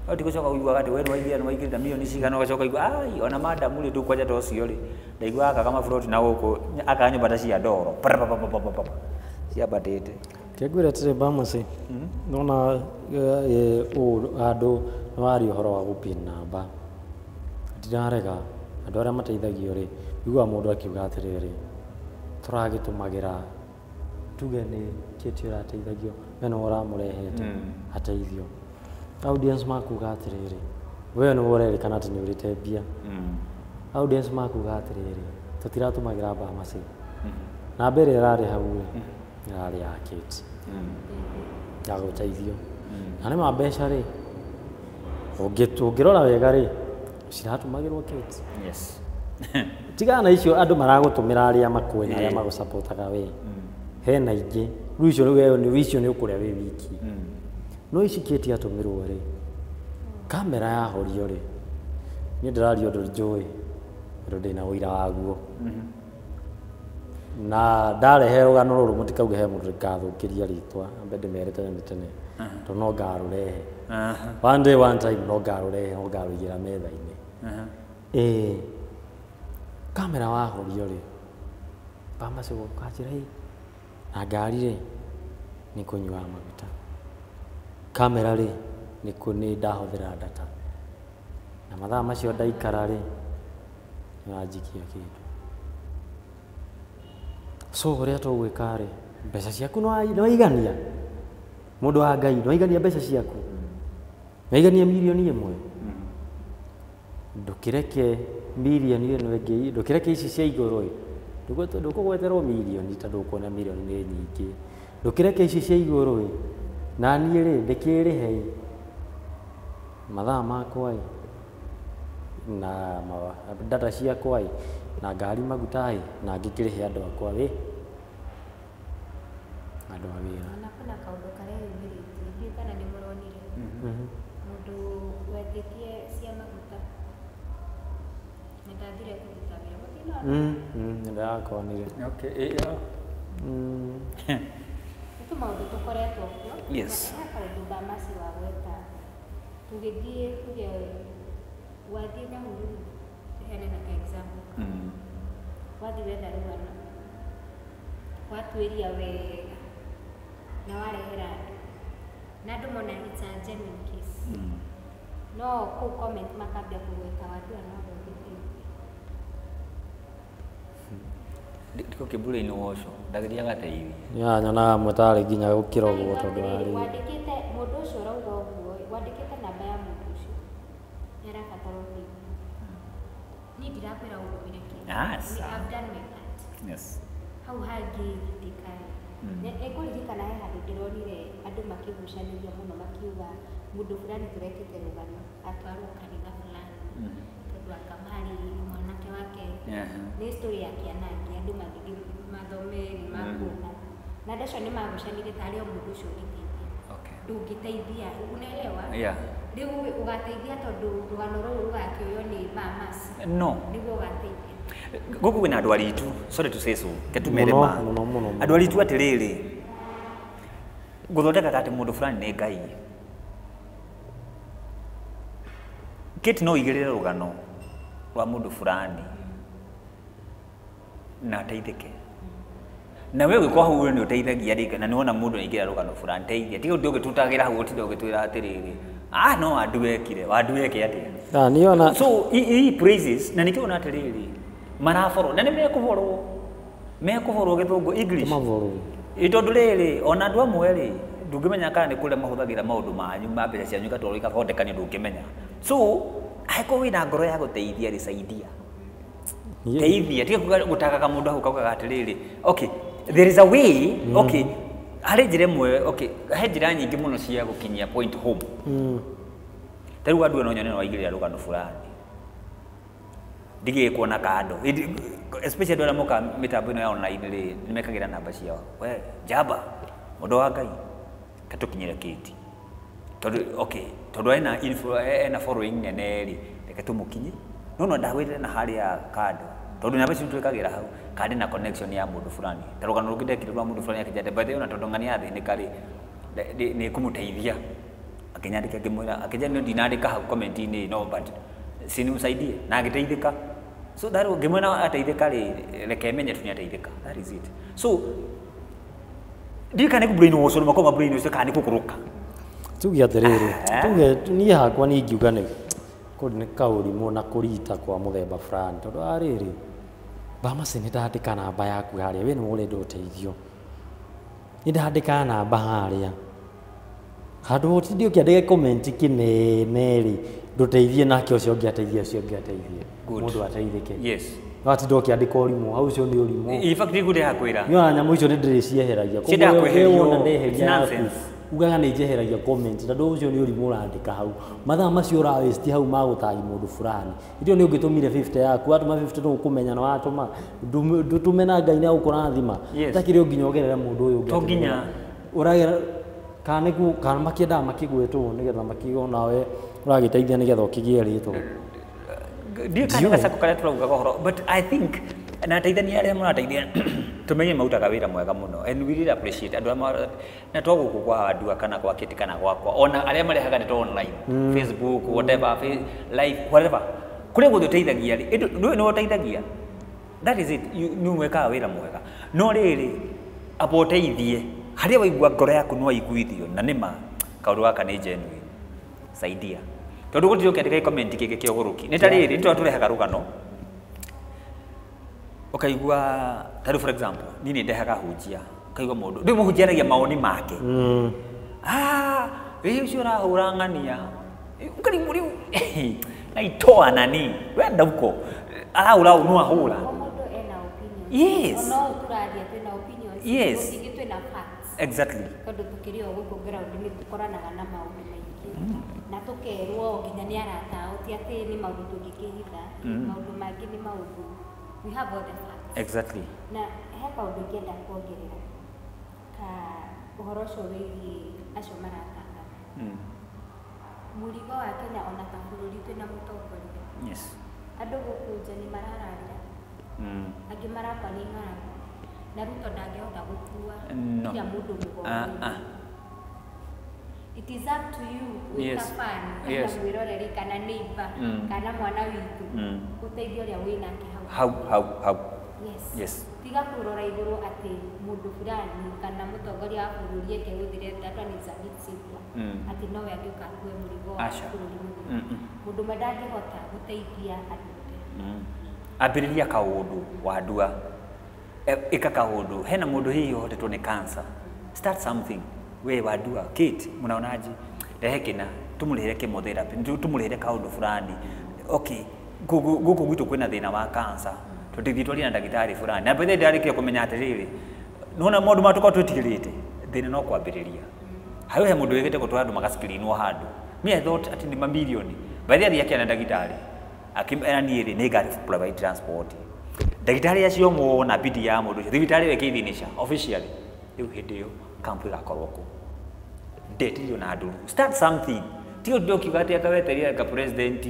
No ti gũcoka ũiguaga atĩ we nĩwaigĩrĩra nĩwaigĩrĩra mirioni cigana ũgacoka ũigua ai ona madamu rĩ ndũkwanja ta ũcio rĩ ndaigua akaga maburoti na gũkũ akaga nyũmba ta cia ndoro parapapapapapa ciambatĩte. Kĩngwĩra atĩrĩ Bamasi, nona ũũ andũ nĩwaria ũhoro wa gũpin namba, ndirarega andũ arĩa mateithagio rĩ, ũiguaga mũndũ akiuga atĩrĩrĩ, tũragĩtũmagĩra tuge nĩ Kate ũrateithagio, we nĩwe ũramũrehete ateithio. Audience makuga atĩrĩrĩ, we nĩwe ũrerĩkana atĩ nĩ ũrĩte mbia. Audience makuga atĩrĩrĩ, tũtiratũmagĩra Bamasi. Namba ĩrĩa ĩrarĩ hau rĩ, ĩrarĩ ya Kate ya gũteithio. Na nĩ ma mbeca rĩ, ũngĩrora wega rĩ, ciratũmagĩrwo Kate. Yes. Tigana na icio andũ maragũtũmĩra arĩa makũĩ na arĩa magũcapotaga we. Hena ingĩ, rĩu icio rĩu we nĩ icio nĩ ũkũrĩa wĩ wiki. No ici Kate atũmĩrwo rĩ, kamera yahorio rĩ, niĩ ndĩraria ũndũ njũĩ, tondũ ndĩna ũira waguo. Na ndarehe rũgano rũrũ mũtikauge he mũndũ ngathũkĩria rĩtwa, ambe ndĩmere tene nĩ tene, tondũ no ngarũrehe. One day one time no ngarũrehe, no ngarũigĩra metha-inĩ. Ĩĩ, kamera wahorio rĩ, Bamasi gũka njĩra ĩ, na ngari rĩ, nĩ kũnyuaga maguta. Kamera rĩ, nĩ nĩ ndahũthĩra data. Na mathaa macio ndaikara rĩ, nĩ wanjikia kĩndũ. So ũrĩa tũgwĩka rĩ, mbeca ciaku nĩ waigania. Mũndũ wa Ngai, nĩ waigania mbeca ciaku. Nĩ waigania mirioni ĩmwe. Ndũkĩreke mirioni ĩno ĩngĩ, ndũkĩreke ici cia igũrũ ĩ, ndũkũgweterwo mirioni tondũ ũkuona mirioni nĩ nyingĩ. Ndũkĩreke ici cia igũrũ ĩ, na niĩ rĩ, ndĩkĩrĩhe ĩ, mathaa makwa ĩ, na data ciakwa ĩ, na ngari maguta ĩ, na ngĩkĩrĩhe andũ akwa ĩ, andũ a wĩra. Ona kwĩna kaũndũ kareyumĩrĩtie, ndiũĩ kana nĩ mũronire. Mũndũ wetĩtie cia maguta na ndathire kũruta wĩra mũtinona. Nĩndĩrakonire. Okay, ĩ, Nĩ tũmaũndũ tũkoretwo kuo. Yes. Na he kaũndũ Bamasi wa gweta tũgĩthiĩ tuge wathiĩ Nyahururu, tũheane na ka example. Wathiĩ wetha rũgano, watuĩria wega na warehera andũ na andũ mona it's a genuine case. No kũu comment makambia kũgweta Wandua no ndũngĩteithia. Ndiko kĩmbura-inĩ woco ndagĩthiaga teithia. Ya nyonaga mũtarĩ nginya gũkĩrogwo tondũ warĩ wandĩkĩte mũndũ ũcio ũrauga ũguo wandĩkĩte namba ya mũndũ ũcio nĩ arabatara ũteithio. Niĩ ndirakwĩra ũndũmĩre kĩndũ. Aca. I've done my part. Yes. Hau hangĩ ndikae. Nĩngũririkana he handũ ndĩronire andũ makĩgucanĩria mũno makiuga mũndũ fulani tũrekĩte rũgano atwarwo kanitha fulani tondũ akamari mwanake wake nĩ story ya kĩanangi andũ magĩthiĩ mathome nĩ makuona na andũ acio nĩ magucanirie tarĩ o mũndũ ũcio ũngĩteithia. Okay. Ndũngĩteithia, unaelewa? Yeah. Rĩu ũgateithia tondũ rũgano rũrũ rũgakĩoywo nĩ Bamasi. No. Nĩguo ũgateithia. Gũkũ kwĩna andũ aritũ, sorry to say so, ke tumere Mũno, ma. mũno, mũno, mũno. Andũ aritũ atĩrĩrĩ, gũthondekaga atĩ mũndũ fulani nĩ Ngai. Kate no igĩrĩre rũgano rwa mũndũ fulani na ateithĩke. Na we ũgĩkorwo hau nĩ ũteithagia rĩ, na nĩwona mũndũ nĩaingĩra rũgano fulani, teithia. Tiga ũndũ ũgĩtũtagĩra hau ũtinde ũgĩtwĩra atĩrĩrĩ, ah no Wandu ekire, Wandu eke atĩa? Ah, niĩ ona So i praises na nikĩona atĩrĩrĩ maraborwo na nĩ mekũborwo mekũborwo gĩthũngũ English maborwo. Ĩ tondũ rĩrĩ ona andũ amwe rĩ ndũngĩmenya kana nĩ kũrĩa mahũthagĩra maũndũ manyu ma mbeca cianyu igatwarwo igathondekanio ndũngĩmenya. So angĩkorwo wĩna ngoro ya gũteithia rĩ saidia, teithia, tiga kuga gũtagaga mũndũ hau kaugaga atĩrĩrĩ okay there is a way. Okay, harĩ njĩra ĩmwe, okay he njĩra nyingĩ mũno cia gũkinyia point home. Ta rĩu andũ no nyone no waigĩrĩra rũgano fulani ndigĩkwo na kando, especially andũ arĩa moka mĩtambo ĩno ya online rĩ nĩ mekagĩra namba ciao, we njamba mũndũ wa Ngai katũkinyĩre Kate tondũ okay tondũ ena info ena following nene rĩ reke tũmũkinye no no ndagwĩrĩre na harĩa kando Tondu namba icio twikagira hau kandi na connection ya mundu fulani. Ta rugano rũngĩ ndekire rwa mundu fulani akĩnjandĩka by the way ona tondu ng'ania athĩnĩka rĩ nĩ kũmũteithia akĩnyandĩka ngĩmwĩra akĩnjĩra no ndinandĩka hau comment-inĩ no but si nimsaidie na agĩteithĩka. So that ngĩmwĩra ateithĩka rĩ reke menye tu nĩateithĩka. That is it. So ndikane ku brain wash no makoma brain wash kana nĩ tuge atĩrĩrĩ tuge niĩ hakwa niĩ ingiuga nĩ kaũrimũ na kũrita kwa mũthemba fulani tondũ arĩrĩ Bamasi nĩ ndandĩka namba yaku harĩa we nĩ ũrenda ũteithio nĩ ndandĩka namba harĩa handũ ũtinde ũkĩandĩka comment kĩnene rĩ ndũteithie nake ũcio ũngĩ ateithie ũcio ũngĩ ateithie mũndũ ateithĩke. Yes. Watinda ũkĩandĩka ũrimũ hau ũcio nĩ ũrimũ. In fact nĩngũreha kwĩra nĩ ona nyamũ icio nĩ ndĩrĩcieheragia koguo wona ndeheria yaku ugaga nĩ njeheragia comment tondũ ũcio nĩ ũrimũ ũrandĩka hau mathaa macio ũra waste hau magũtagi mũndũ fulani irio nĩ ũngĩtũmire 50 yaku watũma 50 ndũkũmenya na watũma ndũtũme na Ngai nĩ agũkũrathima takĩrĩ o nginya ũgerere mũndũ ũyũ ũngĩ to nginya ũragera kana nĩguo kana makĩendaga makĩgwetwo nĩgetha makĩgwo nawe ũragĩteithia nĩgetha ũkĩgĩe rĩtwa. Ndiũ kana gacako karĩa tũraugaga ũhoro but I think na ateithania arĩa mũrateithia tumenye mautaga wĩra mwega mũno and we really appreciate andũ arĩa na to gũkũ kwa Wandua kana kwa Kiti kana gwakwa ona arĩa marehaga ndeto online Facebook whatever live whatever kũrĩa guothe ũteithagia rĩ nĩ ũteithagia. That is it. Nĩ mwekaga wĩra mwega no rĩrĩ amba ũteithie harĩa waigua ngoro yaku no waiguithio na nĩma kaũndũ gaka nĩ genuine saidia tondũ gũtirĩ ũkĩandĩka comment kĩngĩ kĩa ũgũrũki nĩ ta rĩrĩ nĩ tũrehaga rũgano ukaigua taru for example niĩ nĩ ndehaga hunjia ukaigua mũndũ rĩu mũhunjia aragia maoni make ĩ ũcio ũrahũra ng'ania ũkarigwo rĩu naitoa nani wenda huko arahũra no ahũra. Mũndũ ena opinion. Yes. No tũraria twĩna opinions. Yes. Gũtingĩ twĩna facts. Exactly. Tondũ tũkĩrĩ o gũkũ ground nĩ tũkoranaga na maũndũ maingĩ na tũkerwo nginya nĩ arata ao ti atĩ nĩ maũndũ tũngĩkĩhitha maũndũ mangĩ nĩ maũndũ we have all the facts. Exactly. Na he kaũndũ ingĩenda kuongerera ka ũhoro ũcio wĩgiĩ acio maratangatha mũrigo wa Kenya ona ta bũrũri twĩna mũtongoria. Yes. Andũ gũkũ nja nĩ marararĩra angĩ marakwa nĩ ng'aragu na Ruto ndangĩhota gũkua kila mũndũ mũgongo. It is up to you Yes. wĩ ta fan Yes. kana mwĩroreri kana neighbor kana mwana witũ ũteithie ũrĩa wĩnake hau hau hau. Yes. Yes. Tiga kũrora igũrũ atĩ mũndũ fulani kana mũtongoria wa bũrũri eke gũthire that one is a bit simpler atĩ nowe angĩũka akue mũrigo wa bũrũri mũgima. Mũndũ ũmwe ndangĩhota gũteithia andũ othe. Ambĩrĩria kaũndũ Wandua ĩka kaũndũ hena mũndũ hihi ũhotetwo nĩ cancer start something we Wandua Kate mũnaonaje rehe kĩna tũmũrĩhĩre chemotherapy tũmũrĩhĩre kaũndũ fulani okay gũkũ gwitũ kwĩna thĩna wa cancer tũtingĩthiĩ twarie na ndagĩtarĩ fulani na bethe ndarĩkia kũmenya atĩrĩrĩ nĩwona maũndũ maya tũkoragwo twĩtigĩrĩte thĩna no kwambĩrĩria harĩ he mũndũ wĩgĩte gũtwara andũ magascreenwo handũ me I thought atĩ nĩ mamirioni bethe athiĩ akĩona ndagĩtarĩ akĩmera niĩ rĩ nĩ ngari provide transport ndagĩtarĩ acio mona bidi ya mũndũ ũcio thibitarĩ ĩyo ĩkĩithinisha officially rĩu hĩndĩ ĩyo kampu ĩgakorwo kũ ndetirio na ndũru start something ti ũndũ ũkiuga atĩ anga weterire anga president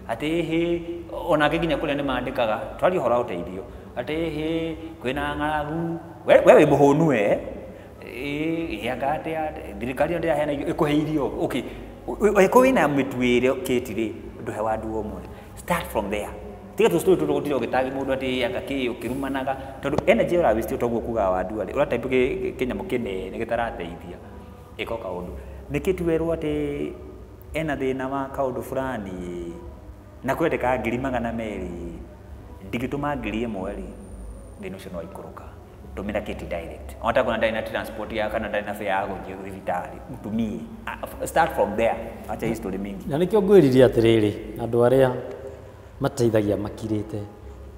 atĩ ĩhĩ onake nginya kũrĩa nĩ mandĩkaga twarie ũhoro wa ũteithio atĩ ĩhĩ kwĩna ng'aragu we wĩ mũhũnu we ĩ anga atĩa thirikari ĩyo ndĩraheana irio ĩkũhe irio okay ĩkũ wĩna mĩtuĩre Kate rĩ ndũhe Wandua ũmwe start from there tiga tũ story tũtũ gũtirĩ ũgĩtagi mũndũ atĩ anga kĩ ũkĩrumanaga tondũ energy ĩyo ũra waste toguo kugaga Wandua rĩ ũratype kĩnyamũ kĩnene gĩtarateithia ĩka kaũndũ nĩkĩ tuwerwo atĩ ena thĩna wa kaũndũ fulani na kwendeka 200,000 ndingĩtũma 1,000 rĩ thĩna ũcio no waikũrũka tũmĩra Kate direct ona kuna ndarĩ na transport ya kana ndarĩ na fare ya gũthiĩ thibitarĩ mũtumie start from there acha history mingi na nĩkĩo ngwĩrire atĩrĩrĩ andũ arĩa mateithagia makirĩte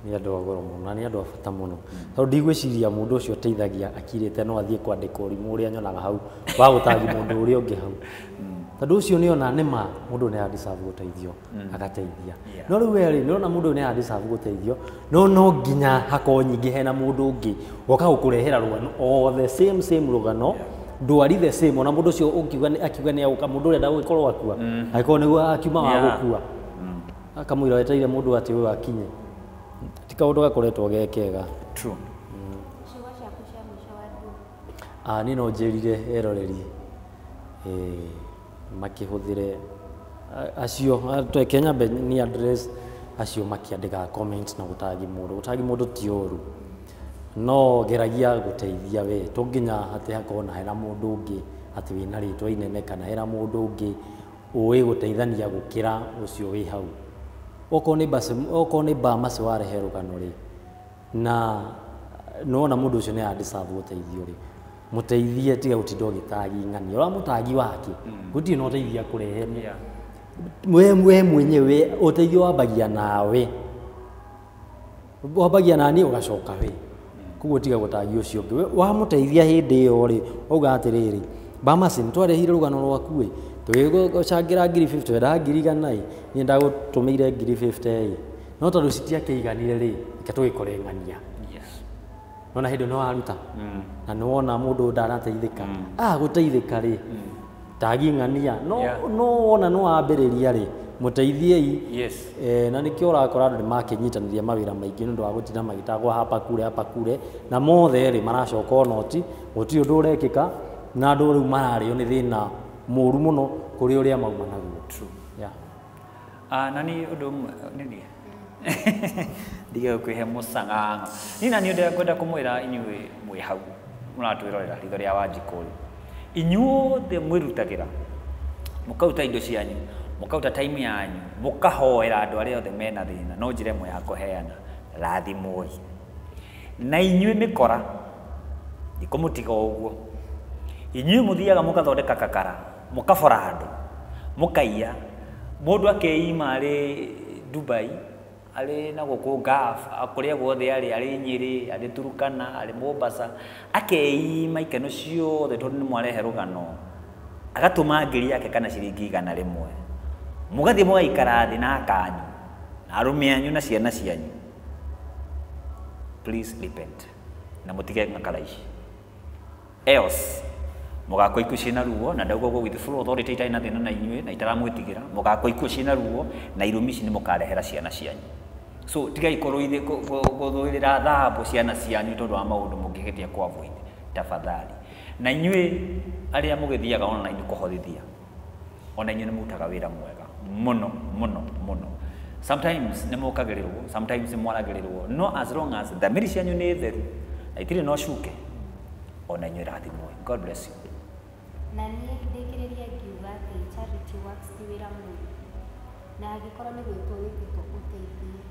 nĩ andũ a goro mũno na nĩ andũ a bata mũno tondũ ndigwĩciria mũndũ ũcio ũteithagia akirĩte no athiĩ kwandĩka ũrimũ ũrĩa nyonaga hau wa gũtagi mũndũ ũrĩa ũngĩ hau tondũ ũcio nĩona nĩma mũndũ nĩ adeserve gũteithio agateithia no rĩu we rĩ nĩũrona mũndũ ũyũ nĩ adeserve gũteithio no nginya hakorwo nyingĩ hena mũndũ ũngĩ woka gũkũrehera rũgano o the same rũgano ndwari the same ona mũndũ ũcio ũngiuga akiuga nĩ agũka mũndũ ũrĩa ndagũgĩkorwo akua angĩkorwo nĩguo akiuma wa gũkua akamwĩra wetereire mũndũ atĩ ũyũ akinye Ti kaũndũ gakoretwo ge kega. True. Ciugo ciaku cia mũico wa ndu. Niĩ no njĩrire eroreri makĩhũthĩre acio tweke nyambe ni address acio makĩandĩkaga comment na gũtagi mũndũ. Gũtagi mũndũ ti ũru, no geragia gũteithia we, to nginya atĩ hakorwo na hena mũndũ ũngĩ atĩ wĩna rĩtwa inene kana hena mũndũ ũngĩ ũĩ gũteithania gũkĩra ũcio wĩ hau. Okorwo nĩ basi, okorwo nĩ Bamasi warehe rũgano rĩ, na nĩwona mũndũ ũcio nĩ a deserve gũteithio rĩ, mũteithie, tiga gũtinda ũgĩtagi ng'ania. Ũramũtagi wake, gũtirĩ na ũteithio akũrehe. We mwenyewe ũteithio wambagia nawe, wambagia nani ũgacoka we. Koguo tiga gũtagi ũcio ũngĩ. Wamũteithia hĩndĩ ĩyo rĩ, wauga atĩrĩrĩ, Bamasi nĩtwarehire rũgano rwaku ĩ, tũgĩgũcangĩra ngiri 50, wendaga ngiri 100 ĩ, niĩ ndagũtũmĩire ngiri 50 ĩ, no tondũ citiakĩiganire rĩ, reke tũgĩkore ng'ania. Nona hĩndĩ nĩ waruta na nĩ wona mũndũ ndanateithĩka, gũteithĩka rĩ, tagi ng'ania. No no wona nĩ wambĩrĩria rĩ, mũteithiei. Na nĩkĩo ũrakora andũ nĩ makĩnyitanĩria mawĩra maingĩ nĩ ũndũ wa gũtinda magĩtagwo hapa kule hapa kule, na mothe rĩ maracoka onoti, gũtirĩ ũndũ ũrekĩka, na andũ rĩu mararĩo nĩ thĩna mũru mũno kũrĩ ũrĩa mauma naguo. True. Yeah. Na nĩ ũndũ ũmwe nĩ ndige kwĩhe mũcang'ang'a. Niĩ na niĩ ũndũ ngwenda kũmwĩra inyuĩ mwĩ hau mũratwĩrorera ritho rĩa Wanjikũ rĩ, inyuothe mwĩrutagĩra mũkaruta indo cianyu, mũkaruta time yanyu, mũkahoera andũ arĩa othe mena thĩna, no njĩra ĩmwe ya kũheana, rathimwoi. Na inyuĩ mĩkora, ndikũmũtiga o ũguo. Inyuĩ mũthiaga mũgathondeka kakara, mũkabora andũ, mũkaiya, mũndũ akeima arĩ Dubai, arĩ na gũkũ Gulf, kũrĩa guothe arĩ, arĩ Nyĩrĩ, arĩ Turkana, arĩ Mombasa, akeima ikeno ciothe tondũ nĩ mwarehe rũgano, agatũma ngiri yake kana ciringi 100. Mũgathiĩ mũgaikara thĩ na akanyu, na arũme anyu na ciana cianyu. Please repent na mũtige ng'akara ici. Else mũgakua ikuũ ciĩna ruo, na ndauga ũguo with full authority itarĩ na thĩna na inyuĩ na itaramwĩtigĩra, mũgakua ikuũ ciĩna ruo na irumi ici nĩ mũkarehera ciana cianyu. So tigai gũthũĩrĩra thambo ciana cianyu tondũ wa maũndũ mũngĩhĩtia kũ avoid, tafadhali. Na inyuĩ arĩa mũgĩthiaga online kũhothithia, ona inyuĩ nĩ mũrutaga wĩra mwega mũno mũno mũno. Sometimes nĩ mũkagĩrĩrwo, sometimes nĩ mwaragĩrĩrwo, no as long as thamiri cianyu nĩ theru na itirĩ na ũcuke, ona inyuĩ rathimwoi. God bless you. Na niĩ ndĩkĩrĩrie ngiuga atĩ charity works ti wĩra mũru, na angĩkorwo nĩ gwĩtwo wĩtĩtwo ũteithie,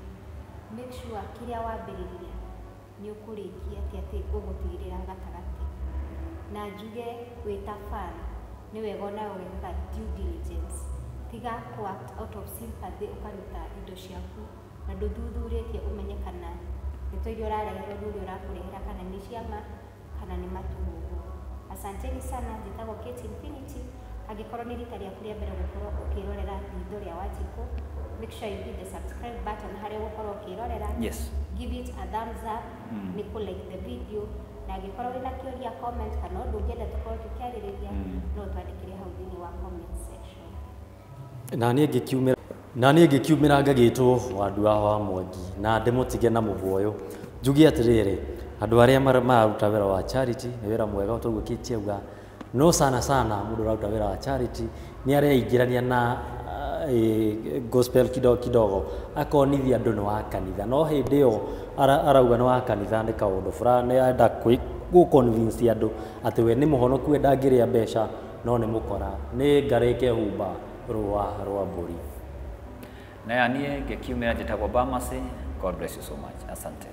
make sure kĩrĩa wambĩrĩria nĩ ũkũrĩkia, ti atĩ ũgũtigĩrĩra gatagatĩ. Na njuge wĩ ta fan, nĩ wega onawe ũgekaga due diligence, tiga kũ act out of sympathy ũkaruta indo ciaku na ndũthuthurĩtie ũmenye kana ndeto iria ũrareherwo nĩ ũrĩa ũrakũrehera kana nĩ ciama kana nĩ matũhũhũ. Asanteni sana, njĩtagwo Kate Infinity. Angĩkorwo nĩ rita rĩaku rĩa mbere gũkorwo ũkĩrorera ritho rĩa Wanjikũ, make sure you hit the subscribe button harĩa ũgũkorwo ũkĩrorera. Give it a thumbs up, nĩ kũ like the video, na angĩkorwo wĩna kĩũria, comment kana ũndũ ũngĩenda tũkorwo tũkĩarĩrĩria, no ũtwandĩkĩre hau thĩinĩ wa comment section. Na niĩ ngĩkiumĩra ngagĩtwo Wandua wa Mwangi, na ndĩmũtige na mũguoyo, njuge atĩrĩrĩ, andũ arĩa mararuta wĩra wa charity nĩ wĩra mwega toguo Kate auga, no sana sana mũndũ ũraruta wĩra wa charity nĩ areingĩrania na gospel kidogo kidogo, akonithia andũ nĩ wa kanitha, no hĩndĩ ĩyo arauga nĩ wa kanitha nĩ kaũndũ fulani arenda gũ convince andũ atĩ we nĩ mũhonoku, we ndangĩrĩa mbeca, no nĩ mũkora, nĩ ngarĩke humba rũa rwa mbũri. Na ya niĩ ngĩkiumĩra njĩtagwo Bamasi. God bless you so much. Asante.